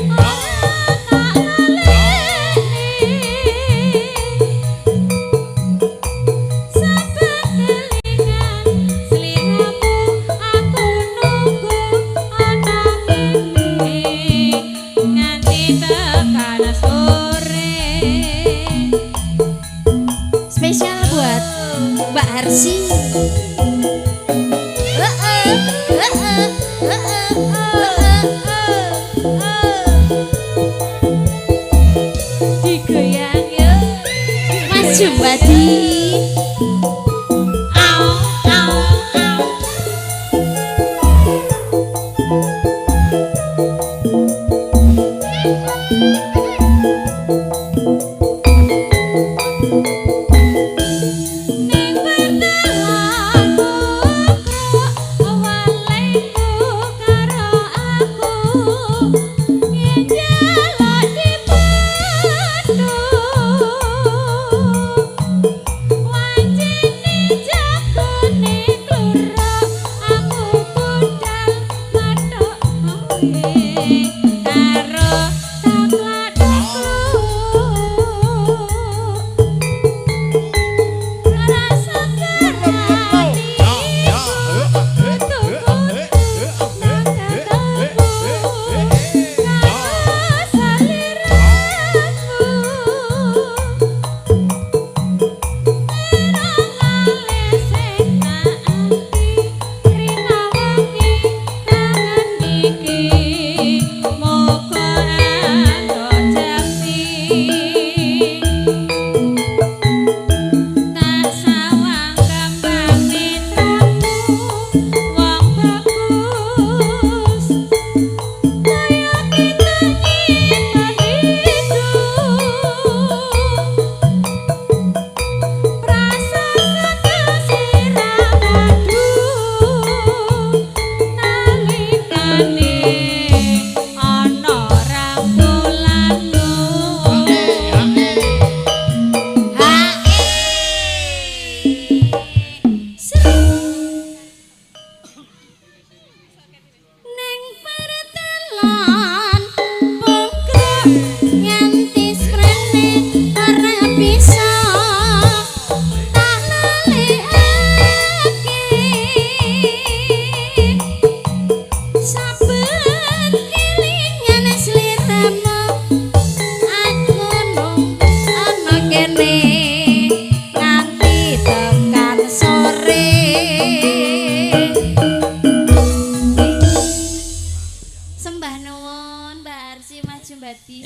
ora tak laleni saben kelingan sliramu aku nunggu ana kene nganti tekan sore. Spesial buat Mbak Harsi. Heeh, heeh, heeh, heeh, heeh. Digoyang yo. Mas Jumadi. Au au au. Ning pertelan pukruk walengku karo aku yen njaluk dipethuk.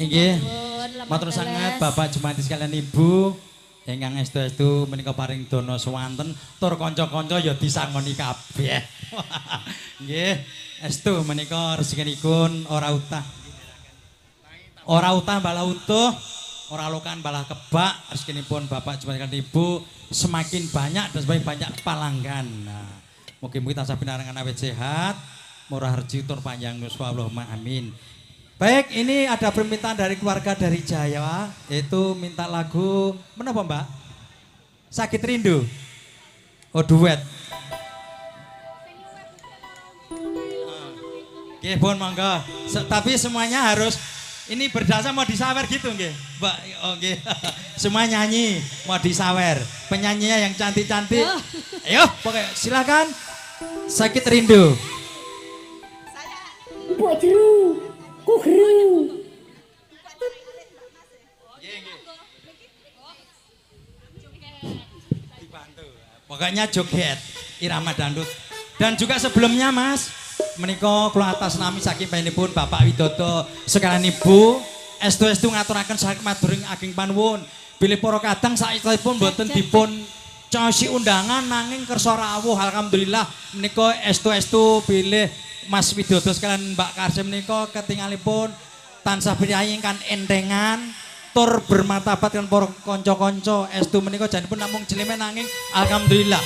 Inggih. Nuwun, lemah Matur sangat teles. Bapak Jumati sekalian Ibu ingkang estu-estu menika paring dana swanten tur kanca-kanca ya disangoni kabeh. Nggih, estu menika rezekinipun ora utah. Ora utah balah utuh, ora lokan balah kebak, rezekinipun Bapak Jumati sekalian Ibu semakin banyak dan semakin banyak pelanggan. Nah, mugi-mugi tansah pinarengan awet sehat, murah rezeki tur panjang yuswa Allahumma amin. Baik, ini ada permintaan dari keluarga dari Jaya, yaitu minta lagu menapa, Mbak? Sakit Rindu. Oh, duet. Nggih, pun monggo. Tapi semuanya harus ini berdasar mau disawer gitu nggih. Mbak, oh nggih. Semua nyanyi mau disawer. Penyanyinya yang cantik-cantik. Ayo, pokoknya silakan. Sakit Rindu. Mbok jeru, ku geru. Pokoknya joget irama dangdut. Dan juga sebelumnya Mas, menika kula atas nami saking panjenenganipun Bapak Widodo sekalian Ibu, estu-estu ngaturaken saking maduring ageng panuwun. Bilih para kadang saistipun mboten dipun caosi undangan nanging kersa rawuh alhamdulillah menika estu-estu bilih Mas Widodo sekalian Mbak Karsim menika ketingalipun tansah priyayi ingkang entengan tur bermartabat kan para kanca-kanca estu menika janipun namung jelimen nanging alhamdulillah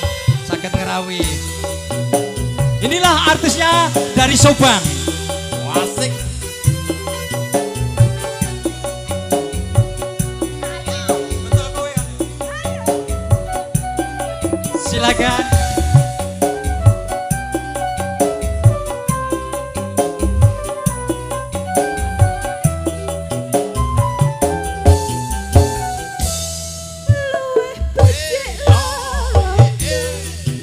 saged ngrawuhi. Inilah artisnya dari Subang. Asik. Silakan.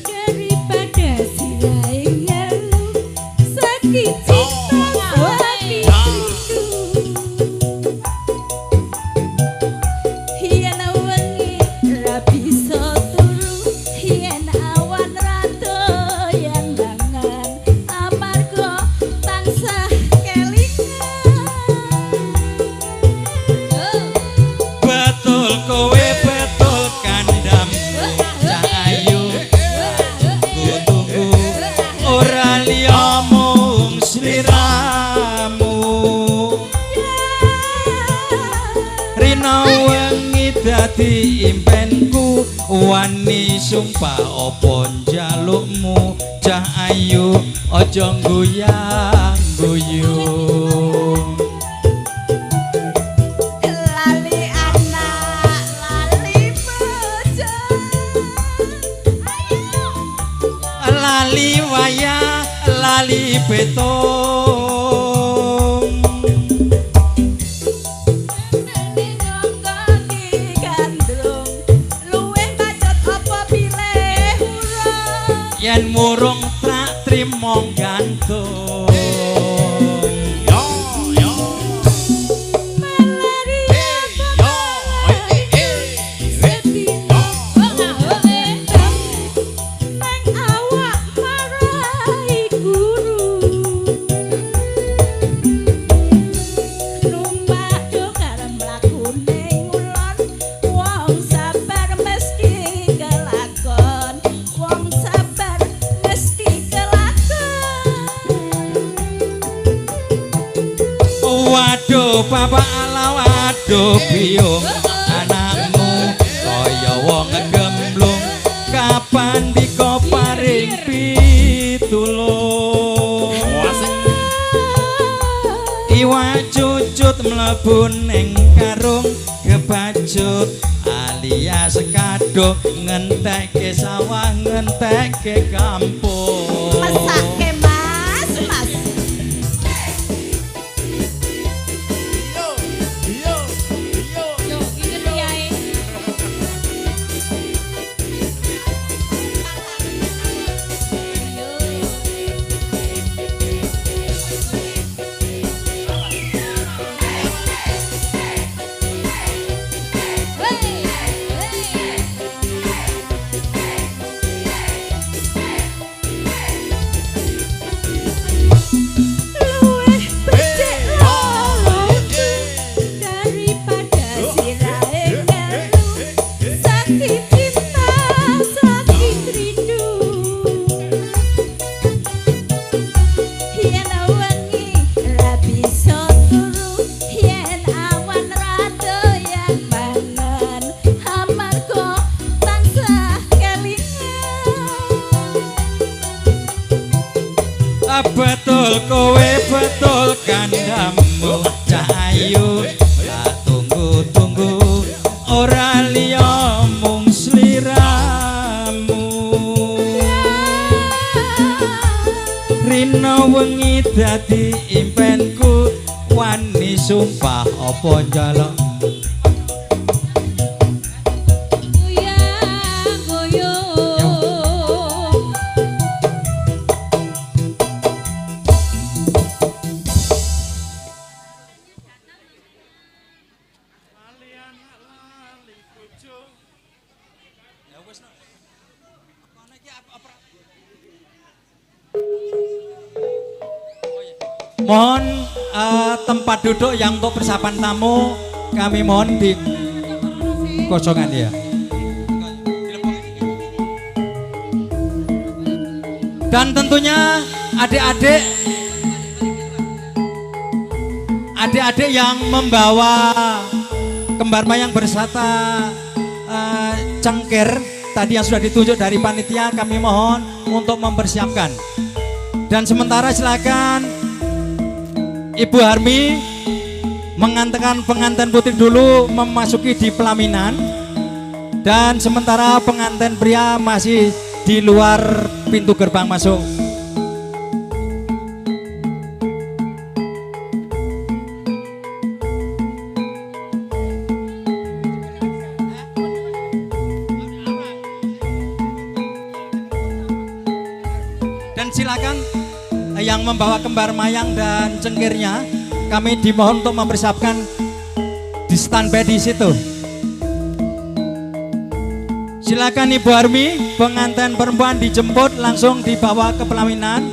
Daripada sirahe ngelu, sakit cinta sakit rindu. Yen wengi ra bisa turu, yen awan ra doyan mangan, amarga tansah kelingan. Betul kowe betul kandhamu cah ayu tunggu ora liya mung sliramu. Rina wengi dadi impenku wani sumpah apa njalukmu cah ayu aja guyang guyu. Lali anak, lali bojo. Lali wayah lali petung. Luwih bacut apa pilih urung? Yen murung trak trimo gantung. Yo yo. Malaria Yo. sedina nang awak marai guru. Numpak dokar mlakune ngulon, wong sabar mesti kelakon, wong sabar mesti kelakon. Waduh bapak ala waduh biyung anakmu kaya wong gemblung kapan dika paring pitulung. Iwak cucut mlebu ning karung kebacut alias kadung ngentekke sawah ngentekke kampung. Mesake Mas, Mas. Yo yo yo. Yo, iki priyae. Hey, hey. Betul kowe betul kandhamu cah ayu tak tunggu-tunggu ora liya mung sliramu. Rina wengi dadi impenku wani sumpah apa njaluk Mohon tempat duduk yang untuk persiapan tamu kami mohon di kosongan ya. Dan tentunya adik-adik yang membawa kembar mayang berserta cengkir tadi yang sudah ditunjuk dari panitia, kami mohon untuk mempersiapkan. Dan sementara silakan Ibu Harmi mengantarkan pengantin putri dulu memasuki di pelaminan, dan sementara pengantin pria masih di luar pintu gerbang masuk. Dan silakan yang membawa kembar mayang dan cengkirnya, kami dimohon untuk mempersiapkan di standby di situ. Silakan Ibu Harmi, pengantin perempuan dijemput langsung dibawa ke pelaminan,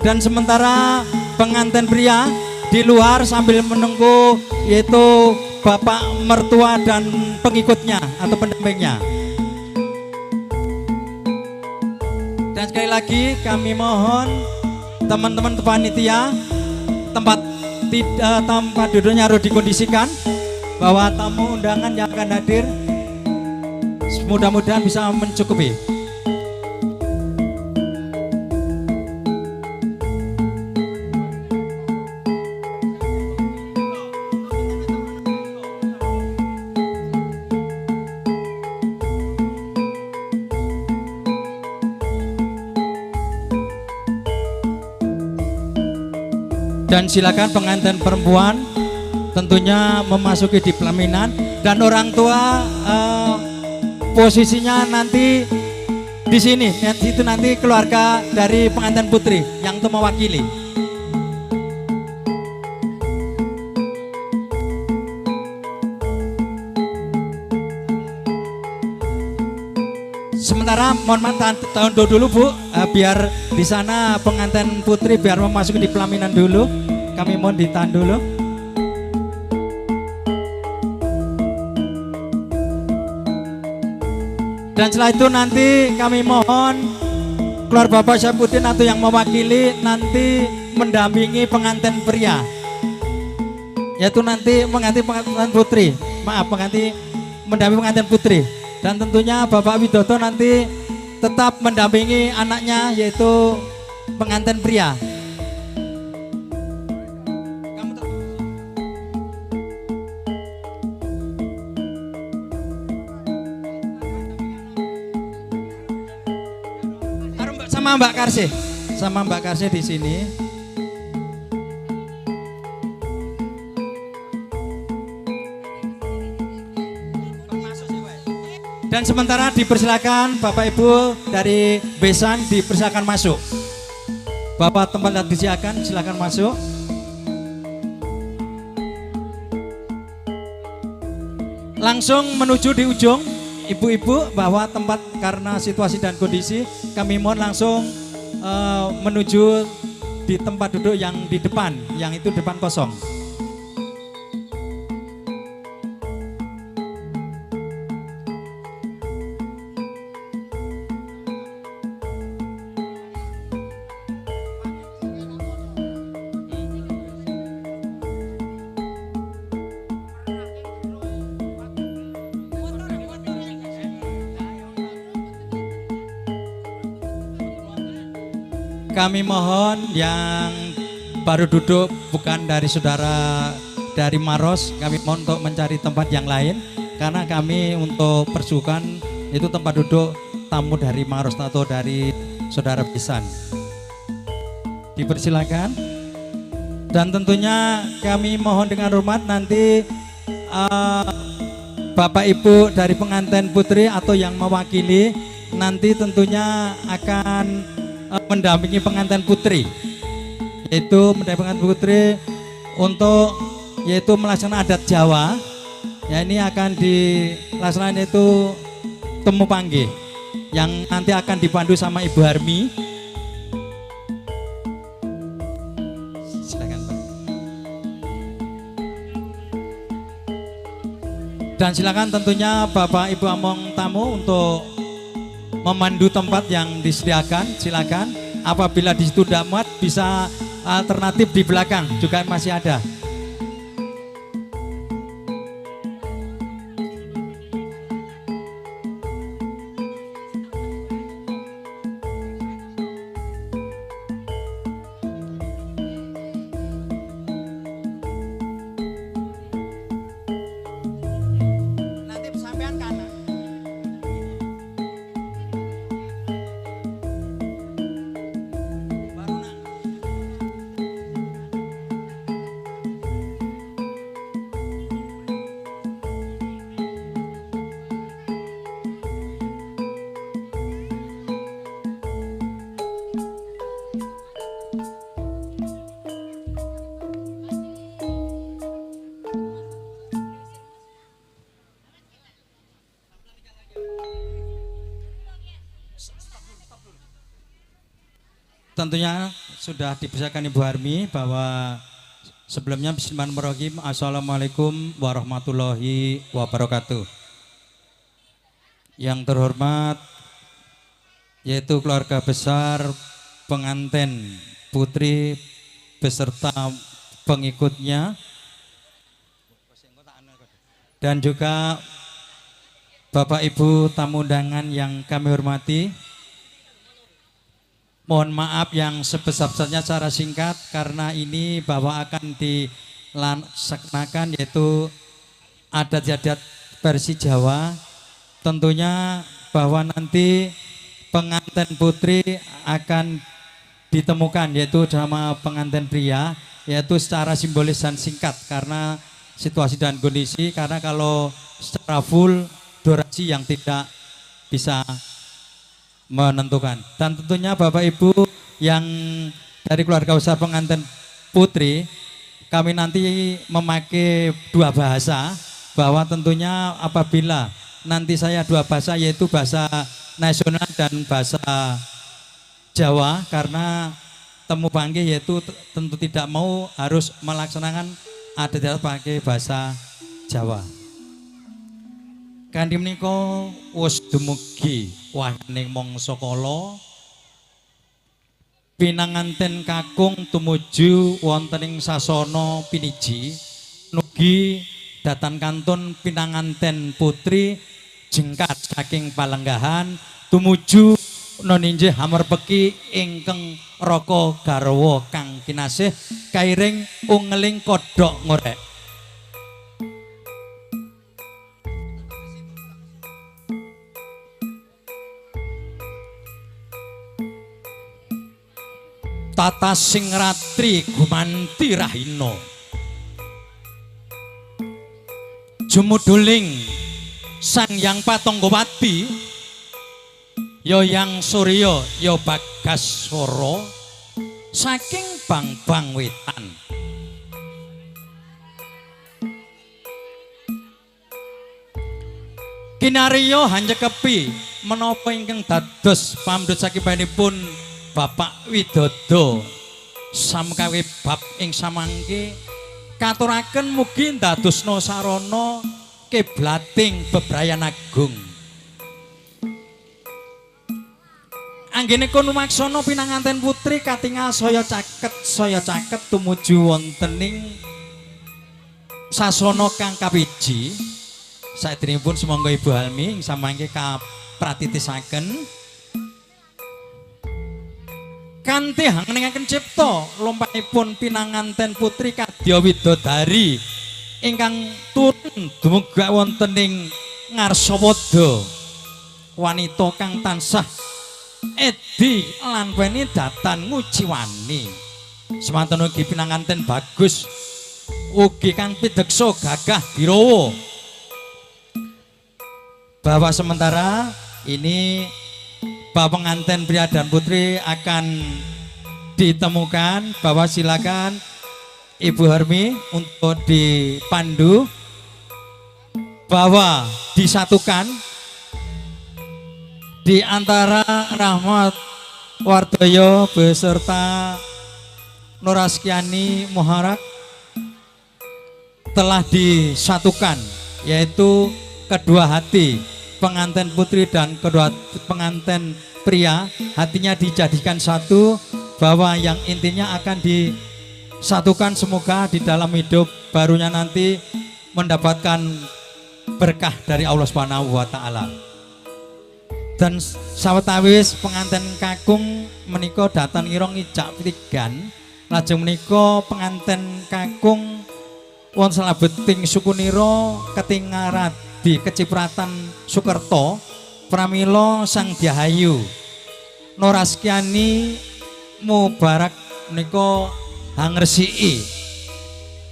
dan sementara pengantin pria di luar sambil menunggu yaitu bapak mertua dan pengikutnya atau pendampingnya. Dan sekali lagi kami mohon teman-teman panitia, tempat duduknya harus dikondisikan bahwa tamu undangan yang akan hadir mudah-mudahan bisa mencukupi. Dan silakan pengantin perempuan tentunya memasuki di pelaminan, dan orang tua posisinya nanti di sini, itu nanti keluarga dari pengantin putri yang untuk mewakili. Sementara mohon maaf tahun dulu Bu, biar di sana pengantin putri biar memasuki di pelaminan dulu. Kami mohon ditahan dulu. Dan setelah itu nanti kami mohon keluar Bapak Syaifuddin atau yang mewakili nanti mendampingi pengantin pria, yaitu nanti mengganti pengantin putri. Maaf, mendampingi pengantin putri. Dan tentunya Bapak Widodo nanti tetap mendampingi anaknya yaitu pengantin pria. Sama Mbak Karsih, sama Mbak Karsih di sini. Dan sementara dipersilakan Bapak Ibu dari besan dipersilakan masuk. Bapak tempat yang disediakan silakan masuk. Langsung menuju di ujung ibu-ibu bahwa tempat karena situasi dan kondisi kami mohon langsung menuju di tempat duduk yang di depan, yang itu depan kosong. Kami mohon yang baru duduk bukan dari saudara dari Maros, kami mohon untuk mencari tempat yang lain karena kami untuk persukan itu tempat duduk tamu dari Maros atau dari saudara Bisan. Dipersilakan. Dan tentunya kami mohon dengan hormat nanti Bapak Ibu dari pengantin putri atau yang mewakili nanti tentunya akan mendampingi pengantin putri, yaitu mendampingi pengantin putri untuk yaitu melaksanakan adat Jawa. Ya, ini akan dilaksanakan itu temu panggih yang nanti akan dipandu sama Ibu Harmi. Silakan Pak. Dan silakan tentunya Bapak Ibu among tamu untuk memandu tempat yang disediakan, silakan. Apabila di situ tidak muat, bisa alternatif di belakang juga masih ada. Nanti sampean kanan. Tentunya sudah dipersiapkan Ibu Harmi bahwa sebelumnya bismillahirrahmanirrahim. Assalamualaikum warahmatullahi wabarakatuh. Yang terhormat yaitu keluarga besar pengantin putri beserta pengikutnya dan juga Bapak Ibu tamu undangan yang kami hormati. Mohon maaf yang sebesar-besarnya secara singkat karena ini bahwa akan dilaksanakan yaitu adat-adat versi Jawa. Tentunya bahwa nanti pengantin putri akan ditemukan yaitu sama pengantin pria, yaitu secara simbolis dan singkat karena situasi dan kondisi, karena kalau secara full durasi yang tidak bisa menentukan. Dan tentunya Bapak Ibu yang dari keluarga besar pengantin putri, kami nanti memakai dua bahasa, bahwa tentunya apabila nanti saya dua bahasa yaitu bahasa nasional dan bahasa Jawa, karena temu panggih yaitu tentu tidak mau harus melaksanakan adat pakai bahasa Jawa. Kanthi menika wis dumugi wahyaning mangsa kala pinanganten kakung tumuju wonten ing sasana piniji nugi datan kantun pinanganten putri jengkat saking palenggahan tumuju noninjih hamerpeki ingkang raka garwa kang kinasih kairing ungeling kodhok ngorek. Tata sing ratri gumanti rahina jumuduling Sang Hyang Patonggowati ya Yang Surya ya Bagaswara saking Bangbang Wetan. Kinarya hanyekepi menapa ingkang dados pamdut sakibaripun Bapak Widodo samkawi bab ing samangke katuraken mugi ndadosna sarana kiblating bebrayan agung. Anggenipun lumaksana pinanganten putri katingal saya caket tumuju wontening sasana kang kapiji. Saderengipun sumangga Ibu Halmi ing samangke kapratitisaken. Kanthi hangeningaken cipta lumpahipun pinanganten putri kadya widodari ingkang turun dumegak wonten ing Ngarsapada, wanita kang tansah edi lan weni datan nguciwani. Semanten ugi pinanganten bagus ugi kang pideksa gagah dirawa. Bahwa sementara ini bapak pengantin pria dan putri akan ditemukan, bahwa silakan Ibu Hermi untuk dipandu bahwa disatukan di antara Rahmat Wardoyo beserta Noraskiani Muharak telah disatukan, yaitu kedua hati pengantin putri dan kedua pengantin pria, hatinya dijadikan satu, bahwa yang intinya akan disatukan semoga di dalam hidup barunya nanti mendapatkan berkah dari Allah Subhanahu wa Ta'ala. Dan sawetawis pengantin kakung menika datan ngira ngijak tigan, lajeng menika pengantin kakung wonten salebeting sukunira ketingaradi kecipratan Sukerto pramila Sang Dyahayu Noraskiani Mubarak menika hangresiki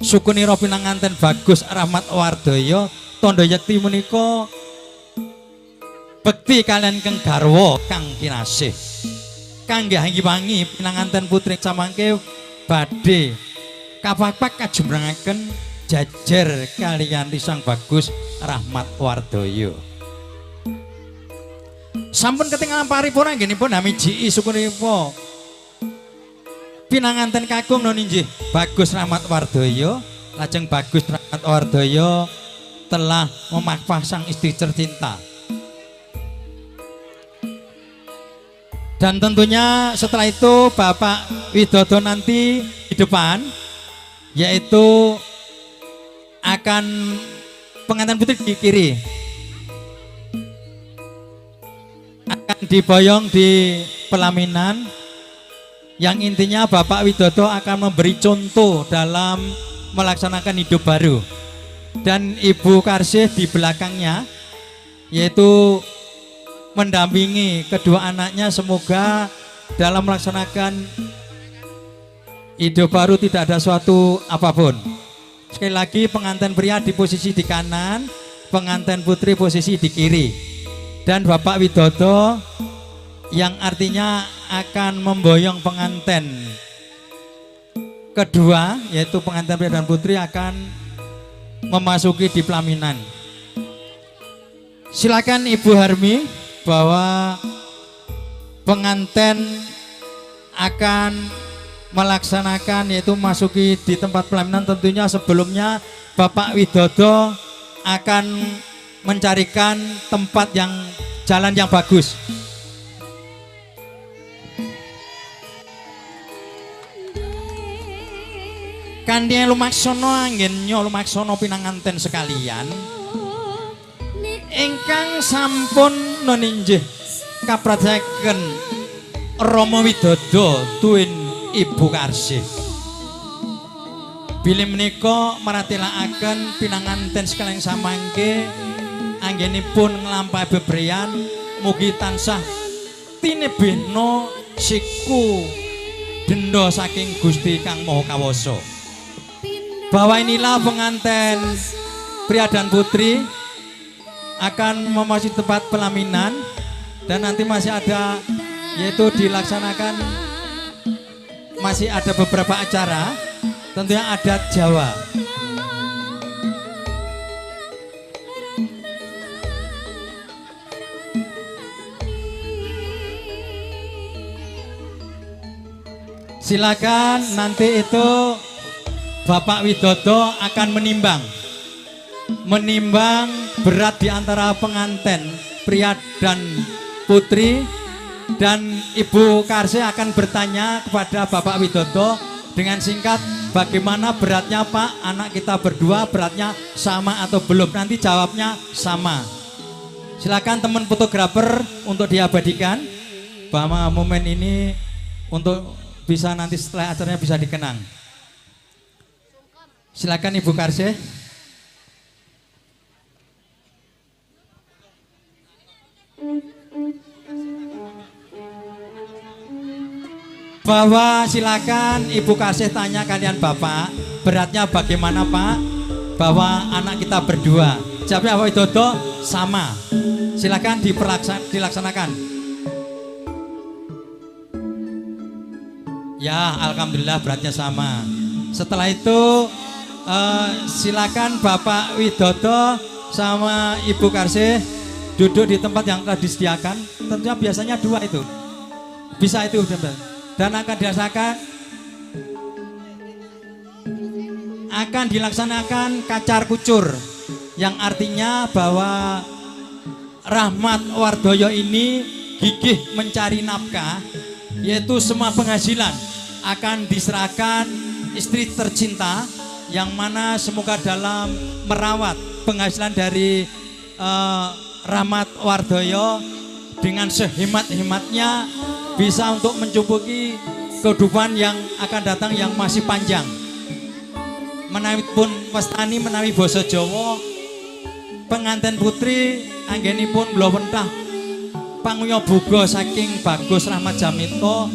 sukunira pinanganten bagus Rahmat Wardoyo tondo yekti menika bekti kalian keng garwa kang kinasih kangge hangi-wangi pinanganten putri samangke badhe kapapak kajumrangaken jajer kalian Risang Bagus Rahmat Wardoyo. Sampun ketinggalan paripurna anggenipun hamijiki sukunipun pinanganten kakung nun inggih Bagus Rahmat Wardoyo, lajeng Bagus Rahmat Wardoyo telah memapah sang istri tercinta. Dan tentunya setelah itu Bapak Widodo nanti di depan, yaitu akan pengantin putri di kiri, akan diboyong di pelaminan, yang intinya Bapak Widodo akan memberi contoh dalam melaksanakan hidup baru. Dan Ibu Karsih di belakangnya, yaitu mendampingi kedua anaknya, semoga dalam melaksanakan hidup baru tidak ada suatu apapun. Sekali lagi pengantin pria di posisi di kanan, pengantin putri posisi di kiri. Dan Bapak Widodo yang artinya akan memboyong pengantin kedua, yaitu pengantin pria dan putri akan memasuki di pelaminan. Silakan Ibu Harmi bahwa pengantin akan melaksanakan yaitu masuki di tempat pelaminan. Tentunya sebelumnya Bapak Widodo akan mencarikan tempat yang jalan yang bagus. Kanthi lumaksono anggennya lumaksono pinanganten sekalian ingkang sampun neninjih kaprajaken Rama Widodo tuwin Ibu Karsih. Bilih menika maratelakaken pinanganten sekalian samangke anggenipun nglampahi bebrayan mugi tansah tinebihna siku denda saking Gusti Kang Maha Kawasa. Bahwa inilah pengantin pria dan putri akan memasuki tempat pelaminan, dan nanti masih ada yaitu dilaksanakan masih ada beberapa acara, tentunya adat Jawa. Silakan nanti itu Bapak Widodo akan menimbang berat di antara pengantin pria dan putri, dan Ibu Karsih akan bertanya kepada Bapak Widodo dengan singkat, bagaimana beratnya Pak, anak kita berdua beratnya sama atau belum? Nanti jawabnya sama. Silakan teman fotografer untuk diabadikan bahwa momen ini Untuk bisa nanti setelah acaranya bisa dikenang. Silakan Ibu Karsih. Bahwa silakan Ibu Karsih tanya kalian Bapak, beratnya bagaimana Pak? Bahwa anak kita berdua. Jawabnya Bapak Widodo sama. Silakan dilaksanakan. Ya, alhamdulillah beratnya sama. Setelah itu silakan Bapak Widodo sama Ibu Karsih duduk di tempat yang telah disediakan. Tentunya biasanya dua itu. Bisa itu dan akan dilaksanakan kacar kucur, yang artinya bahwa Rahmat Wardoyo ini gigih mencari nafkah, yaitu semua penghasilan akan diserahkan istri tercinta, yang mana semoga dalam merawat penghasilan dari Rahmat Wardoyo dengan sehemat-hematnya bisa untuk mencukupi kehidupan yang akan datang yang masih panjang. Menawi pun wastani menawi basa Jawa, pengantin putri anggenipun blowentah panguya boga saking Bagus Rahmat Jamito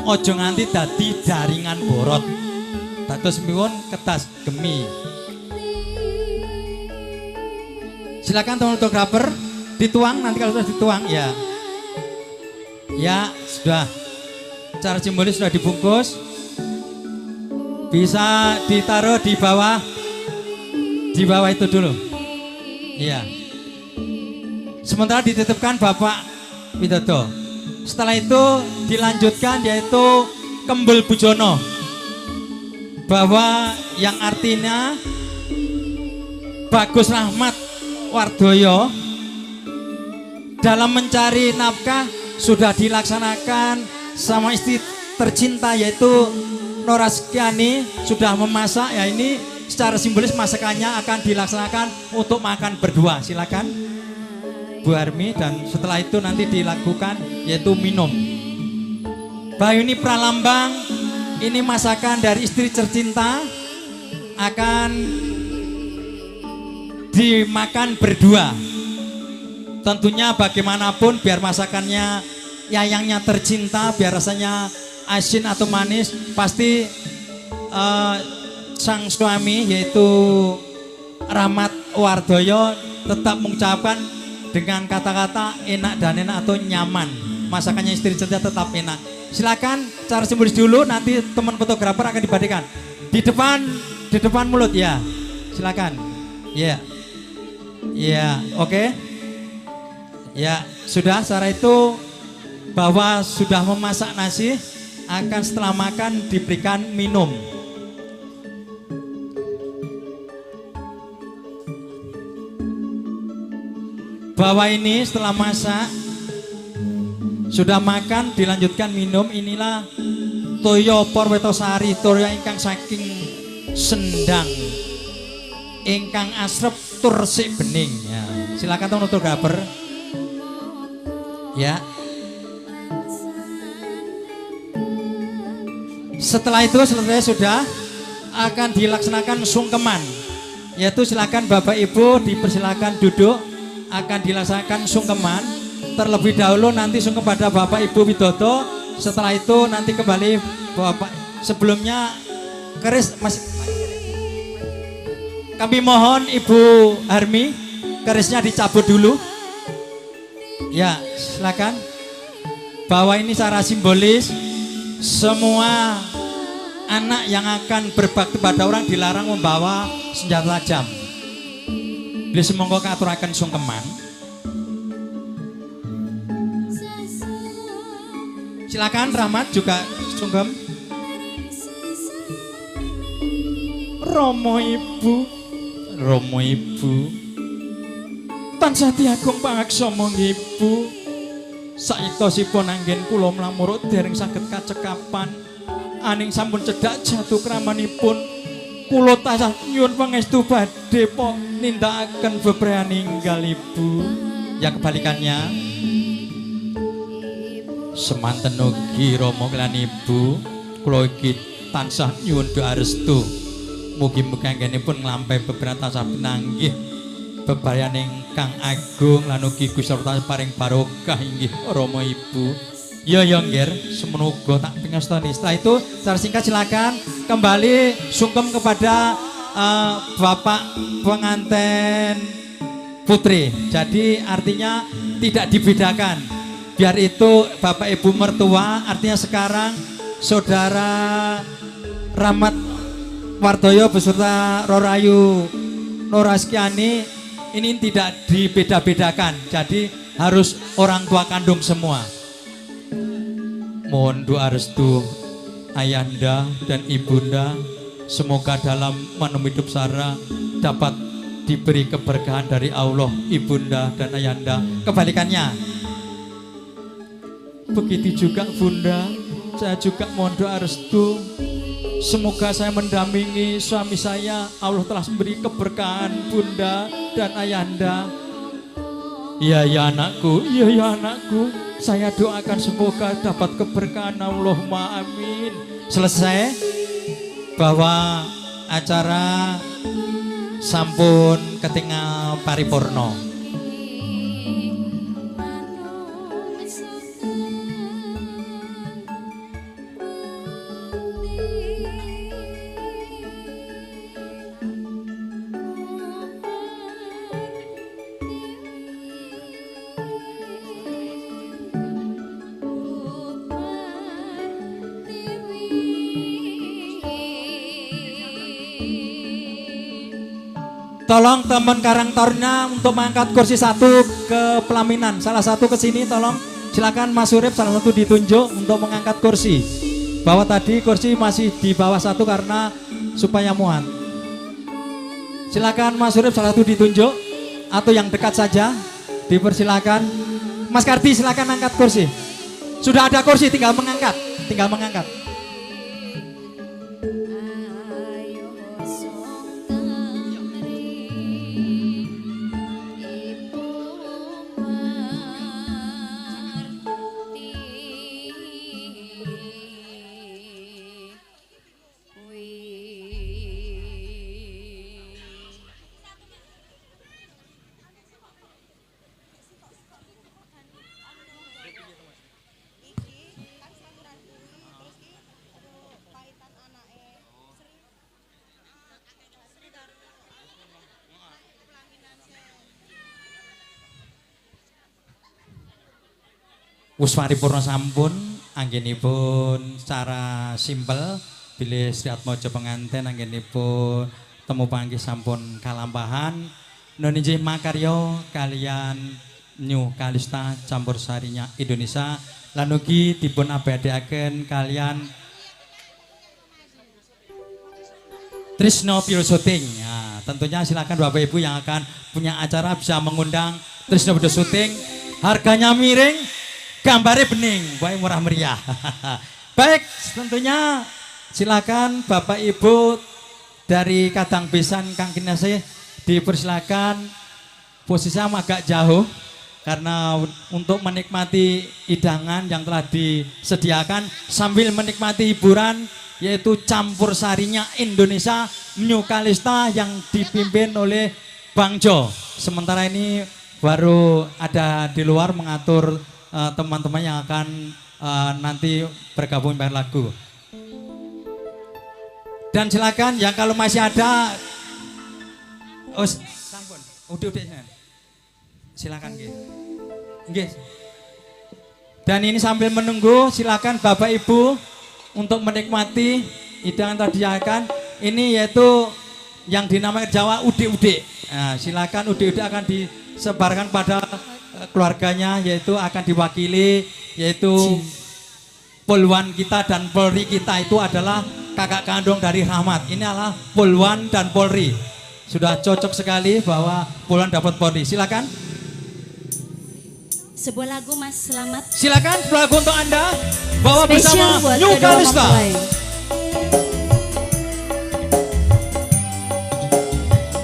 aja nganti dadi jaringan borot. Dados miwun kertas gemi. Silakan teman fotografer dituang nanti kalau sudah dituang ya. Ya, sudah. Cara simbolis sudah dibungkus. Bisa ditaruh di bawah. Di bawah itu dulu. Iya. Sementara dititipkan Bapak Widodo. Setelah itu dilanjutkan yaitu Kembel Bujono. Bahwa yang artinya Bagus Rahmat Wardoyo dalam mencari nafkah sudah dilaksanakan sama istri tercinta yaitu Nora Skiani sudah memasak ya, ini secara simbolis masakannya akan dilaksanakan untuk makan berdua. Silakan Bu Armi, dan setelah itu nanti dilakukan yaitu minum. Bayuni Pralambang ini masakan dari istri tercinta akan dimakan berdua. Tentunya bagaimanapun biar masakannya yayangnya tercinta, biar rasanya asin atau manis, pasti sang suami yaitu Rahmat Wardoyo tetap mengucapkan dengan kata-kata enak dan enak atau nyaman. Masakannya istri cinta tetap enak. Silakan cara simbolis dulu, nanti teman fotografer akan dibadikan di depan mulut ya. Silakan. Ya. Ya, oke. Ya, sudah secara itu bahwa sudah memasak nasi akan setelah makan diberikan minum. Bahwa ini setelah masak sudah makan dilanjutkan minum, inilah toyo Porwetosari, toyo ingkang saking sendang ingkang asrep tur sik bening ya. Silakan teman fotografer. Ya. Setelah itu selesai sudah akan dilaksanakan sungkeman, yaitu silakan Bapak Ibu dipersilakan duduk, akan dilaksanakan sungkeman terlebih dahulu, nanti sungkem pada Bapak Ibu Widodo, setelah itu nanti kembali Bapak. Sebelumnya keris masih kami mohon Ibu Harmi kerisnya dicabut dulu. Ya, silakan. Bahwa ini secara simbolis semua anak yang akan berbakti pada orang dilarang membawa senjata tajam. Beli semongko kaaturaken sungkeman. Silakan Rahmat juga sungkem. Romo Ibu, Romo Ibu, tansah tiagung pangaksama Ibu. Saitosipun anggen kula mlamuruk dereng saged kacekapan, aning sampun cedhak jatuh kramanipun. Kula tansah nyuwun pangestu badhe po nindakaken bebrayan ninggal Ibu. Ya kebalikannya. Semanten ugi Rama lan Ibu, kula iki tansah nyuwun doa restu. Mugi-mugi anggenipun nglampahi bebrayan tansah pinanggih bebayan ingkang agung lan ugi Gusti Allah paring barokah inggih Rama Ibu. Ya ya nggih, semono uga tak pingastani. Setelah itu secara singkat silakan kembali sungkem kepada Bapak pengantin putri. Jadi artinya tidak dibedakan. Biar itu Bapak Ibu mertua, artinya sekarang Saudara Rahmat Wardoyo beserta Rorayu Noraskiani ini tidak dibeda-bedakan. Jadi harus orang tua kandung semua. Mohon doa restu ayahanda dan ibunda, semoga dalam menempuh hidup sara dapat diberi keberkahan dari Allah, ibunda dan ayahanda. Kebalikannya, begitu juga bunda, saya juga mohon doa restu. Semoga saya mendampingi suami saya, Allah telah memberi keberkahan bunda dan ayahanda. Iya ya anakku, iya ya anakku, saya doakan semoga dapat keberkahan Allahumma amin. Selesai bahwa acara sampun ketingal paripurna. Tolong teman Karang Taruna untuk mengangkat kursi satu ke pelaminan. Salah satu ke sini tolong. Silakan Mas Urip salah satu ditunjuk untuk mengangkat kursi. Bahwa tadi kursi masih di bawah satu karena supaya muat. Silakan Mas Urip salah satu ditunjuk atau yang dekat saja dipersilakan. Mas Kardi silakan angkat kursi. Sudah ada kursi tinggal mengangkat, tinggal mengangkat. Wus paripurna sampun anggenipun secara simpel bilih Sri Atmojo penganten anggenipun temu panggih sampun kalampahan. Nun injih makarya kalian New Kalista campur sarinya Indonesia lan ugi dipun abadiaken kalian Trisno Pure Shooting. Nah, tentunya silakan Bapak Ibu yang akan punya acara bisa mengundang Trisno Pure Shooting. Harganya miring, gambarnya bening, baik murah meriah. Baik, tentunya silakan Bapak Ibu dari Kadang Besan Kang Kinasih dipersilakan, posisinya agak jauh karena untuk menikmati hidangan yang telah disediakan sambil menikmati hiburan yaitu campur sarinya Indonesia New Kalista yang dipimpin oleh Bang Jo. Sementara ini baru ada di luar mengatur teman-teman yang akan nanti bergabung pada lagu. Dan silakan yang kalau masih ada, oh, sampun, udah. Silakan nggih. Nggih. Dan ini sambil menunggu silakan Bapak Ibu untuk menikmati hidangan tadi akan ini yaitu yang dinamakan Jawa udik-udik. Nah, silakan udik-udik akan disebarkan pada keluarganya yaitu akan diwakili yaitu Polwan kita dan Polri kita itu adalah kakak kandung dari Rahmat. Ini adalah Polwan dan Polri. Sudah cocok sekali bahwa Polwan dapat Polri. Silakan. Sebuah lagu Mas Selamat. Silakan sebuah lagu untuk Anda. Bawa spesial bersama New Kalista.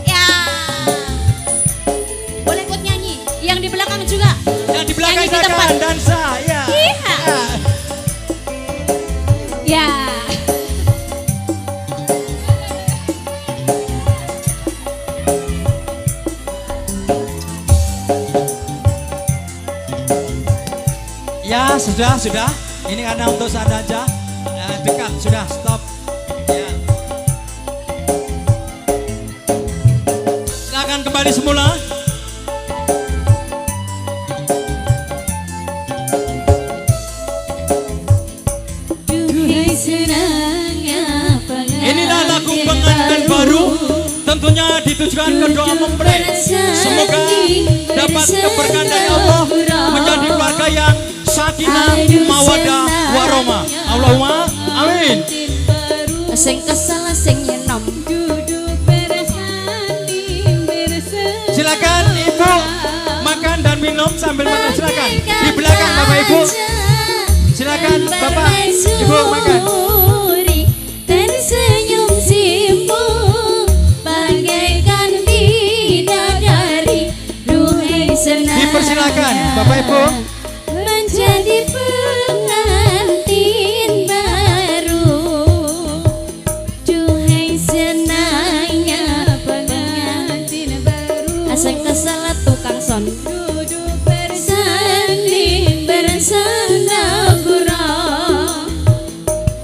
Ya. Boleh ikut nyanyi. Yang di belakang juga. Yang di belakang nyanyi di tempat. Dansa, ya. Iya. Ya. Sudah, sudah. Ini karena untuk sana aja. Dekat, sudah, stop. Ya. Silakan kembali semula. Inilah lagu pengantin baru, tentunya ditujukan ke doa mempelai. Semoga dapat keberkahan dari Allah, menjadi keluarga yang sakinah, mawadah, warahmah. Allahumma amin. Sing kesel sing nyenom. Silakan Ibu makan dan minum sambil makan, silakan. Di belakang Bapak Ibu. Silakan Bapak Ibu makan. Tersenyum simpul bagaikan bidadari. Duhai senang. Dipersilakan Bapak Ibu. Menjadi pengantin baru. Duhai senangnya pengantin baru. Asing kesel tukang son. Duduk bersanding bersanda gurau.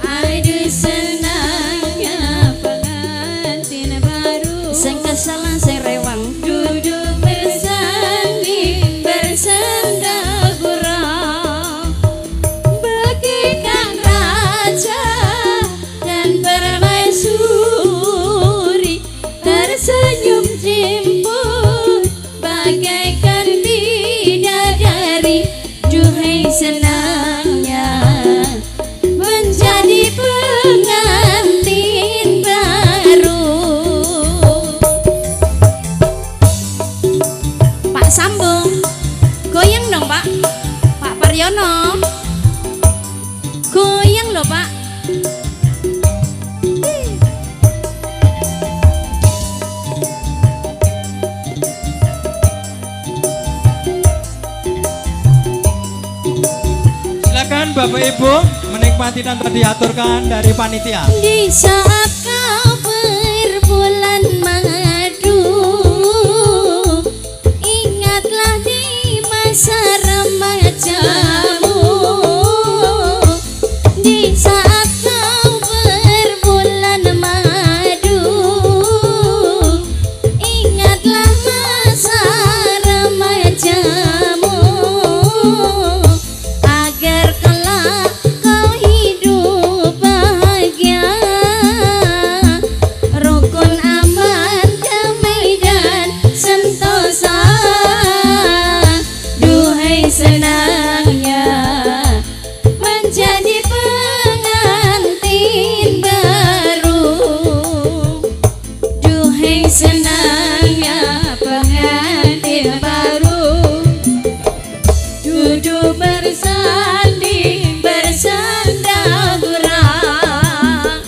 Aduh senangnya pengantin baru. Sing kesel sing rewang. Duduk bersanding bersanda gurau. Bagaikan raja dan permaisuri. Tersenyum jemput bagaikan bidadari. Duhai senangnya menjadi pengantin baru. Pak Sambung, goyang dong Pak. Pak Paryono, goyang loh Pak. Silakan Bapak Ibu menikmati dan tadi diaturkan dari panitia. Di saat kau berbulan madu, ingatlah di masa remajamu. Di saat kau berbulan madu, ingatlah masa remajamu. Agar kelak kau hidup bahagia, rukun aman, damai dan sentosa. Duhai senangnya menjadi pengantin baru. Duhai senangnya pengantin baru. Duduk bersanding bersanda gurau.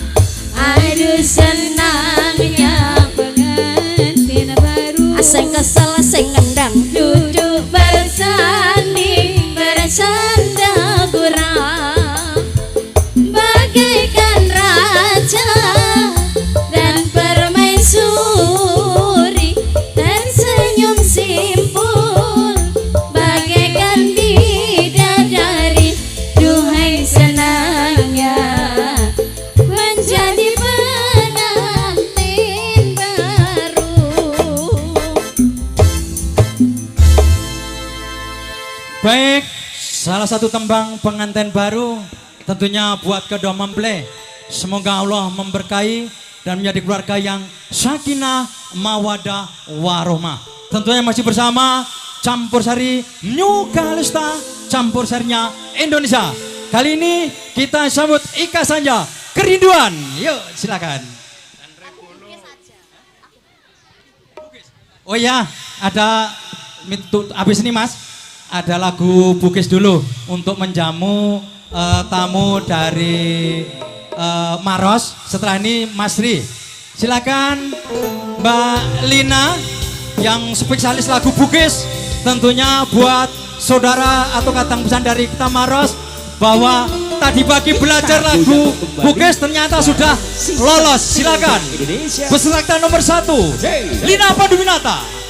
Aduh senangnya pengantin baru. Asing kesel sing ngendang. Duduk bersanding bersanda gurau. Bagaikan raja dan permaisuri. Tersenyum simpul bagaikan bidadari. Duhai senangnya menjadi pengantin baru. Baik, salah satu tembang pengantin baru tentunya buat kedua mempelai. Semoga Allah memberkahi dan menjadi keluarga yang sakinah, mawadah, warohmah. Tentunya masih bersama Campur Sari New Kalista, campur sarinya Indonesia. Kali ini kita sambut Ika Sanja, Kerinduan. Yuk, silakan. Oh ya, ada habis ini Mas, ada lagu Bugis dulu untuk menjamu tamu dari Maros. Setelah ini Mas Ri. Silakan Mbak Lina yang spesialis lagu Bugis, tentunya buat saudara atau katang pesan dari kita Maros bahwa tadi pagi belajar lagu Bugis ternyata sudah lolos. Silakan peserta nomor 1, Lina Panduwinata.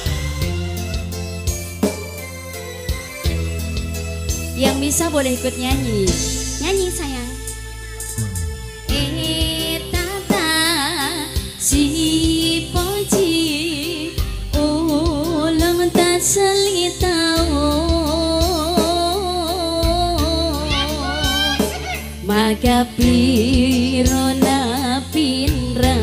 Yang bisa boleh ikut nyanyi. Nyanyi sayang. Tata si poji ulung tak selitau maka pirona pinra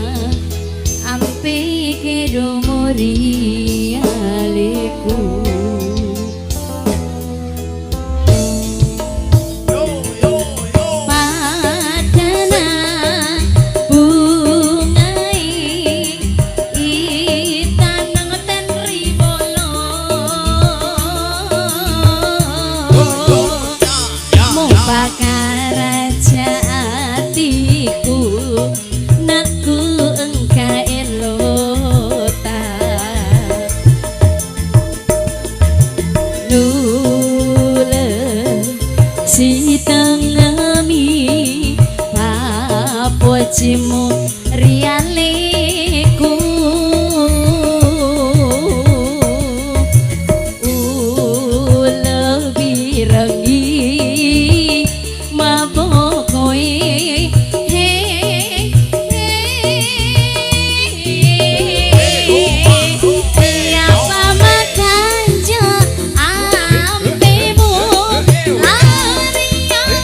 ampe kedomori aleku. Papojimu rialeku lebih rengi mabokoi he apa makanja ampemu lari aku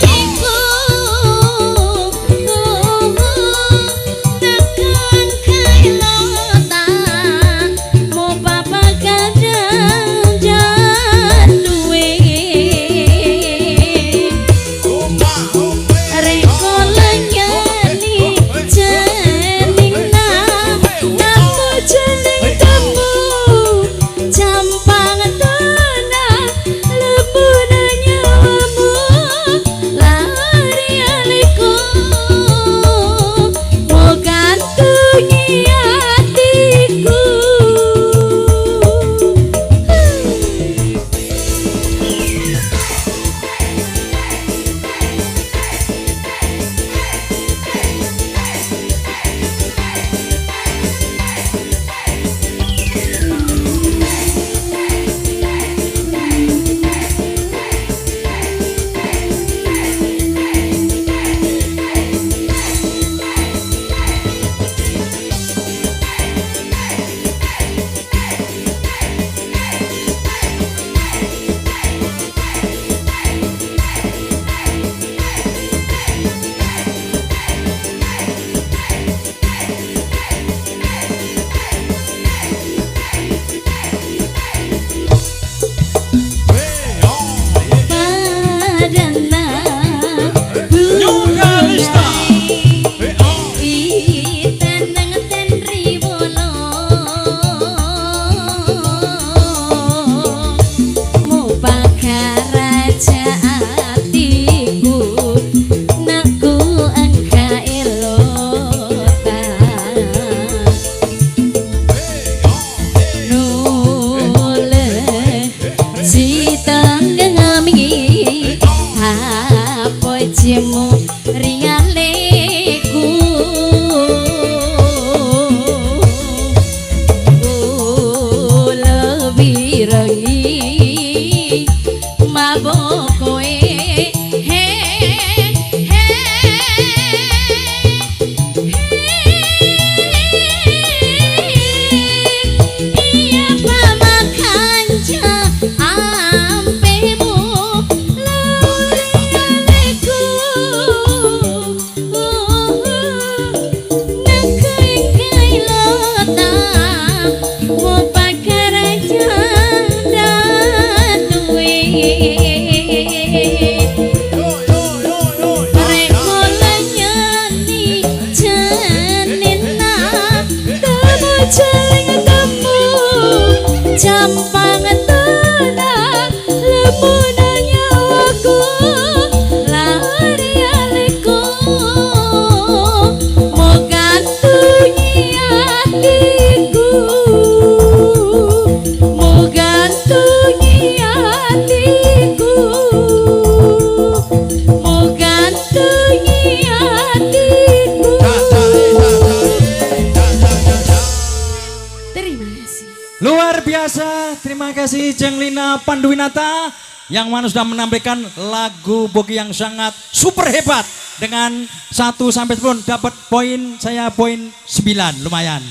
Terima kasih Jeng Lina Panduwinata. yang mana sudah menampilkan lagu Boki yang sangat super hebat dengan 1 sampai 10 dapat poin, saya poin 9, lumayan.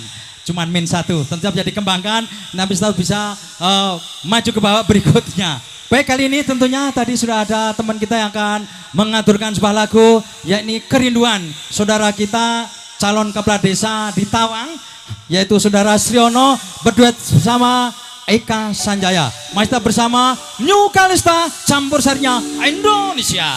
Cuman min 1, tentu bisa dikembangkan, nanti tetap bisa maju ke babak berikutnya. Baik, kali ini tentunya tadi sudah ada teman kita yang akan mengaturkan sebuah lagu, yakni Kerinduan. Saudara kita calon kepala desa di Tawang, yaitu saudara Sriono berduet bersama Eka Sanjaya. Masih tetap bersama New Kalista campur sarinya Indonesia.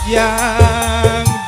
Yang dulu.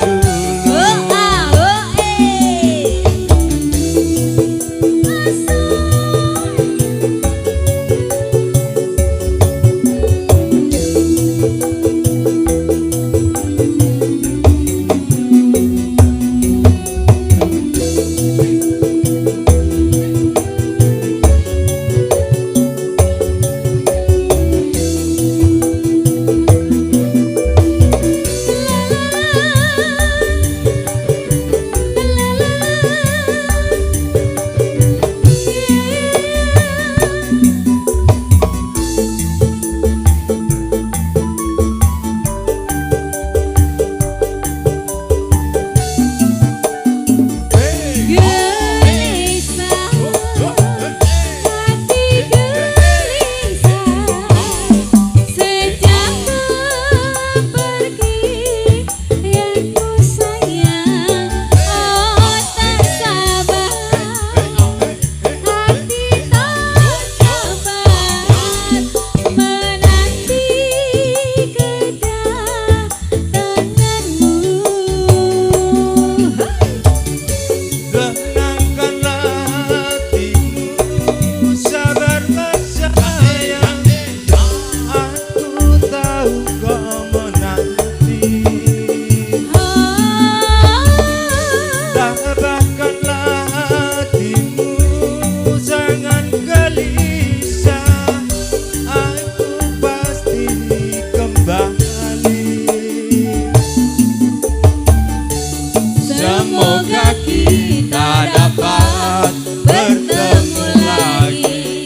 Semoga kita dapat bertemu lagi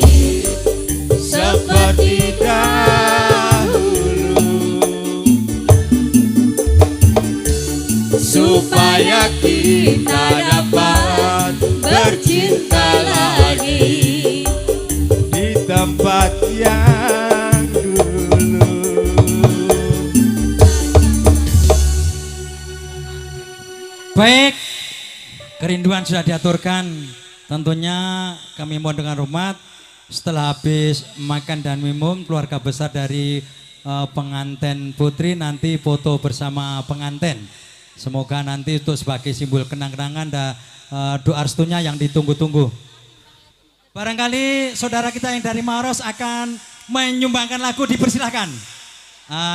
seperti dahulu, supaya kita dapat bercinta lagi di tempat yang dulu. Baik, kerinduan sudah diaturkan. Tentunya kami mohon dengan hormat setelah habis makan dan minum, keluarga besar dari pengantin putri nanti foto bersama pengantin. Semoga nanti itu sebagai simbol kenang-kenangan dan doa restunya yang ditunggu-tunggu. Barangkali saudara kita yang dari Maros akan menyumbangkan lagu, dipersilahkan.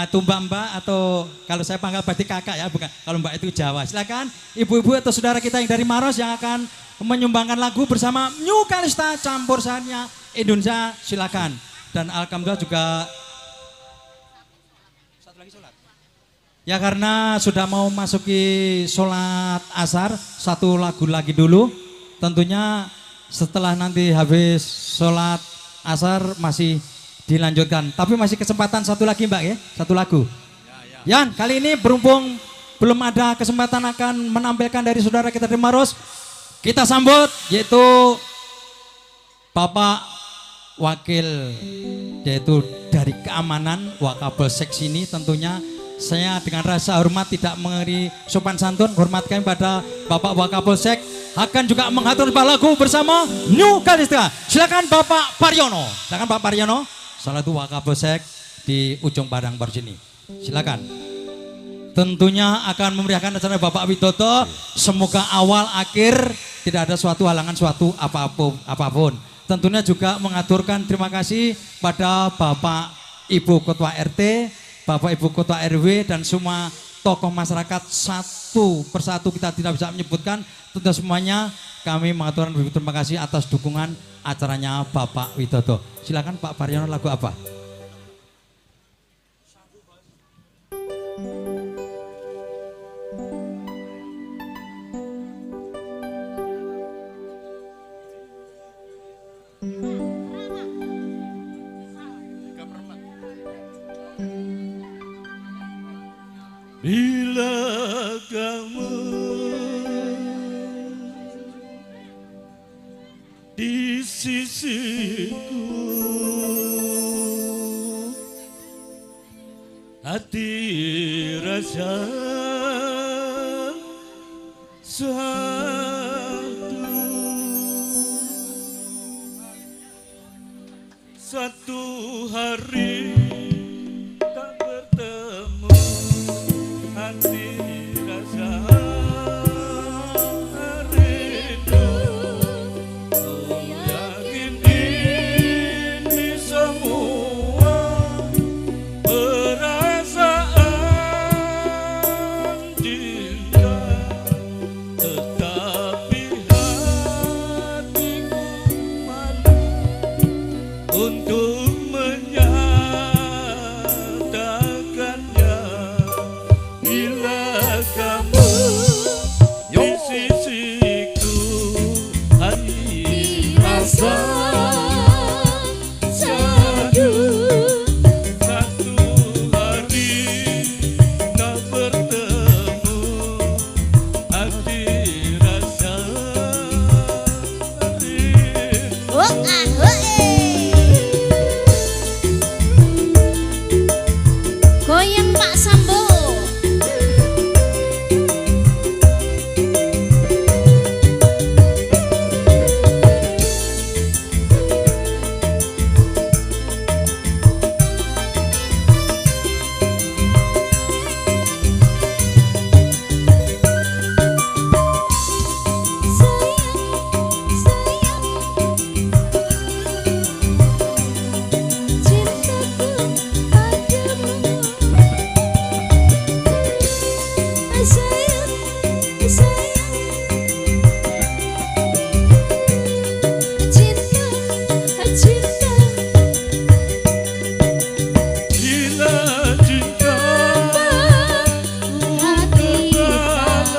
Tumbak mbak atau kalau saya panggil berarti kakak ya, bukan kalau mbak itu Jawa. Silakan ibu-ibu atau saudara kita yang dari Maros yang akan menyumbangkan lagu bersama New Kalista campur sarinya Indonesia, silakan. Dan alhamdulillah juga satu lagi sholat. Ya karena sudah mau masuki sholat asar, satu lagu lagi dulu. Tentunya setelah nanti habis sholat asar masih dilanjutkan. Tapi masih kesempatan satu lagi mbak ya, satu lagu. Ya, ya. Yan, kali ini berhubung belum ada kesempatan akan menampilkan dari saudara kita dari Maros, kita sambut yaitu Bapak Wakil yaitu dari keamanan Wakapolsek sini. Tentunya saya dengan rasa hormat tidak mengeri sopan santun, hormat kami pada Bapak Wakapolsek akan juga mengatur sebuah lagu bersama New Kalista. Silakan Bapak Paryono. Silakan Bapak Paryono, salah satu Wakapolsek di ujung Padang baru sini. Silakan. Tentunya akan memeriahkan acara Bapak Widodo. Semoga awal akhir tidak ada suatu halangan suatu apapun. Tentunya juga mengaturkan terima kasih pada Bapak Ibu Ketua RT, Bapak Ibu Ketua RW dan semua tokoh masyarakat satu persatu kita tidak bisa menyebutkan. Tentu semuanya kami mengaturkan terima kasih atas dukungan acaranya Bapak Widodo. Silakan Pak Paryono, lagu apa? Bila kamu di sisiku, hati rasa satu, satu hari tak bertemu, hati rasa rindu. Ku yakin ini semua perasaan cinta, tetapi hatiku malu untuk menyatakannya. Bila kamu di sisiku, hati rasa satu, satu hari tak bertemu, hati rasa rindu. Goyang Pak Sambo. Cintaku padamu, sayang, sayang, cinta, cinta. Bila cinta Hati balas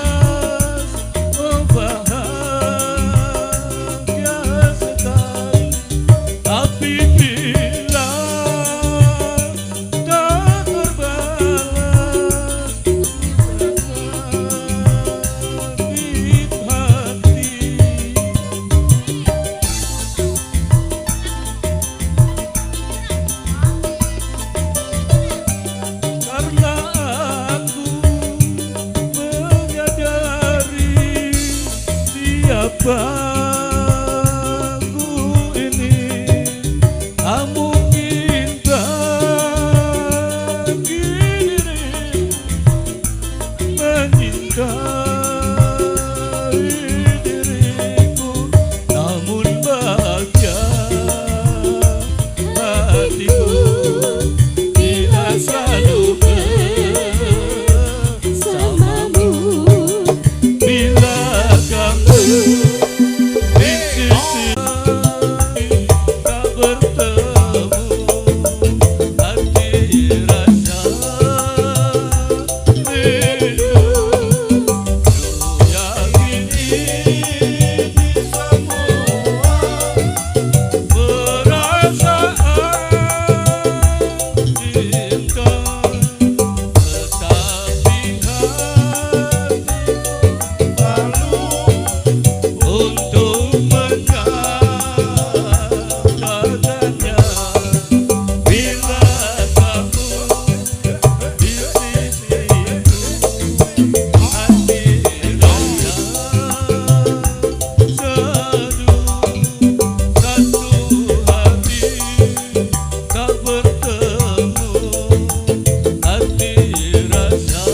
Siapa aku ini? Tak mungkin bagi diri menyintai diriku, namun bahagia hatiku bila selalu bersamamu. Bila kamu di sisi tak bertemu, hati rasa rindu. Ku yakin ini semua perasaan cinta, tetapi hatiku malu untuk menyatakannya. Bila kamu di sisiku, hati rasa seduh. Satu hati tak bertemu, hati rasa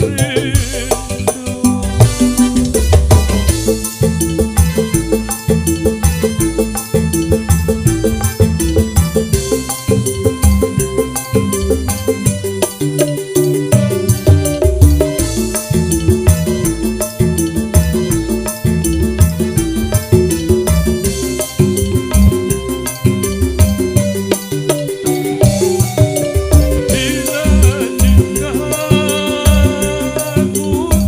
rindu. Bila cintaku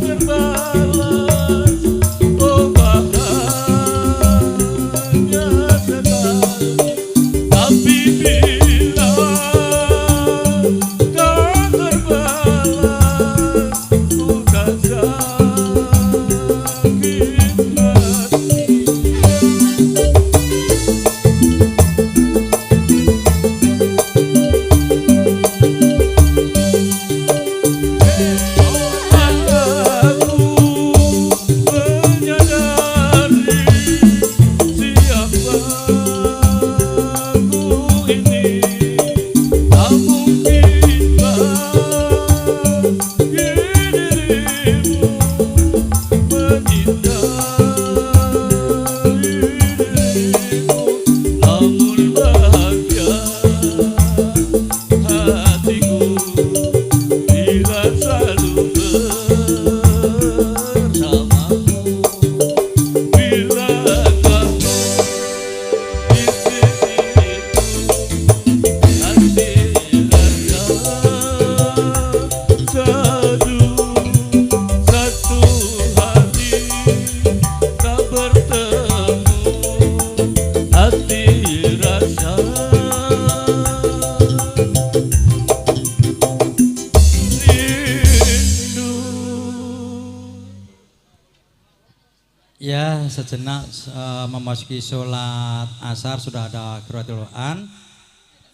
terbalas, oh bahagia sekali. Tapi bila tak terbalas, ku tak sakit hati. Aku menyadari siapa aku ini, tak mungkin bagi dirimu menyintai diriku, namun bahagia hatiku bila selalu bersamamu. Bila kamu di sisiku, hati rasa seduh. Satu hati tak bertemu, hati rasa rindu. Ya, sejenak memasuki sholat asar sudah ada qiraatul Quran.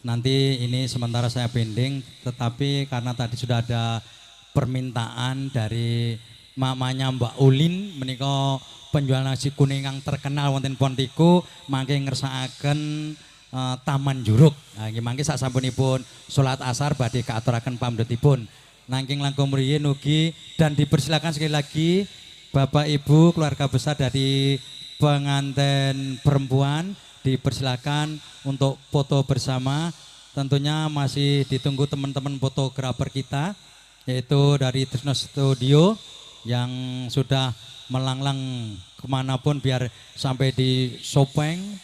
Nanti ini sementara saya pending, tetapi karena tadi sudah ada permintaan dari mamanya Mbak Ulin menika penjual nasi kuning yang terkenal wonten Pontiku mangke ngersakaken Taman Juruk. Nah, nggih mangke sasampunipun salat asar badhe kaaturaken pamdutipun. Nanging langkung mriyin ugi dan dipersilakan sekali lagi Bapak Ibu keluarga besar dari pengantin perempuan dipersilakan untuk foto bersama. Tentunya masih ditunggu teman-teman fotografer kita, yaitu dari Trisno Studio yang sudah melanglang kemanapun biar sampai di Sopeng,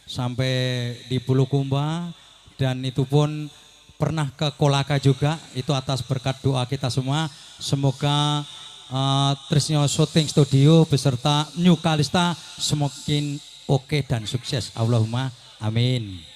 sampai di Bulukumba, dan itu pun pernah ke Kolaka juga. Itu atas berkat doa kita semua. Semoga Trisno Shooting Studio beserta New Kalista semakin oke dan sukses. Allahumma amin.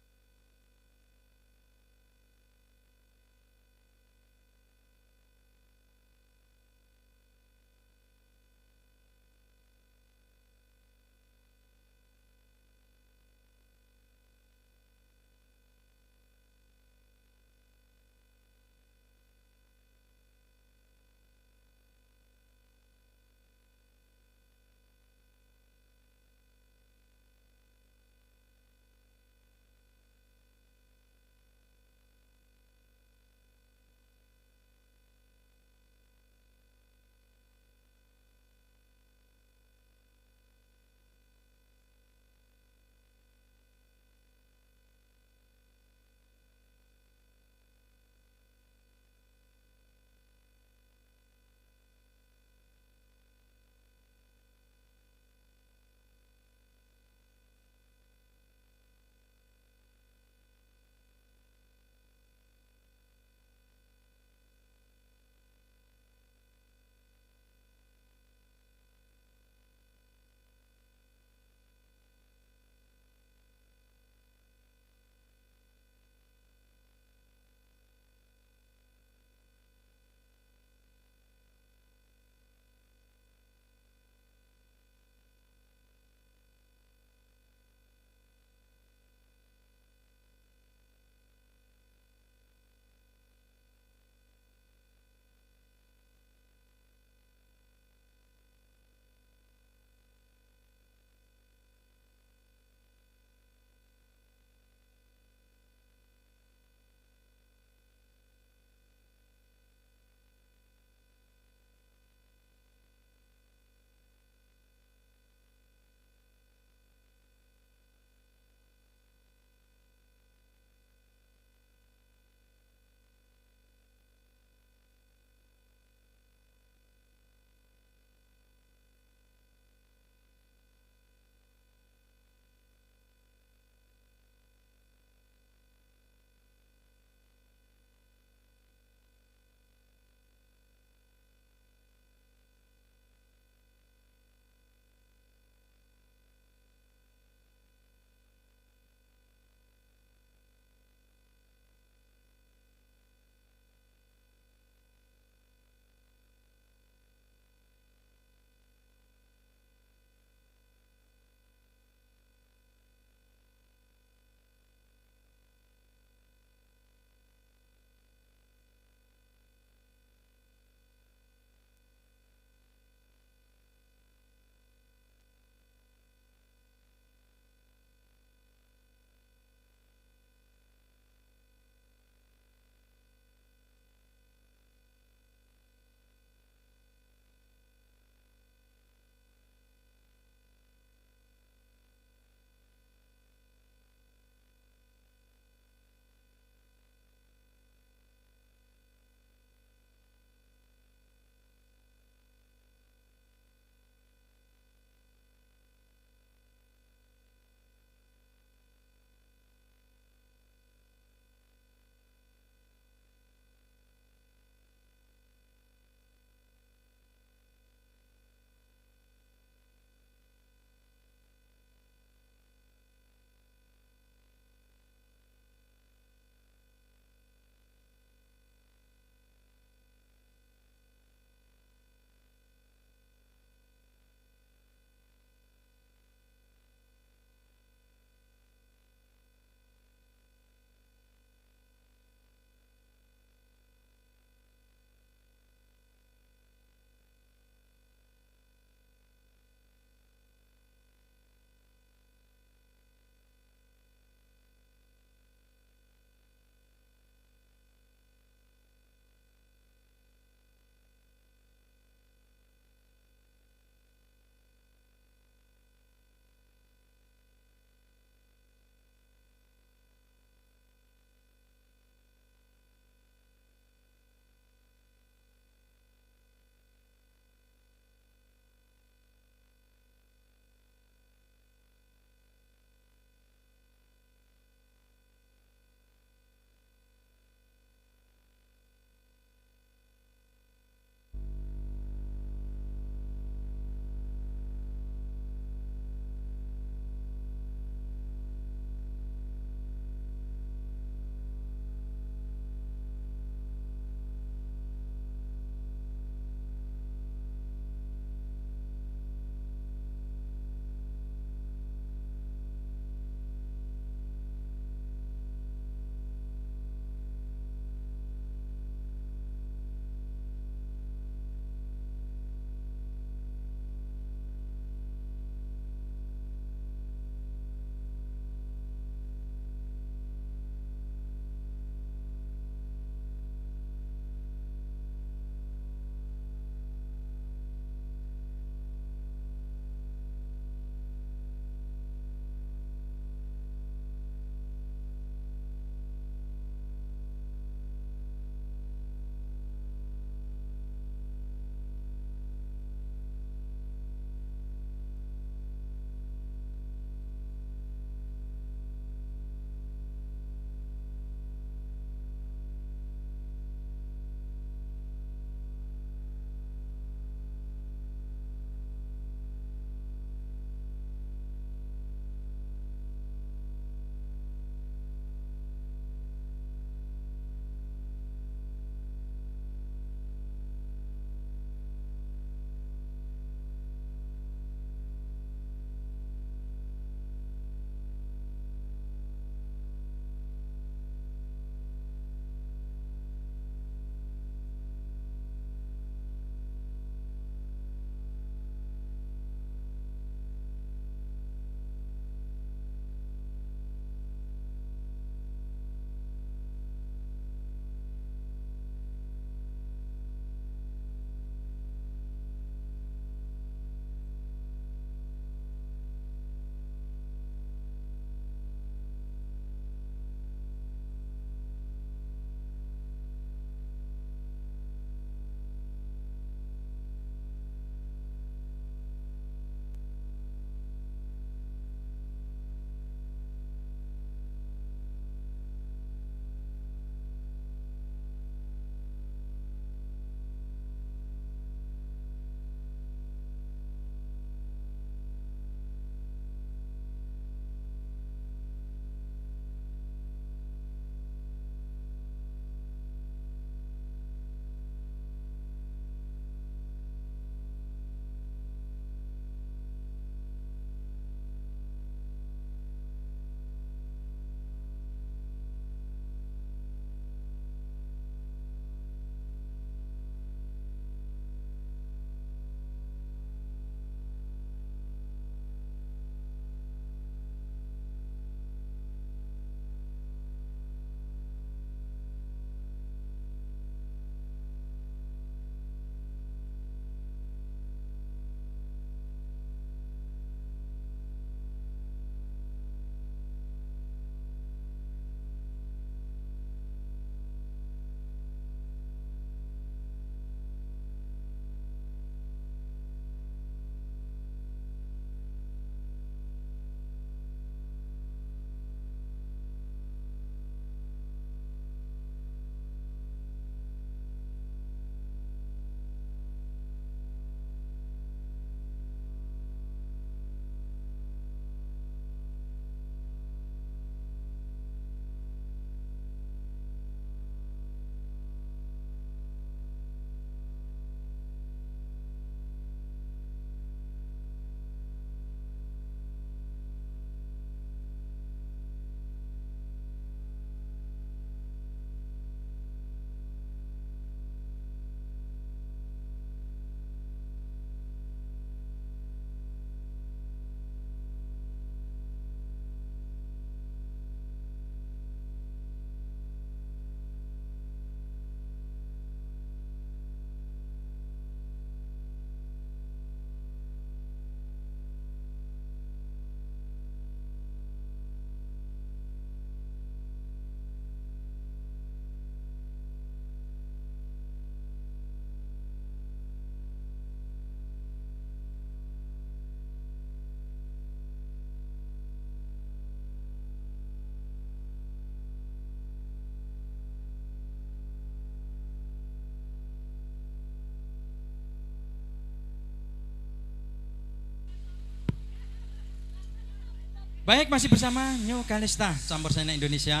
Baik, masih bersama New Kalista Campursari Indonesia.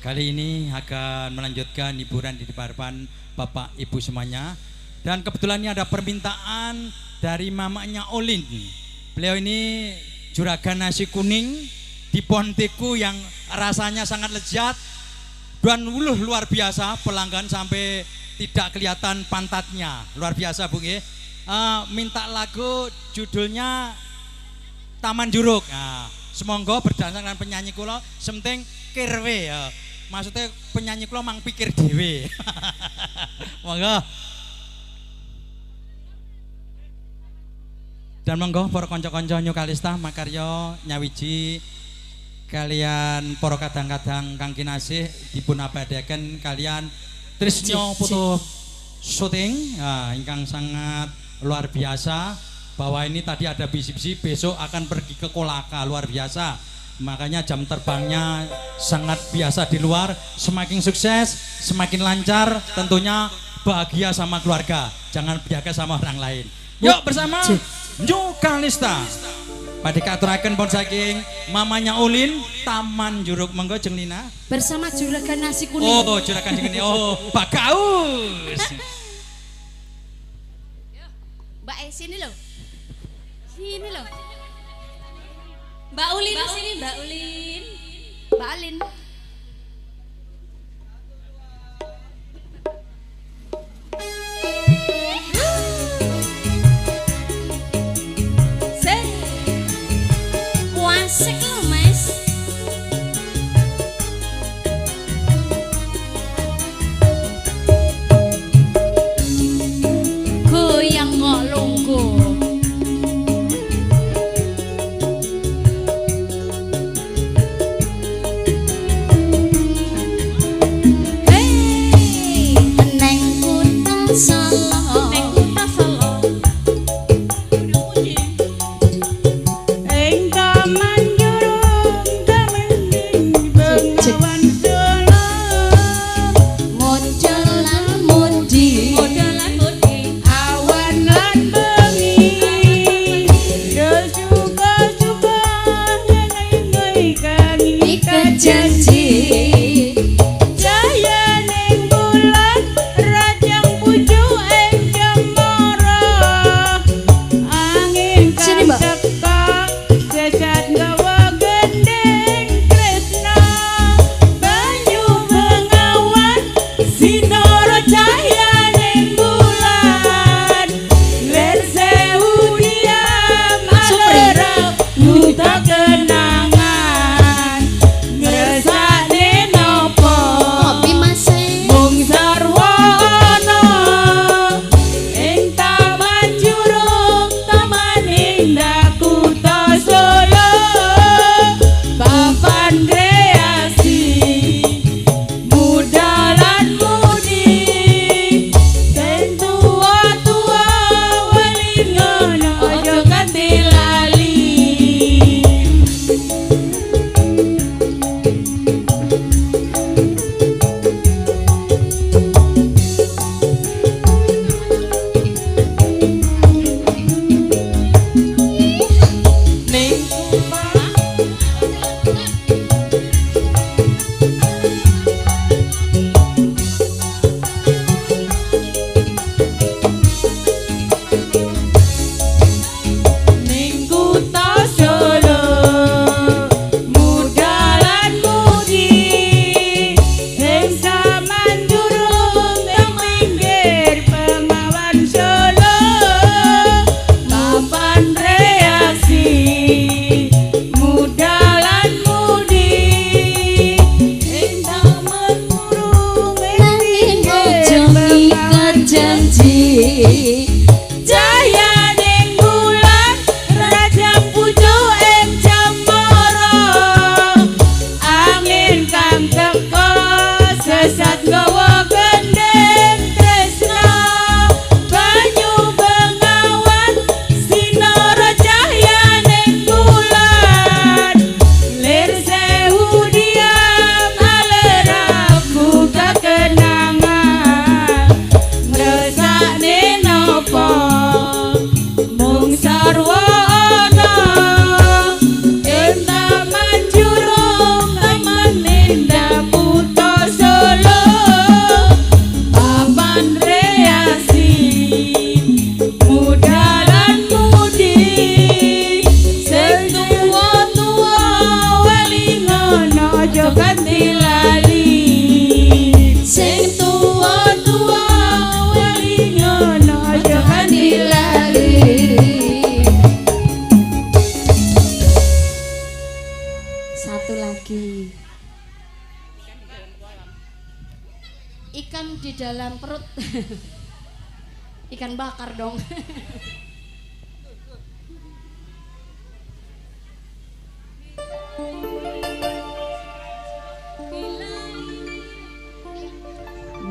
Kali ini akan melanjutkan hiburan di depan Bapak Ibu semuanya. Dan kebetulan ini ada permintaan dari mamanya Olin. Beliau ini juragan nasi kuning di Pontiku yang rasanya sangat lezat dan wuluh luar biasa, pelanggan sampai tidak kelihatan pantatnya. Luar biasa, Bu nggih. Minta lagu judulnya Taman Juruk. Nah, semonggo berdasarkan penyanyi kula semting kirwe ya. Maksudnya penyanyi kula mang pikir dhewe. Monggo. Dan monggo para kanca-kanca New Kalista makarya nyawiji kalian para kadang-kadang kang kinasih dipun abadiaken kalian Trisno Foto Shooting, nah, ingkang sangat luar biasa bahwa ini tadi ada bisi-bisi besok akan pergi ke Kolaka, luar biasa. Makanya jam terbangnya sangat biasa di luar, semakin sukses, semakin lancar, tentunya bahagia sama keluarga, jangan bahagia sama orang lain. Yuk bersama New Kalista. Badhe katuraken pun saking mamanya Ulin Taman Juruk. Monggo Jeng Lina. Bersama juragan nasi kuning. Oh, juragan kuning. Oh, Bagaus. Mbak sini loh. Sini loh. Mbak Ulin, Mbak sini Mbak Ulin. Mbak Ulin. Asik loh Mas. Goyang ngolongku. Ikan di dalam perut. Ikan bakar dong.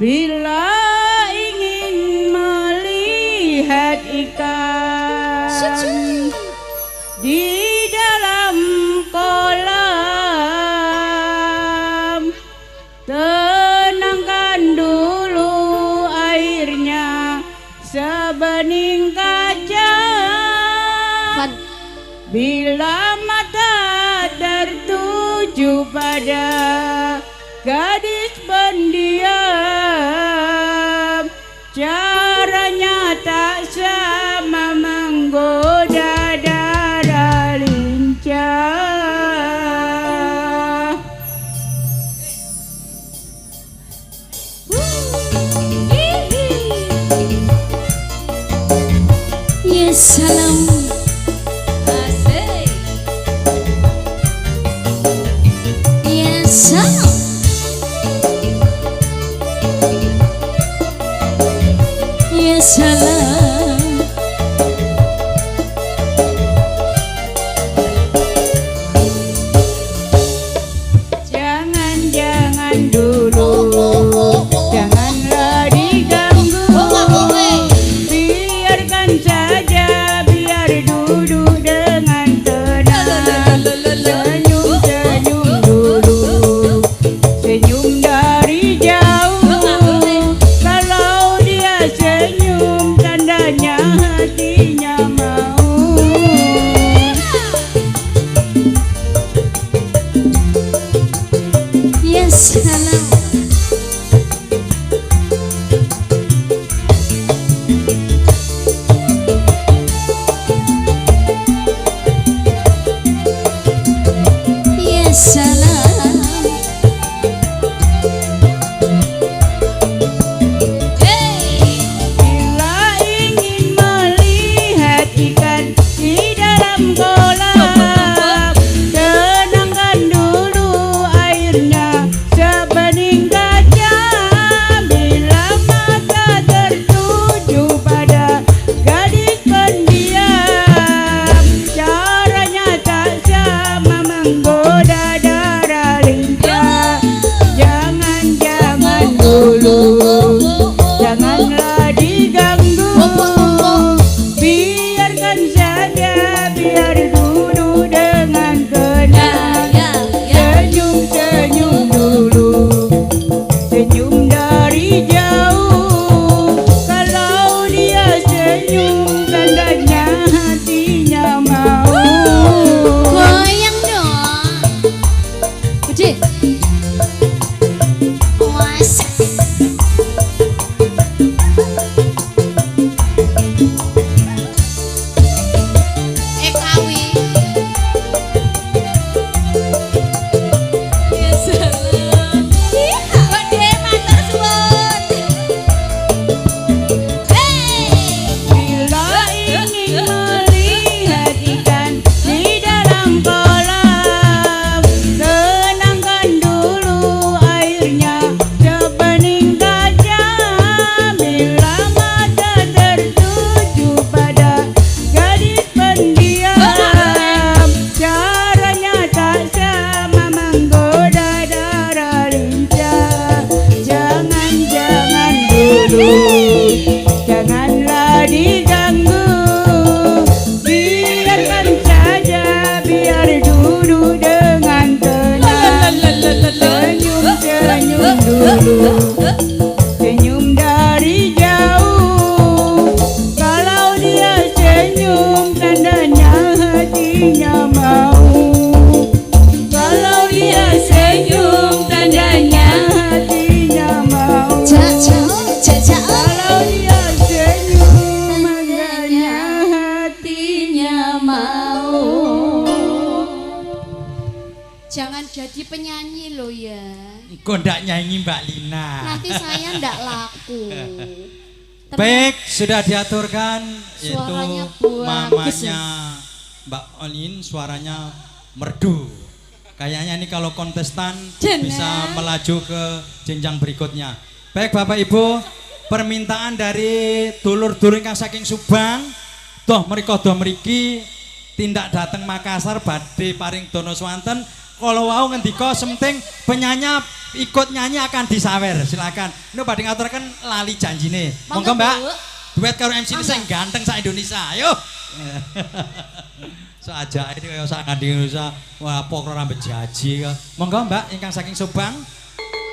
Bila ingin melihat ikan di dalam kolam, tenangkan dulu airnya sebening kaca. Bila mata tertuju pada gadis pendiam, caranya tak sama menggoda darah lincah. Ya salam. Asik. Ya salam. Ya salam. Jangan-jangan dulu, janganlah diganggu, biarkan saja, biar duduk dengan tenang. Senyum-senyum dulu, senyum dari jauh. Kalau dia senyum, tandanya hatinya mau. Ya salam. Ya salam. Bila ingin melihat ikan di dalam kolam, tenangkan dulu airnya sebening kaca. Bila mata tertuju pada gadis pendiam, caranya tak sama menggoda darah lincah. Jangan-jangan dulu, janganlah diganggu, biarkan saja, biar duduk dengan tenang. Senyum-senyum dulu, senyum dari jauh. Kalau dia senyum, tandanya hatinya mau. Goyang dong. Budi. Was. Ekawi. Ya salam. Iya, matur suwun. Hey. Bila ingin melihat ikan di dalam kolam, tenangkan dulu airnya sebening kaca. Bila mata tertuju pada gadis pendiam, caranya tak sama menggoda darah lincah. Jangan-jangan dulu, janganlah diganggu, biarkan saja, biar duduk dengan tenang. Senyum-senyum dulu, senyum dari jauh. Kalau dia senyum, tandanya hatinya mau. Kalau dia senyum, tandanya hatinya mau. Kalau dia senyum, tandanya hatinya mau. Jangan jadi penyanyi lo ya. Kok ndak nyanyi Mbak Lina? Nanti saya ndak laku. Baik, sudah diaturkan yaitu Suaranya bagus. mamanya Mbak Olin, suaranya merdu. Kayaknya ini kalau kontestan Jeneng. bisa melaju ke jenjang berikutnya. Baik Bapak Ibu, permintaan dari dulur-dulur ingkang saking Subang, doh mriko doh mriki tindak dateng Makassar badhe paring dono swanten. Kalau wau ngendika semting penyanyi ikut nyanyi akan disawer. Silakan. Ini badhe ngaturaken lali janjine. Monggo Mbak. Duet karo MC ini sing ganteng sak Indonesia. Ayo. So aja ini kaya sak gandeng Indonesia. Wah, pokro rambut jaji. Monggo Mbak ingkang saking Subang.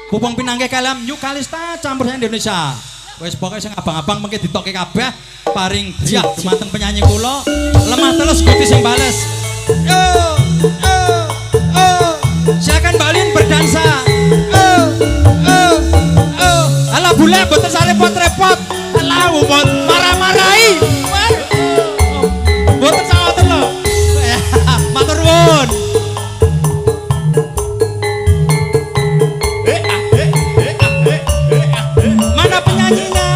Pupung pinanggih kalian New Kalista campur Indonesia. Wis pokoke sing abang-abang mengke ditokke kabeh paring diah dumateng penyanyi kula. Lemah terus Gusti sing bales. Yo. Oh. Oh. Silakan Mbak Lin berdansa. Oh. Oh. Oh. Alah bule mboten sare repot-repot. Alah mbok marah-marahi. Mboten sawoten lho. Matur nuwun. Mana penyanyinya?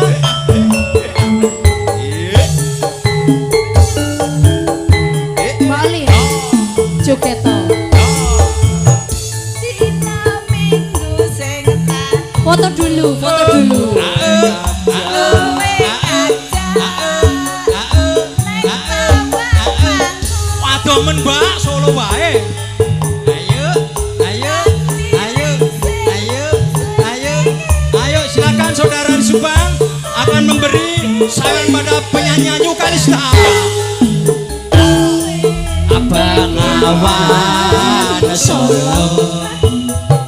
Mbak Lin. Joget to. Foto dulu, foto dulu. Waduh men Mbak, Solo wae. Ayo, ayo, ayo, ayo, ayo. Ayo silakan saudara di Subang akan memberi saran pada penyanyi New Kalista. Abang awan Solo.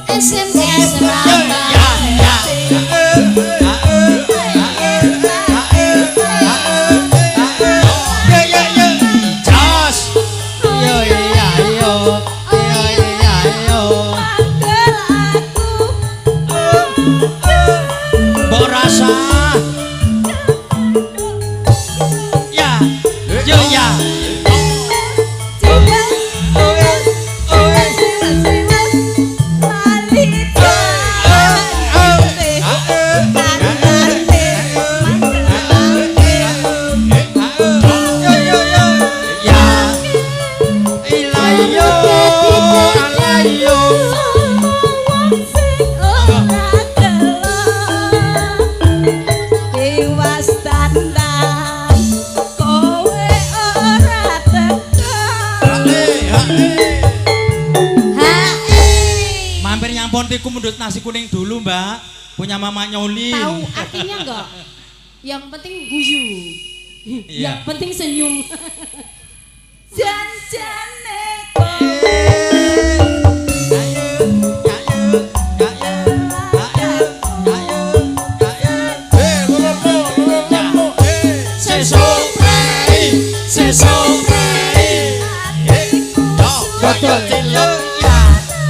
SMS Surabaya. Aku mundut nasi kuning dulu Mbak, punya Mama Nyoli. Tahu artinya enggak? Yang penting guyu. Iya. Yang penting senyum. Janjane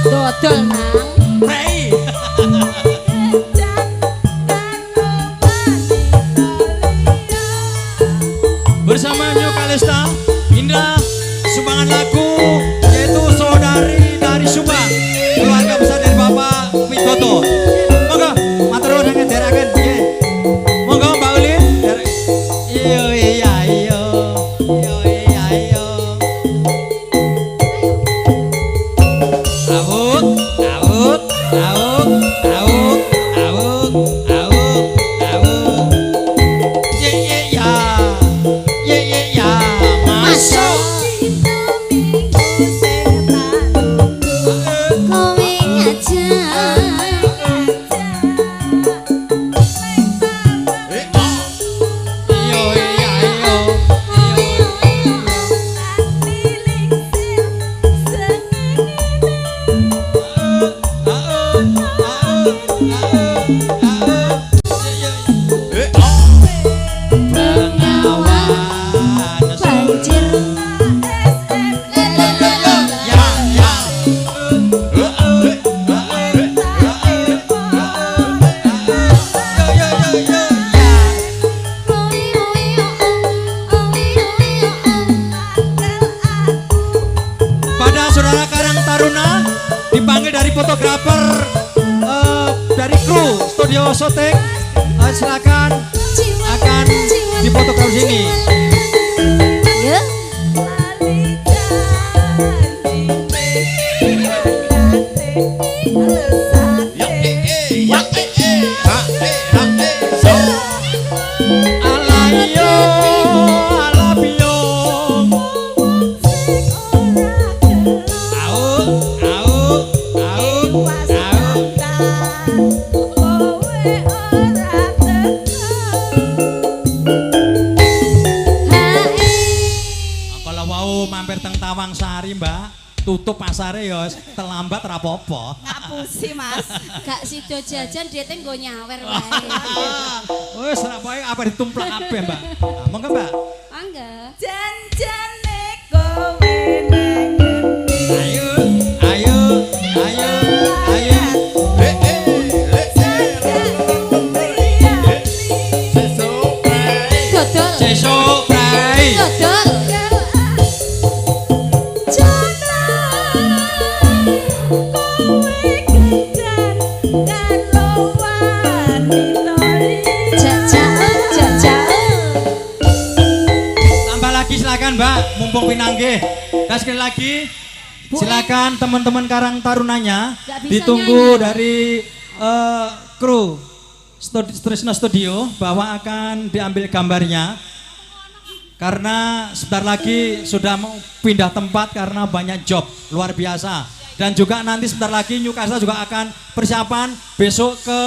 dodol nang prei. Bersama New Kalista, inilah sumbangan lagu yaitu saudari dari Subang, keluarga besar dari Bapak Widodo. Monggo, matur nuwun sanget nderekaken nggih. Monggo Mbak Ulin. Iya iya iya. Iya iya iya. Awuk, awuk, awuk, awuk, awuk, awuk, awuk. Ye ye ya. Ye ye ya. Masuk. Kowe ngajak. Iyo iya iyo. Banjir. Pada saudara Karang Taruna dipanggil dari fotografer dari kru Studio Sotek, silakan akan difotografer sini. Ya. Ya, eh, eh, ya, eh, eh, ha, eh. pasare ya terlambat ra apa-apa. Ngapusi, Mas. Gak sida jajan dhete nggo nyawer wae. Wis ora apa apa ditumplak kabeh, Mbak. Nah, monggo, Mbak. Mangga. Janjane kowe nang ngendi? Ayo, ayo, ayo, ayo. Dodol. Sesuk prei. Dodol. Tambah lagi silakan, Mbak, mumpung pinanggih. Dan sekali lagi silakan teman-teman Karang Tarunanya ditunggu dari kru Trisno Studio bahwa akan diambil gambarnya. Karena sebentar lagi sudah mau pindah tempat karena banyak job luar biasa. Dan juga nanti sebentar lagi Newcastle juga akan persiapan besok ke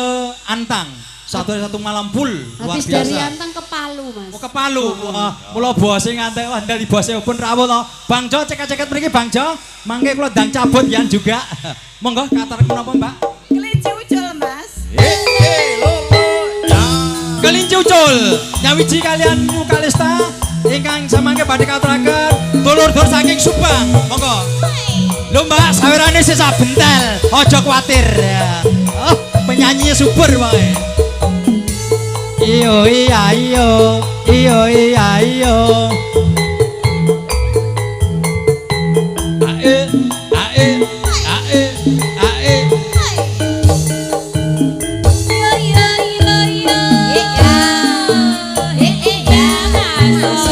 Antang. Satu hari satu malam full luar Habis biasa. dari Antang ke Palu, Mas. Oh, ke Palu. Wah, mula bose ngantek wah dari bose pun rawuh to. Bang Jo ceket-ceket mriki Bang Jo. Mangke kula ndang cabut yan juga. Monggo katur menapa, Mbak? Kelinci ucul, Mas. Kelinci ucul. Nyawiji kalian New Kalista ingkang samangke badhe katuraken dulur-dulur saking Subang. Monggo. Lho Mbak, sawerane sisa bentel. Aja kuwatir. Oh, penyanyinya subur wae. Iyo iya iyo, iyo iya iyo. Ae ae ae ae. Yo yo yo yo. Eh eh ya Mas.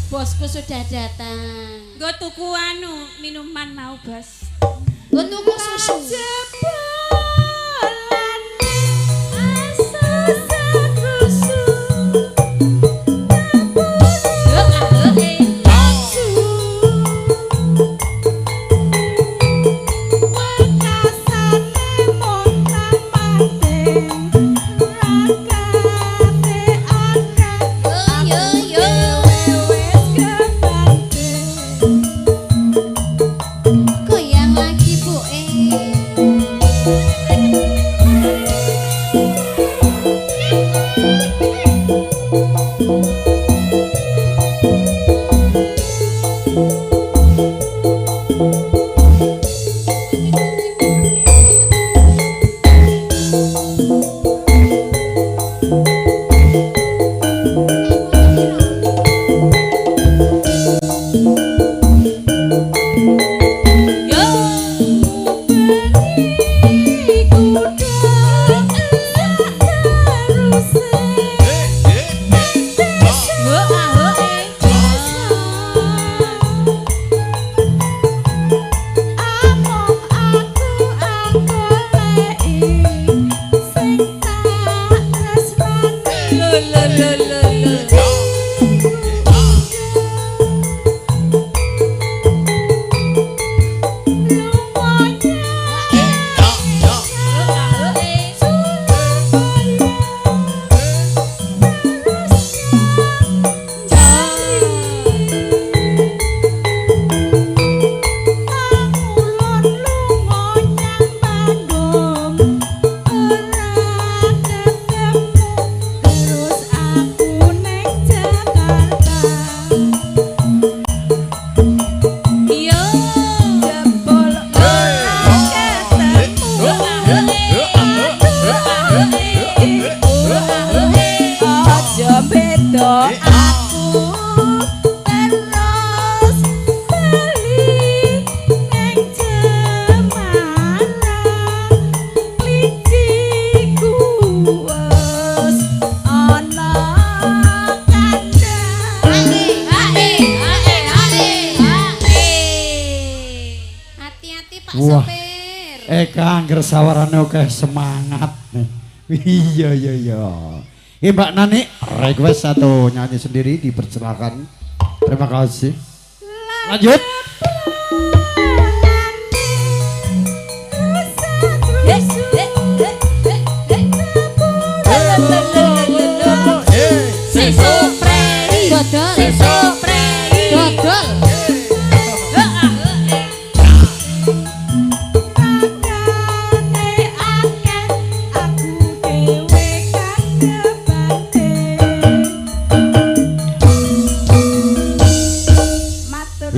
Bosku sudah datang. Nggo tuku anu minuman mau, Bos. Nggo tuku susu. Goyang lagi, Bu. Eka angger sawarane akeh semangat. Iya iya iya. Ini Mbak Nani request atau nyanyi sendiri dipersilakan. Terima kasih. Lanjut.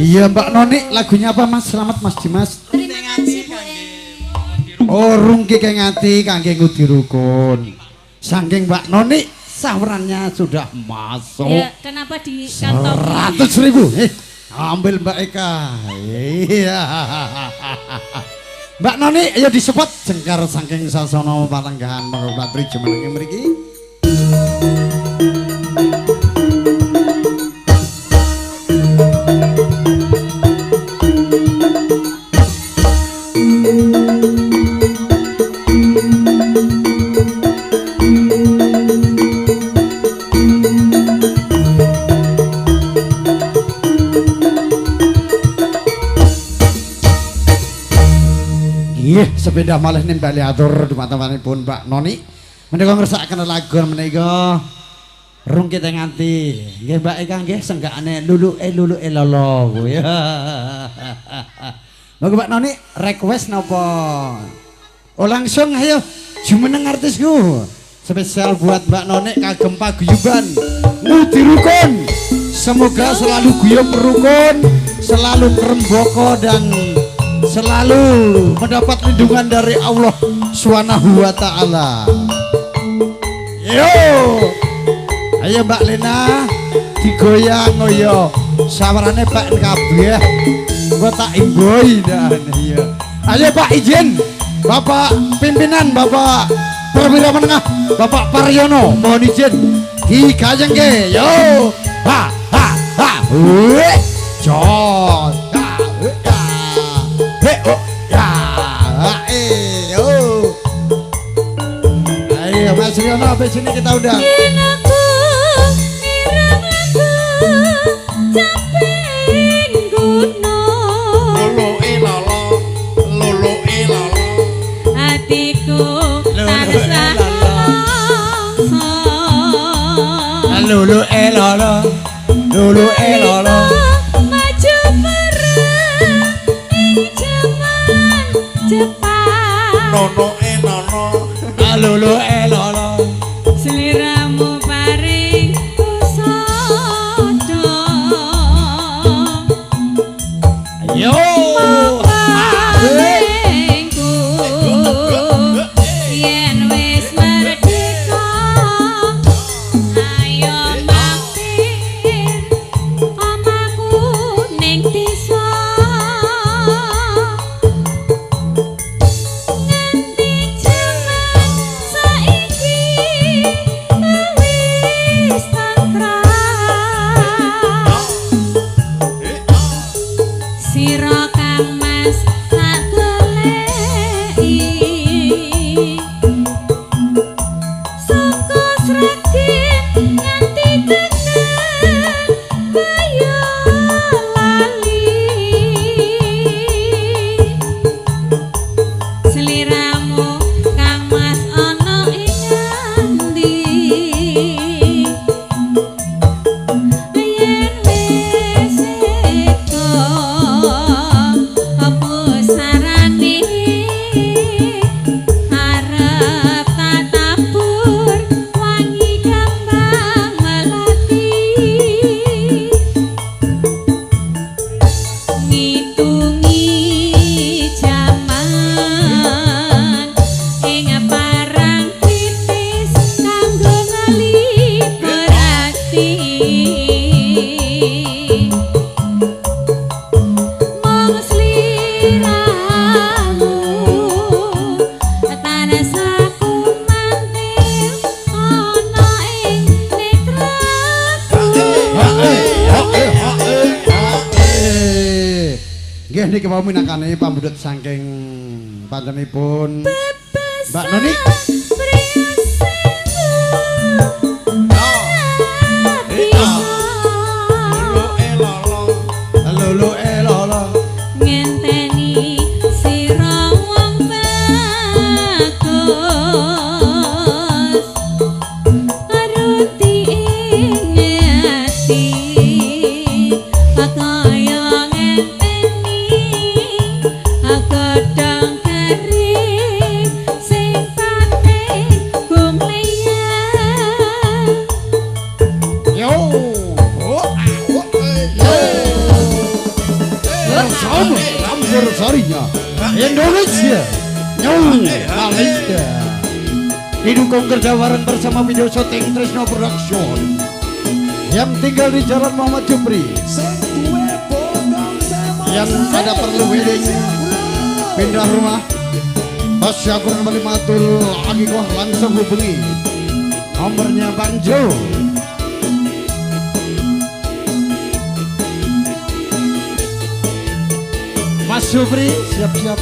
Iya Mbak Noni, lagunya apa Mas? Selamat Mas Dimas. Terima kasih Bu. Oh rungki kengati kangge ngudi rukun. Saking Mbak Noni sawerannya sudah masuk. Ya, kenapa di kantong? 100.000. Ambil Mbak Eka. Iya. Mbak Noni ayo disupport jengkar saking sasana palenggahan monggo patri jumeneng mriki. Sepeda malih nimbali atur dumateng Mbak Noni. Menika ngersakaken lagu menika rungkit nganti. Nggih Mbak Eka nggih senggakane luluke luluke lolo kuwi. Monggo Mbak Noni request napa? Oh langsung ayo jumeneng artisku. Spesial buat Mbak Noni kagem paguyuban Ngudi Rukun. Semoga selalu guyub rukun, selalu rembaka dan selalu mendapat lindungan dari Allah Subhanahu wa taala. Yo. Ayo Mbak Lena digoyang yo. Sawarane Pak kabeh. Gua tak imboi dah iya. Ayo Pak izin. Bapak pimpinan, Bapak perwira menengah, Bapak Paryono mohon izin digayengke. Yo. Ha ha ha. Weh. Jos. Ayo Mas Riono, habis ini kita undang. Yen aku mireng lagu caping gunung. Luluke lolo, luluke lolo. Atiku tansah nelongso. Luluke lolo, luluke lolo. Maju perang ing jaman Jepang. Nonoe nono. Luluke lolo. Sliramu paring usada. Ayo. Paringku yen wis merdeka ayo mampir omahku ning desa. Nganti jaman saiki wis tentrem. Sira Kang Mas tak goleki. Saka Sragen nganti tekan Boyolali. Sliramu Kang Mas ana ing ngendi? Yen wis eko apa sarane arep tak tabur wangi kembang melati. Ngitungi jaman ing parang titis kanggo nglipur ati. Mung sliramu tansah kumantil ana ing netraku. Nggih niki wau minangkane pambundut saking Panjenenganipun Mbak Noni. Lulu elolo ngenteni sira wong bagus aruti ing ati kaya ngenteni godhong kering sing pating gumleyang. Yo. Bersama campur sarinya Indonesia New Malaysia didukung kerja bareng bersama video syuting Tresno Production yang tinggal di Jalan Muhammad Jupri, yang ada perlu wedding pindah rumah tasyakur kembali matul akikoh langsung hubungi nomornya Bang Jo. Mas Jupri siap-siap.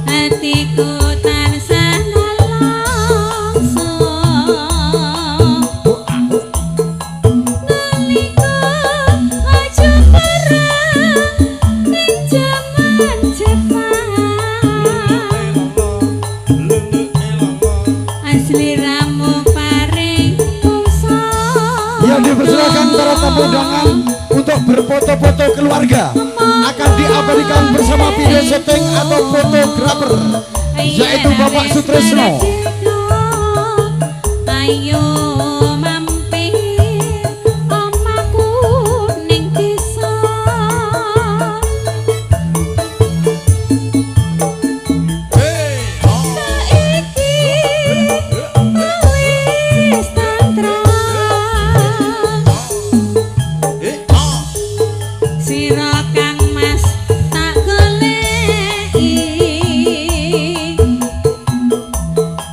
Hatiku tansah nelongso nalika aja perang ing jaman Jepang asli ramu paring mungsa. Yang dipersilakan para tamu undangan untuk berfoto-foto keluarga akan diabadikan bersama video syuting atau fotografer yaitu Bapak Sutresno. Ayo mampir omahku ning desa. Saiki wis tentrem sira Kang Mas tak goleki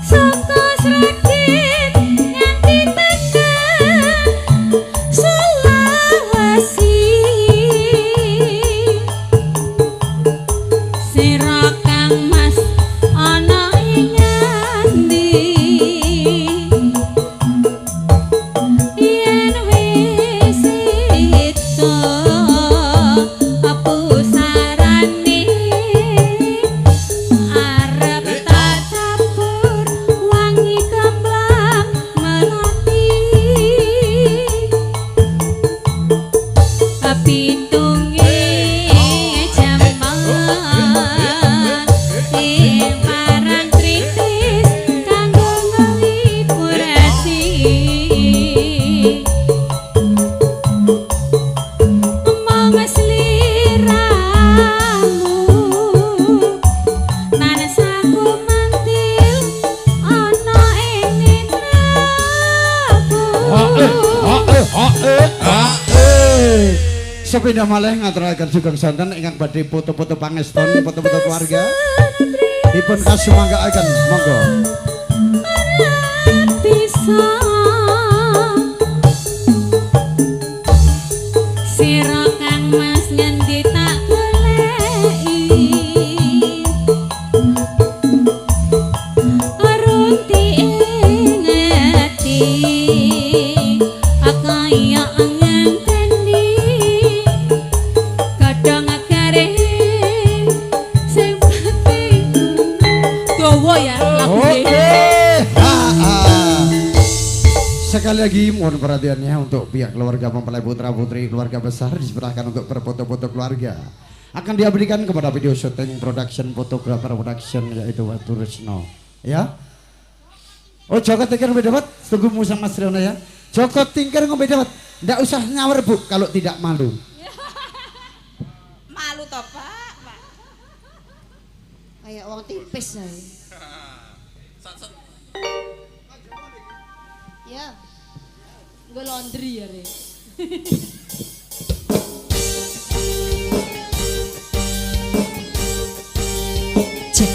saka Sragen nganti tekan Sulawesi. Sira Kang Mas ana ing ngendi yen wis itu pusarane arep tak campur wangi kembang melati pitunge jaman ing parang tritis kanggo nglipur ati. Mong sliramu tansah kumantil ana ing netraku. Sepindah malih ngaturaken sugeng sonten ingkang badhe foto-foto pangeston, foto-foto keluarga. Dipun kasumanggaaken, monggo. Bisa sira Kang Mas ngendi tak goleki arunti ing ati kaya ngenteni godhong garing sing penting Dawa ya lagune. Oke. Sekali lagi mohon perhatiannya untuk pihak keluarga mempelai putra putri keluarga besar diserahkan untuk berfoto-foto keluarga. Akan diabadikan kepada video syuting production fotografer production yaitu Watu Resno. Ya. Oh Joko Tingkir ngombe dawet, tunggu Musa Mas Riono ya. Joko Tingkir ngombe dawet, ndak usah nyawer Bu kalau tidak malu. Malu toh Pak, Pak. Kayak wong tipis ae. Ya. Nggo laundry ya, Re. Cek.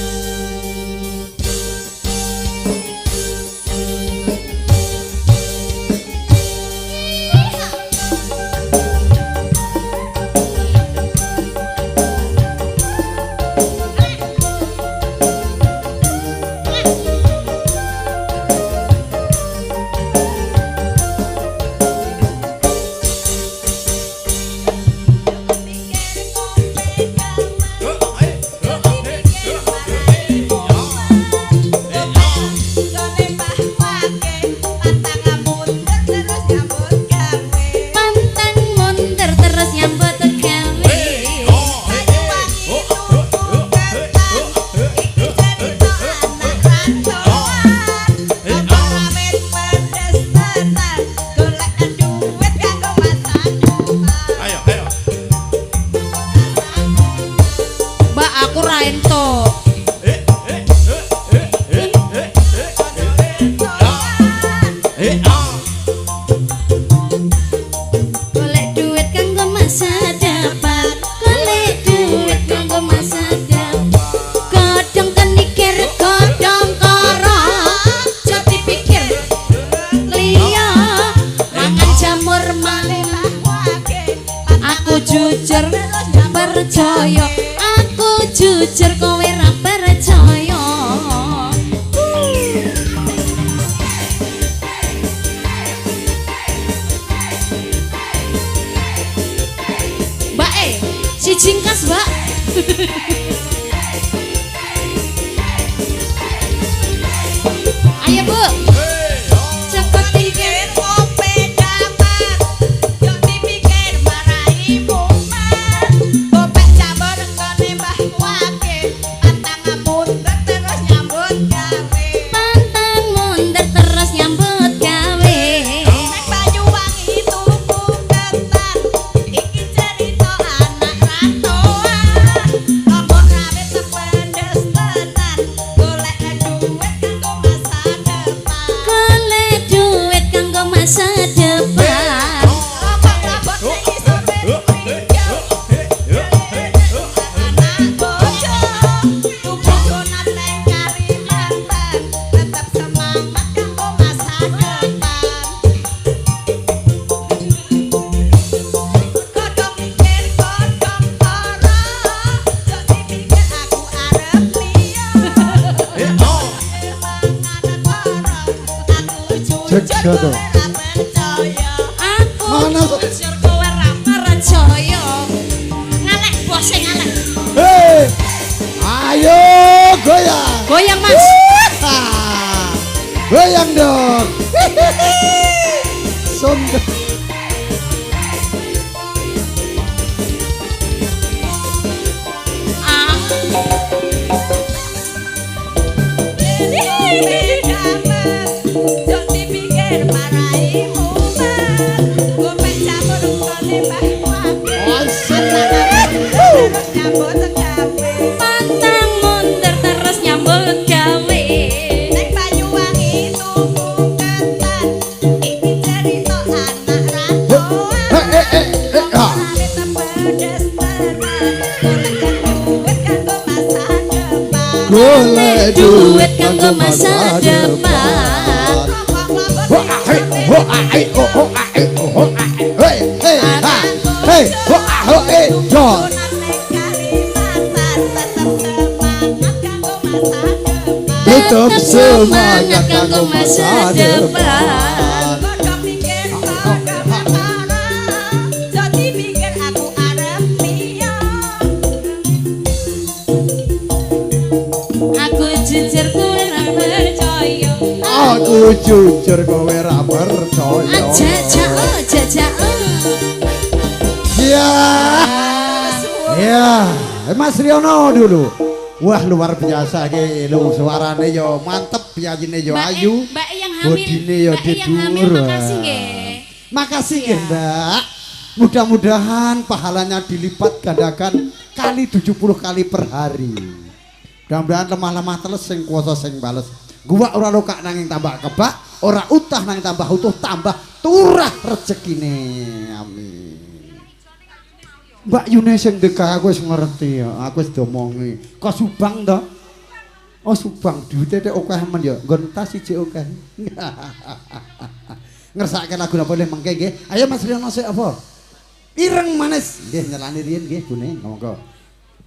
jujur kowe ra percaya. Mbak si jingkas, Mbak. Ayo, Bu. Cepet pikir kope dapat, yo dipikir marai mumet. Kopek campur nggone Mbah Wakil, pantang mundur terus nyambut gawe. Pantang mundur terus nyambut gawe. Nek Banyuwangi tuku ketan, iki cerita anak rantauan. Lombok rawit tependes tenan, golek duit kanggo masa depan. Golek duit kanggo masa depan. Lobok-lobok sing isore hijau, anak bojo, tuku donat neng Kalimantan, tetep semangat kanggo masa depan. Kodong mikir kodong ora, jok dipikir aku arep liya. Aku jujur Cek, kowe ra percaya. Aku Mana? jujur kowe ra percaya. Ngaleh bose ngaleh. Hei, ayo goyang. Goyang, Mas. Ah, goyang dong. Sunda. Ah. Jok dipikir marai mumet. Gopek campur nggone Mbah Wakil, terus nyambut gawe. Pantang mundur terus nyambut gawe. Nek Banyuwangi tuku ketan, iki cerita anak rantauan. Ah. Rawit tepedes tenan, golek duit kanggo masa depan. Golek Duit kanggo masa depan. Ho ah hey, ho ah hey, oh ho ah hey, oh ho ah hey, hey ha, hey ho ah ho eh do. Donat neng Kalimantan, tetep semangat kanggo masa Tetep depan. semangat kanggo masa depan. Kodhok mikir kodhok perkara, jok dipikir aku arep liya. Aku jujur kowe ra percaya. Aku jujur kowe ra percaya. Aja aja aja aja. Ya. Ya, Mas Riono dulu. Wah, luar biasa iki lho, suarane yo mantep, piyayine yo ayu. Mbak yang hamil, Bodine yo Mbak yang hamil dhuwur. makasih nggih. Makasih nggih, Mbak. Mudah-mudahan pahalanya dilipat gandakan kali 70 kali per hari. Mudah-mudahan lemah-lemah teles sing kuwasa sing bales. Gua ora lokak nanging tambah kebak, ora utah nanging tambah utuh, tambah turah rezekine. Amin. Mbak Yune sing ndekah aku wis ngerti ya, aku wis diomongi. Kok Subang to? Oh Subang, duwite tek akeh men ya, nggon tas siji akeh. Ngersake lagu napa leh mengke nggih. Ayo Mas Riono sik apa? Ireng Manis. Nggih nyelani riyin nggih Bune, monggo.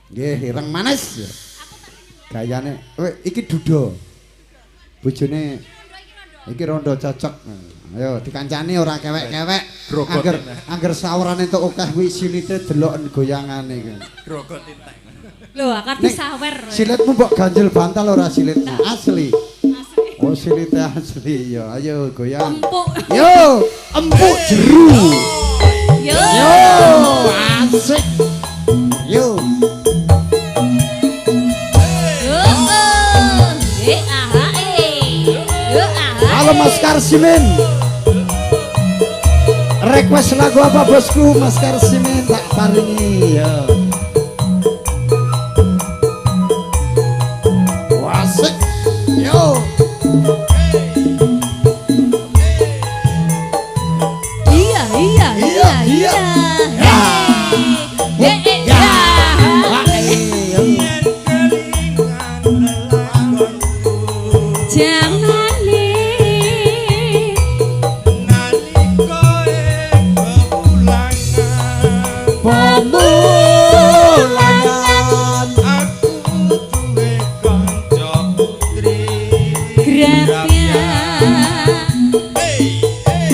Nggih, Ireng Manis. Gayane, kowe iki duda. Bojone iki rondo cocok. Ayo dikancani ora kewek-kewek. Angger angger sawrane entuk akeh kuwi silite deloken goyangane iki. Grogot entek. Lho, akan disawer. Silitmu mbok ganjel bantal ora silitmu asli. Oh silite asli ya. Ayo goyang. Empuk. Yo, empuk jeru. Yo. Yo, asik. Yo. Yo. Eh aha eh. Yo aha. Halo Mas Karsimin. Request lagu apa bosku Mas Karsimin tak paringi ya. Wasik. Yo. Iya iya iya iya. Hey. Eh ya. Jamane Pemulangan.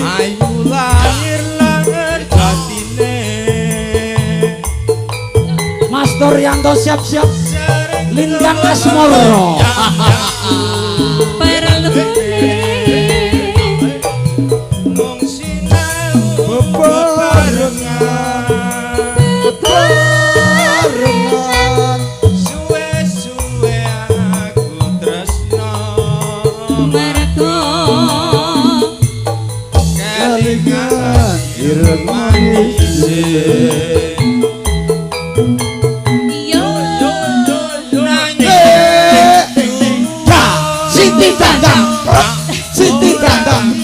Ayu lahir lahir batine. Mas Dorianto siap-siap. Lintang Asmoro. Perlune mung sinau bebarengan bebarengan suwe-suwe aku tresno mergo kelingan ireng manis. Siti dandang, Siti dandang,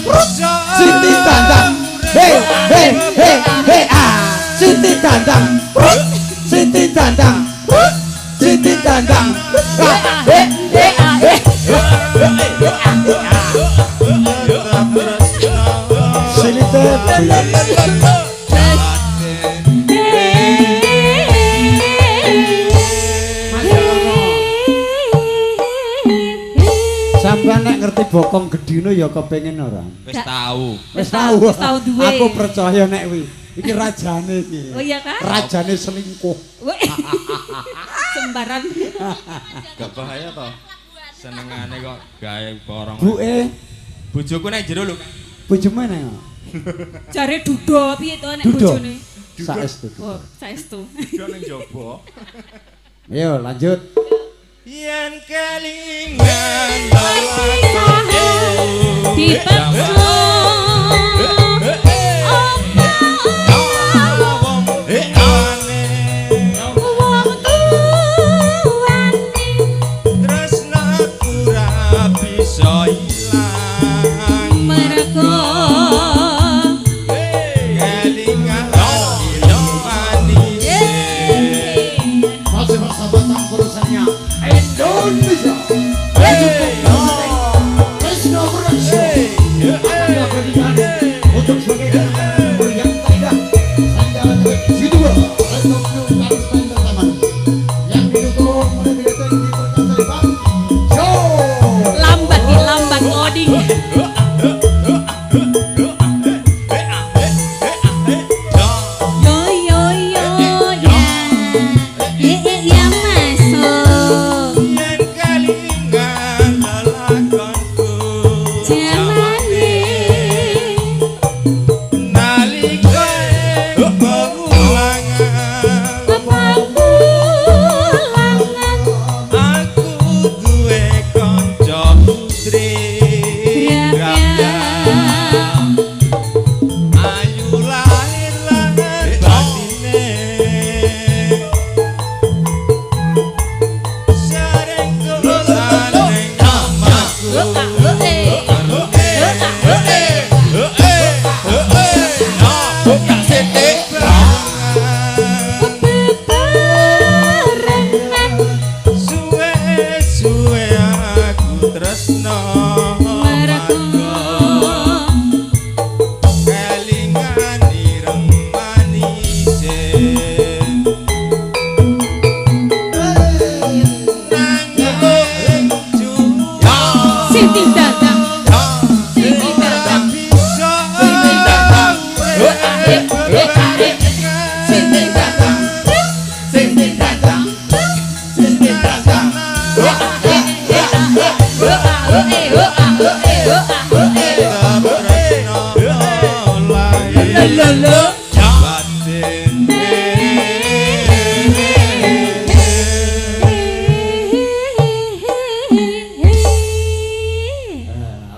Siti dandang, he he he he ah, Siti dandang, Siti dandang, Siti dandang, he he he, Silite. Sampeyan nek ngerti bokong gedhine ya kepengin ora? Wis tau. Wis tau. Wis tau duwe. Aku percaya nek kuwi. Iki rajane iki. Oh iya kan? Rajane selingkuh. Sembaran. Gak bahaya to. Senengane kok gawe borong. Buke bojoku nek jero lho. Bojomu nang. Jare dudo piye to nek bojone? Saestu. Oh, saestu. Dudo ning jaba. Ayo lanjut. Yen kelingan dipaksa wong tuane tresnaku ra bisa ilang mergo kelingan manis. Masih bersama campurannya Indonesia. Tresno Production untuk sebagai yang terindah yang didukung oleh lambat di lambat loading. Yo yo yo ya ya masuk Yen kelingan lelakonku jamane nalika pemulangan pepulangan aku duwe kanca putri Grapya. Ayu lahir lahir batine sering dolan ning omahku. Bebarengan Suwe-suwe aku tresno mergo kelingan ireng manise nanging Siti dandang. Siti dandang. bisa Siti dandang, Siti dandang, Siti dandang.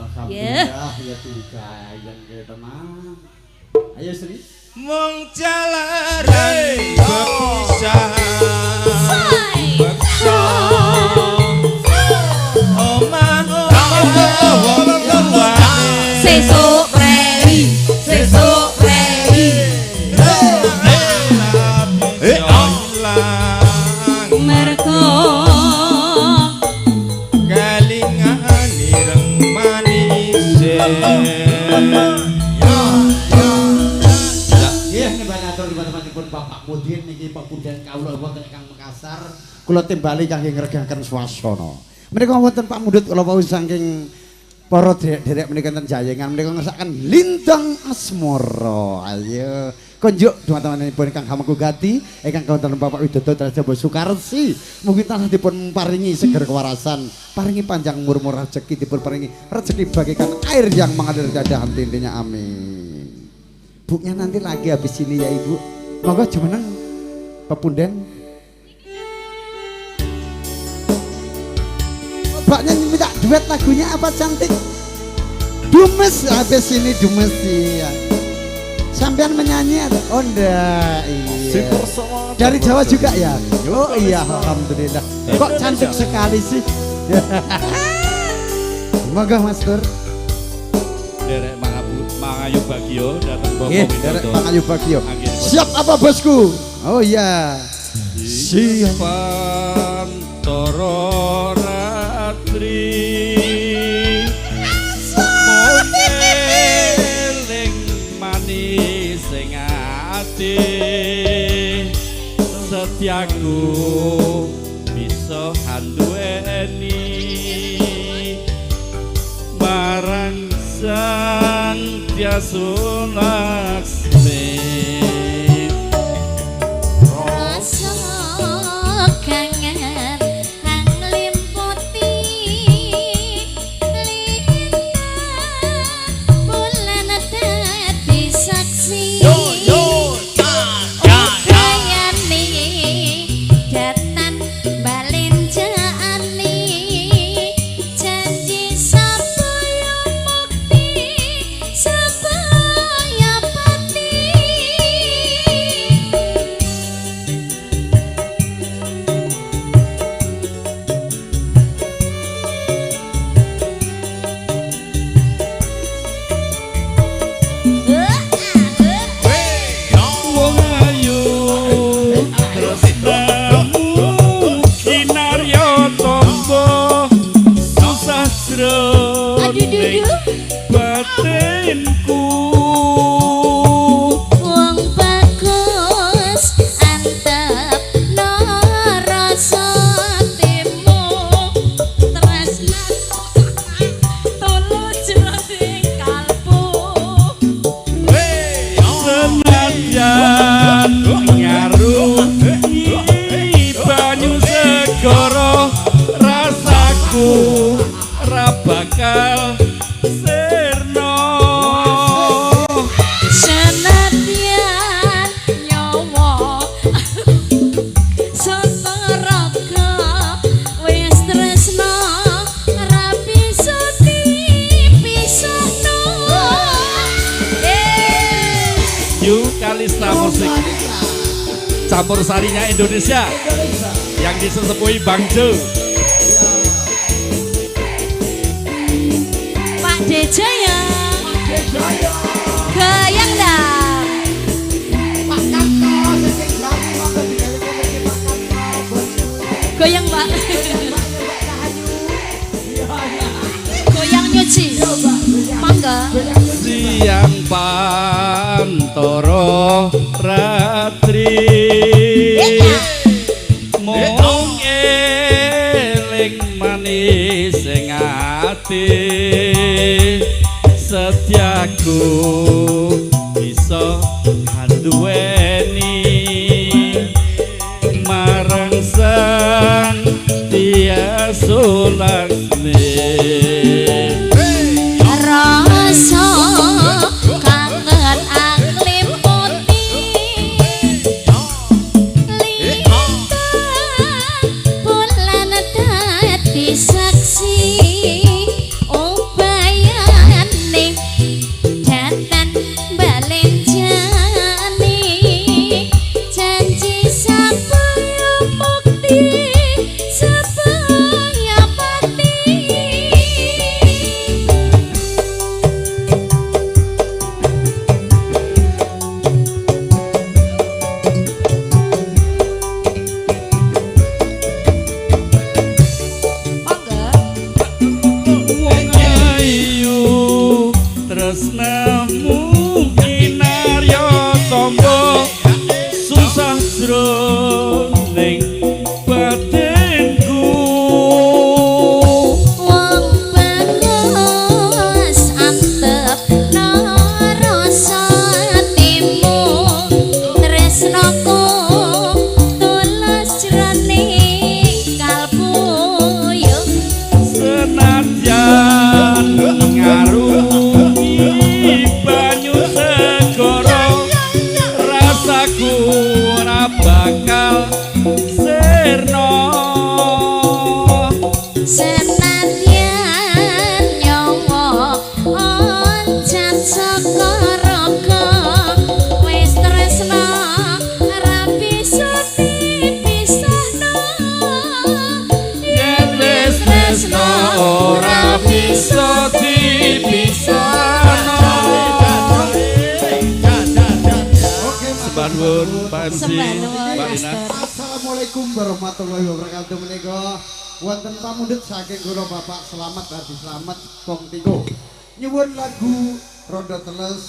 Alhamdulillah ya digayeng ke teman. Ayo Sri. Mung jalaran bepisah beksa omah omah wong tuane Sesuk prei, sesuk prei. ilang mergo kelingan ireng manise. Nggih nembane atur teman-temanipun Bapak Mudin niki pepunden kawula wonten ingkang Makassar. Kula timbali kangge ngregaken swasana. Menika wonten Pak Mundut kula wau saking Para derek-derek menika enten jayengan menika ngersakaken Lintang Asmara. Ayo konjuk dumateng ingkang hamengku gati ingkang kawontenan Bapak Widodo Trajabo Sukarsi. Mugi tansah dipun paringi seger kewarasan, paringi panjang umur murah rezeki, dipun paringi rezeki bagaikan air yang mengalir tiada henti-hentinya. Amin. Buknya nanti lagi habis ini ya Ibu. Monggo jumeneng pepunden. Mbaknya minta duet lagunya apa cantik? Dumes habis ini dumes ya. Sampean menyanyi atau oh enggak, iya. Dari Jawa juga ya? Oh iya, alhamdulillah. Kok cantik sekali sih? Monggo Mas Tur. Derek Mangayu Bagio datang Bapak Widodo. Derek Mangayu Bagio. Siap apa bosku? Oh iya. Siap pantoro ratri eling manis sing ati setiaku bisa handuweni marang Sang Tiasulaksmi. Rasa kangen nang limputi lintang bulan dadi saksi. Yo yo ya ya kayane datan balenjani janji sabaya mukti sabaya pati. Wong ayu tresnamu kinarya tamba susah jroning batinku. Wong bagus antep no rasa timu tresna tulus jroning kalbu. Senajan ngarungi banyu segara rasaku ra bakal sirna. Senadyan nyawa sataraga wis tresna ra bisa dipisahno. Yu Kalista Musik campur sarinya Indonesia yang disesepuhi Bang Jo. Pak Dejaya. Goyang dah. Pak Kanto sing jami monggo digawe mriki Pak Kanto bosku. Goyang Pak. Goyang nyuci. Mangga. Siang pantoro ratri mung eling manis sing ati setiaku bisa handuweni marang Sang Tiasulaksmi. Rasa kangen anglimputi lintang bulan dadi saksi ubayane datan balenjani janji sabaya mukti sabaya pati. Wong ayu tresnamu kinarya tamba susah jroning batinku. Wong bagus Esi, Mbak Lina. Assalamualaikum warahmatullahi wabarakatuh. Menika wonten pamundhut saking kula Bapak Slamet Hadi Slamet Pong Tiko. Nyuwun lagu Rondo Teles.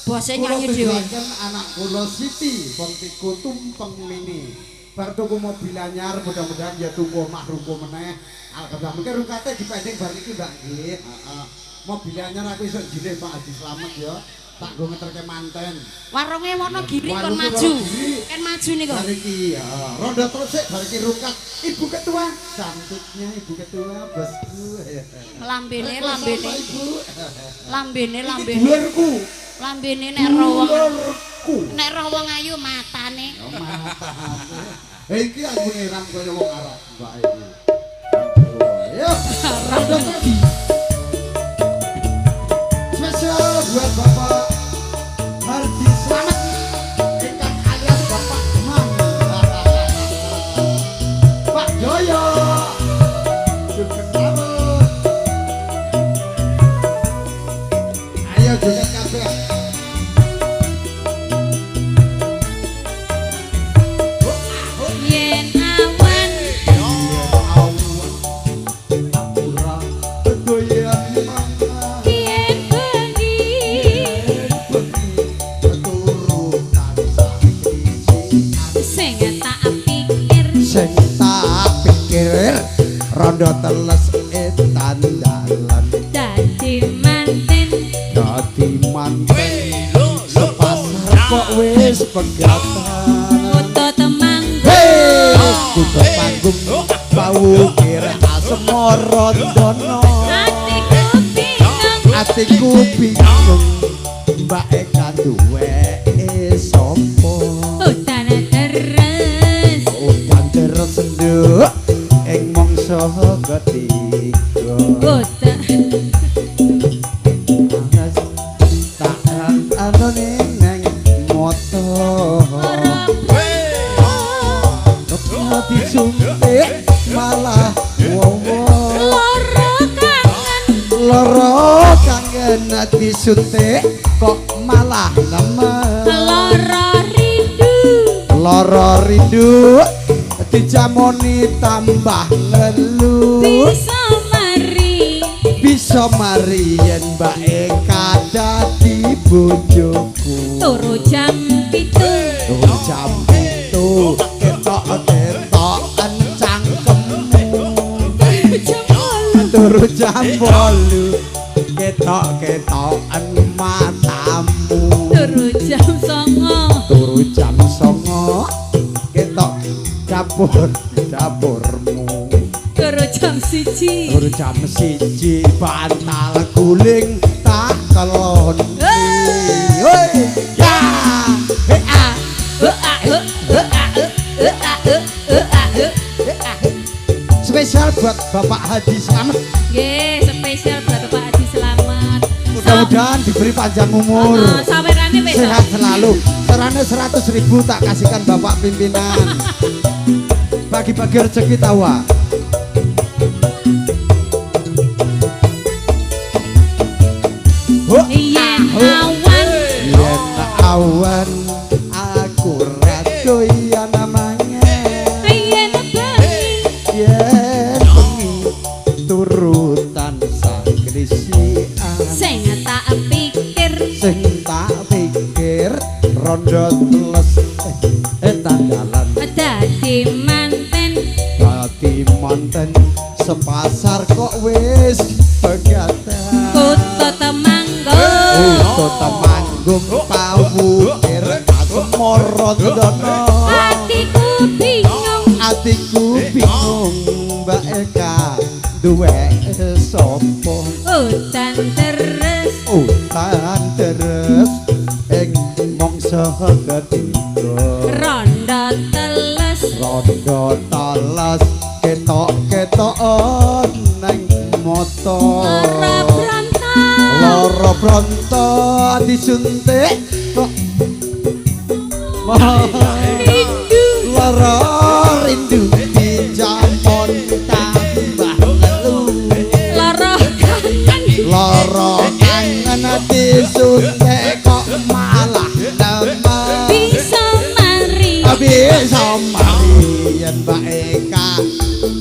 Bose nyanyi dhewe. Anak kula Siti Pong Tiko tumpeng mini. Bar tuku mobil anyar mudah-mudahan ya tuku omah ruko meneh. Alhamdulillah mungkin rungkate dipending bar niki Mbak nggih. Heeh. Mobil anyar aku iso jilih Pak Haji Slamet ya. Tak nggo ngeterke manten. Warunge Wonogiri kon maju. Kan maju niku. Bar iki ya. Rondo terus sik bar iki rungkat. Ibu Ketua, cantiknya Ibu Ketua bosku. Lambene lambene. Lambene lambene. Dulurku. Lambene nek roh wong. Nek roh wong ayu matane. Ya matane. Iki aku ngiram kaya wong Arab Mbak iki. Yo, rondo terus. Spesial buat Bapak Hardi Slamet ingkang alias Bapak Mang. Pak Joyo. Sugeng rawuh. Ayo joget kabeh. Yen awan ora doyan mangan. Yen bengi Turu tansah krisikan. Sing tak pikir Sing tak pikir rondo teles etan dalan dadi manten dadi manten sepasar kok wis pegatan Kutha Temanggung Hei kutha panggung pawukir asmara dono Atiku bingung atiku bingung Mbak Eka duweke sapa Udan deres udan deres nduk ing mangsa ketiga Udan tak anone neng moto ora disuntik malah wowo lara kangen loro kangen disuntik kok malah nemen lara rindu loro rindu dijamoni tambah ngelu bisa mari bisa mari yen Mbak Eka dadi bojoku turu jam 7 turu jam 7 ketok-ketokan cangkemmu jam 8 turu jam 8 ketok-ketokan matamu turu jam 9 turu jam 9 ketok dapur dapurmu turu jam 1 turu jam 1 bantal guling tak keloni. Hoi ya he a he a he he a he a he a he a. Spesial buat Bapak Haji Slamet. Nggih, spesial buat Bapak Haji Slamet. Mudah-mudahan diberi panjang umur. Sawerane wis sehat selalu. Serane 100.000 tak kasihkan Bapak pimpinan. Bagi-bagi rezeki tawa. Yen awan yen awan aku ra doyan mangan. Yen bengi yen bengi turu tansah krisikan. Sing tak pikir sing tak pikir rondo teles tandalan dadi manten dadi manten sepasar kok wis pegatan. Kutha Temanggung kutha Temanggung pawukir asmara dono. Atiku bingung atiku bingung Mbak Eka duweke sapa. Udan deres udan deres ing mangsa ketiga rondo teles rondo teles ketok-ketokan nang mata lara bronto lara bronto disuntik kok rindu lara rindu dijamon tambah ngelu lara kangen lara kangen disuntik kok malah nemen bisa mari bisa yen Mbak Eka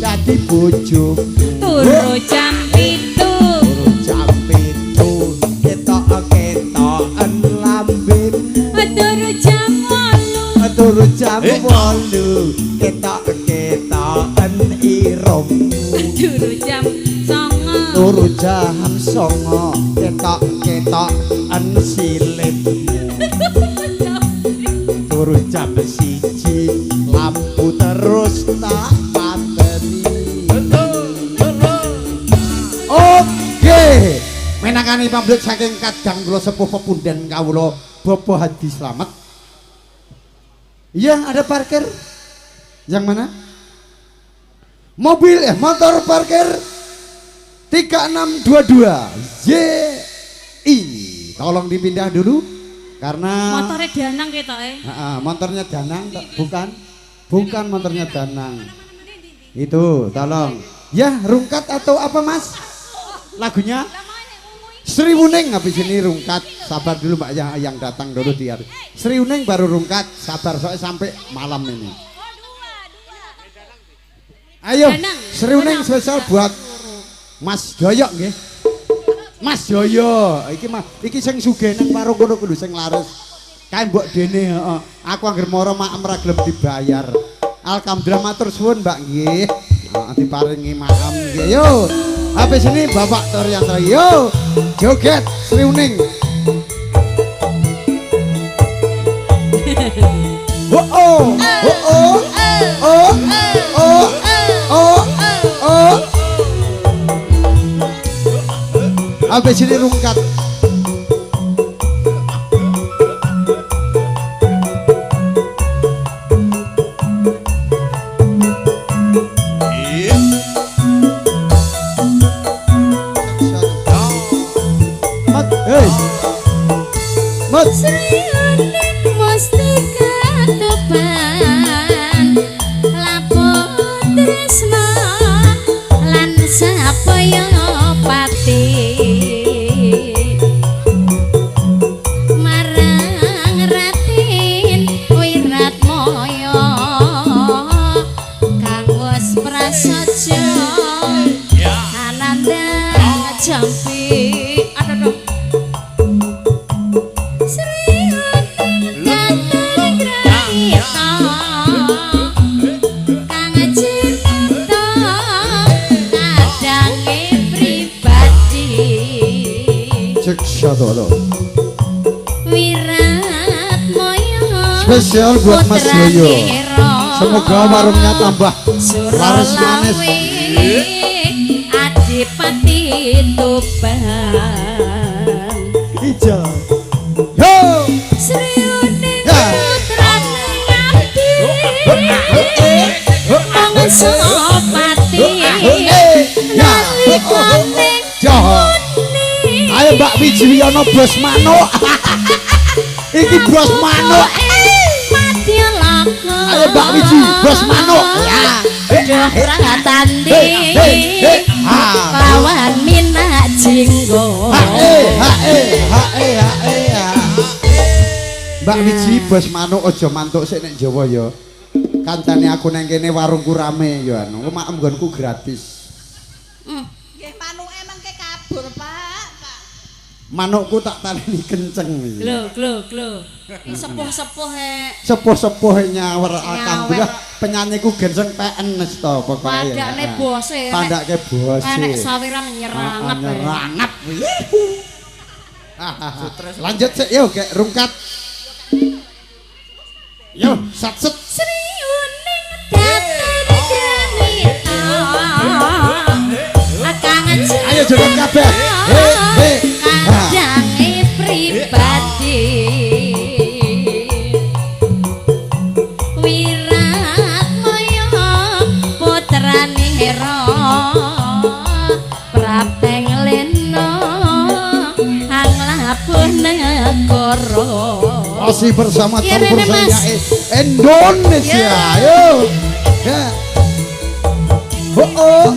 dadi bojoku. Turu jam 7. Turu jam 7 ketok-ketoken lambemu. Turu jam 8. Turu jam 8 ketok-ketoken irungmu. Turu jam 9. Turu jam 9 ketok-ketoken silitmu. Turu jam 1 lampu terus tak pateni. Oke, menangani pamrih saking kadang kula sepuh pepunden kawula Bapak Hadi Slamet. Iya, ada parkir. Yang mana? Mobil motor parkir 3622 YI. Tolong dipindah dulu karena motornya Danang ketoke. Heeh, motornya Danang bukan motornya Danang. Itu, tolong. Ya, rungkat atau apa, Mas? Lagunya Sri Wuning, habis ini rungkat. Sabar dulu Mbak ya, yang datang dulu di hari. Sri Wuning baru rungkat, sabar soalnya sampai malam ini. Ayo, Sri Wuning spesial buat Mas Doyok nggih. Mas Joyo, iki mah iki sing sugih nang warung kono kuwi sing laris. Kae mbok dene heeh. Aku anggere mara maem ra gelem dibayar. Alhamdulillah matur suwun Mbak nggih. Heeh diparingi maem nggih. Yo. Habis ini Bapak Torianto yo. Joget Sri Wuning. Oh oh oh oh oh oh oh oh. Habis ini rungkat. Mat, hey. Mat. Sri Wuning mesti katupan lapo tresno lan sapaya pati. Spesial buat Mas Yoyo. Semoga warungnya tambah laris manis. Adipati Tuban. Ijo. Yo. Sri Wuning putrane ngabdi. Pangsopati. Nalikane Ayo Mbak Wijiwiyono bos manuk. Iki bos manuk. Ayo Mbak Wiji, bos manuk. Ya. Tandi. Lawan minak jinggo. Mbak Wiji bos manuk aja mantuk sik nek Jawa ya. Kancane aku nang kene warungku rame ya anu. Maem nggonku gratis. Nggih manuke mengke kabur, Pak. Manukku tak taleni kenceng iki. Lho, lho, lho. Sepuh-sepuh e. Sepuh-sepuh nyawer alhamdulillah penyanyiku genseng PN wis to pokoke. Pandakne bose. Pandake bose. Enek sawiran nyerangap. Nyerangap. Lanjut sik yo gek rungkat. Yo satset. Sri Wuning dadi granita. Ayo joget kabeh. He he. Kadange pribadi. Wiratmaya putrane Hera Prapteng Lena hang labuh negara. Masih bersama campur saya Indonesia. Ayo. Ya. Oh oh.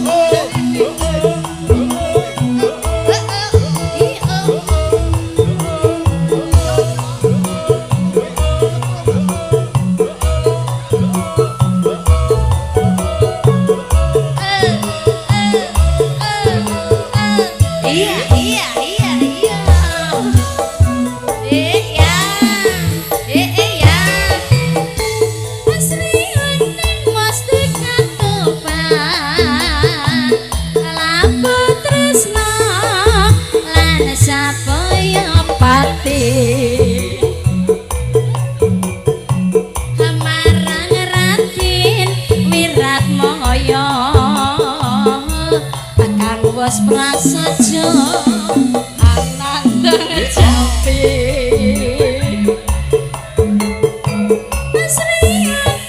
Mas Prasaja Ananda Jambi. Mas Riyane.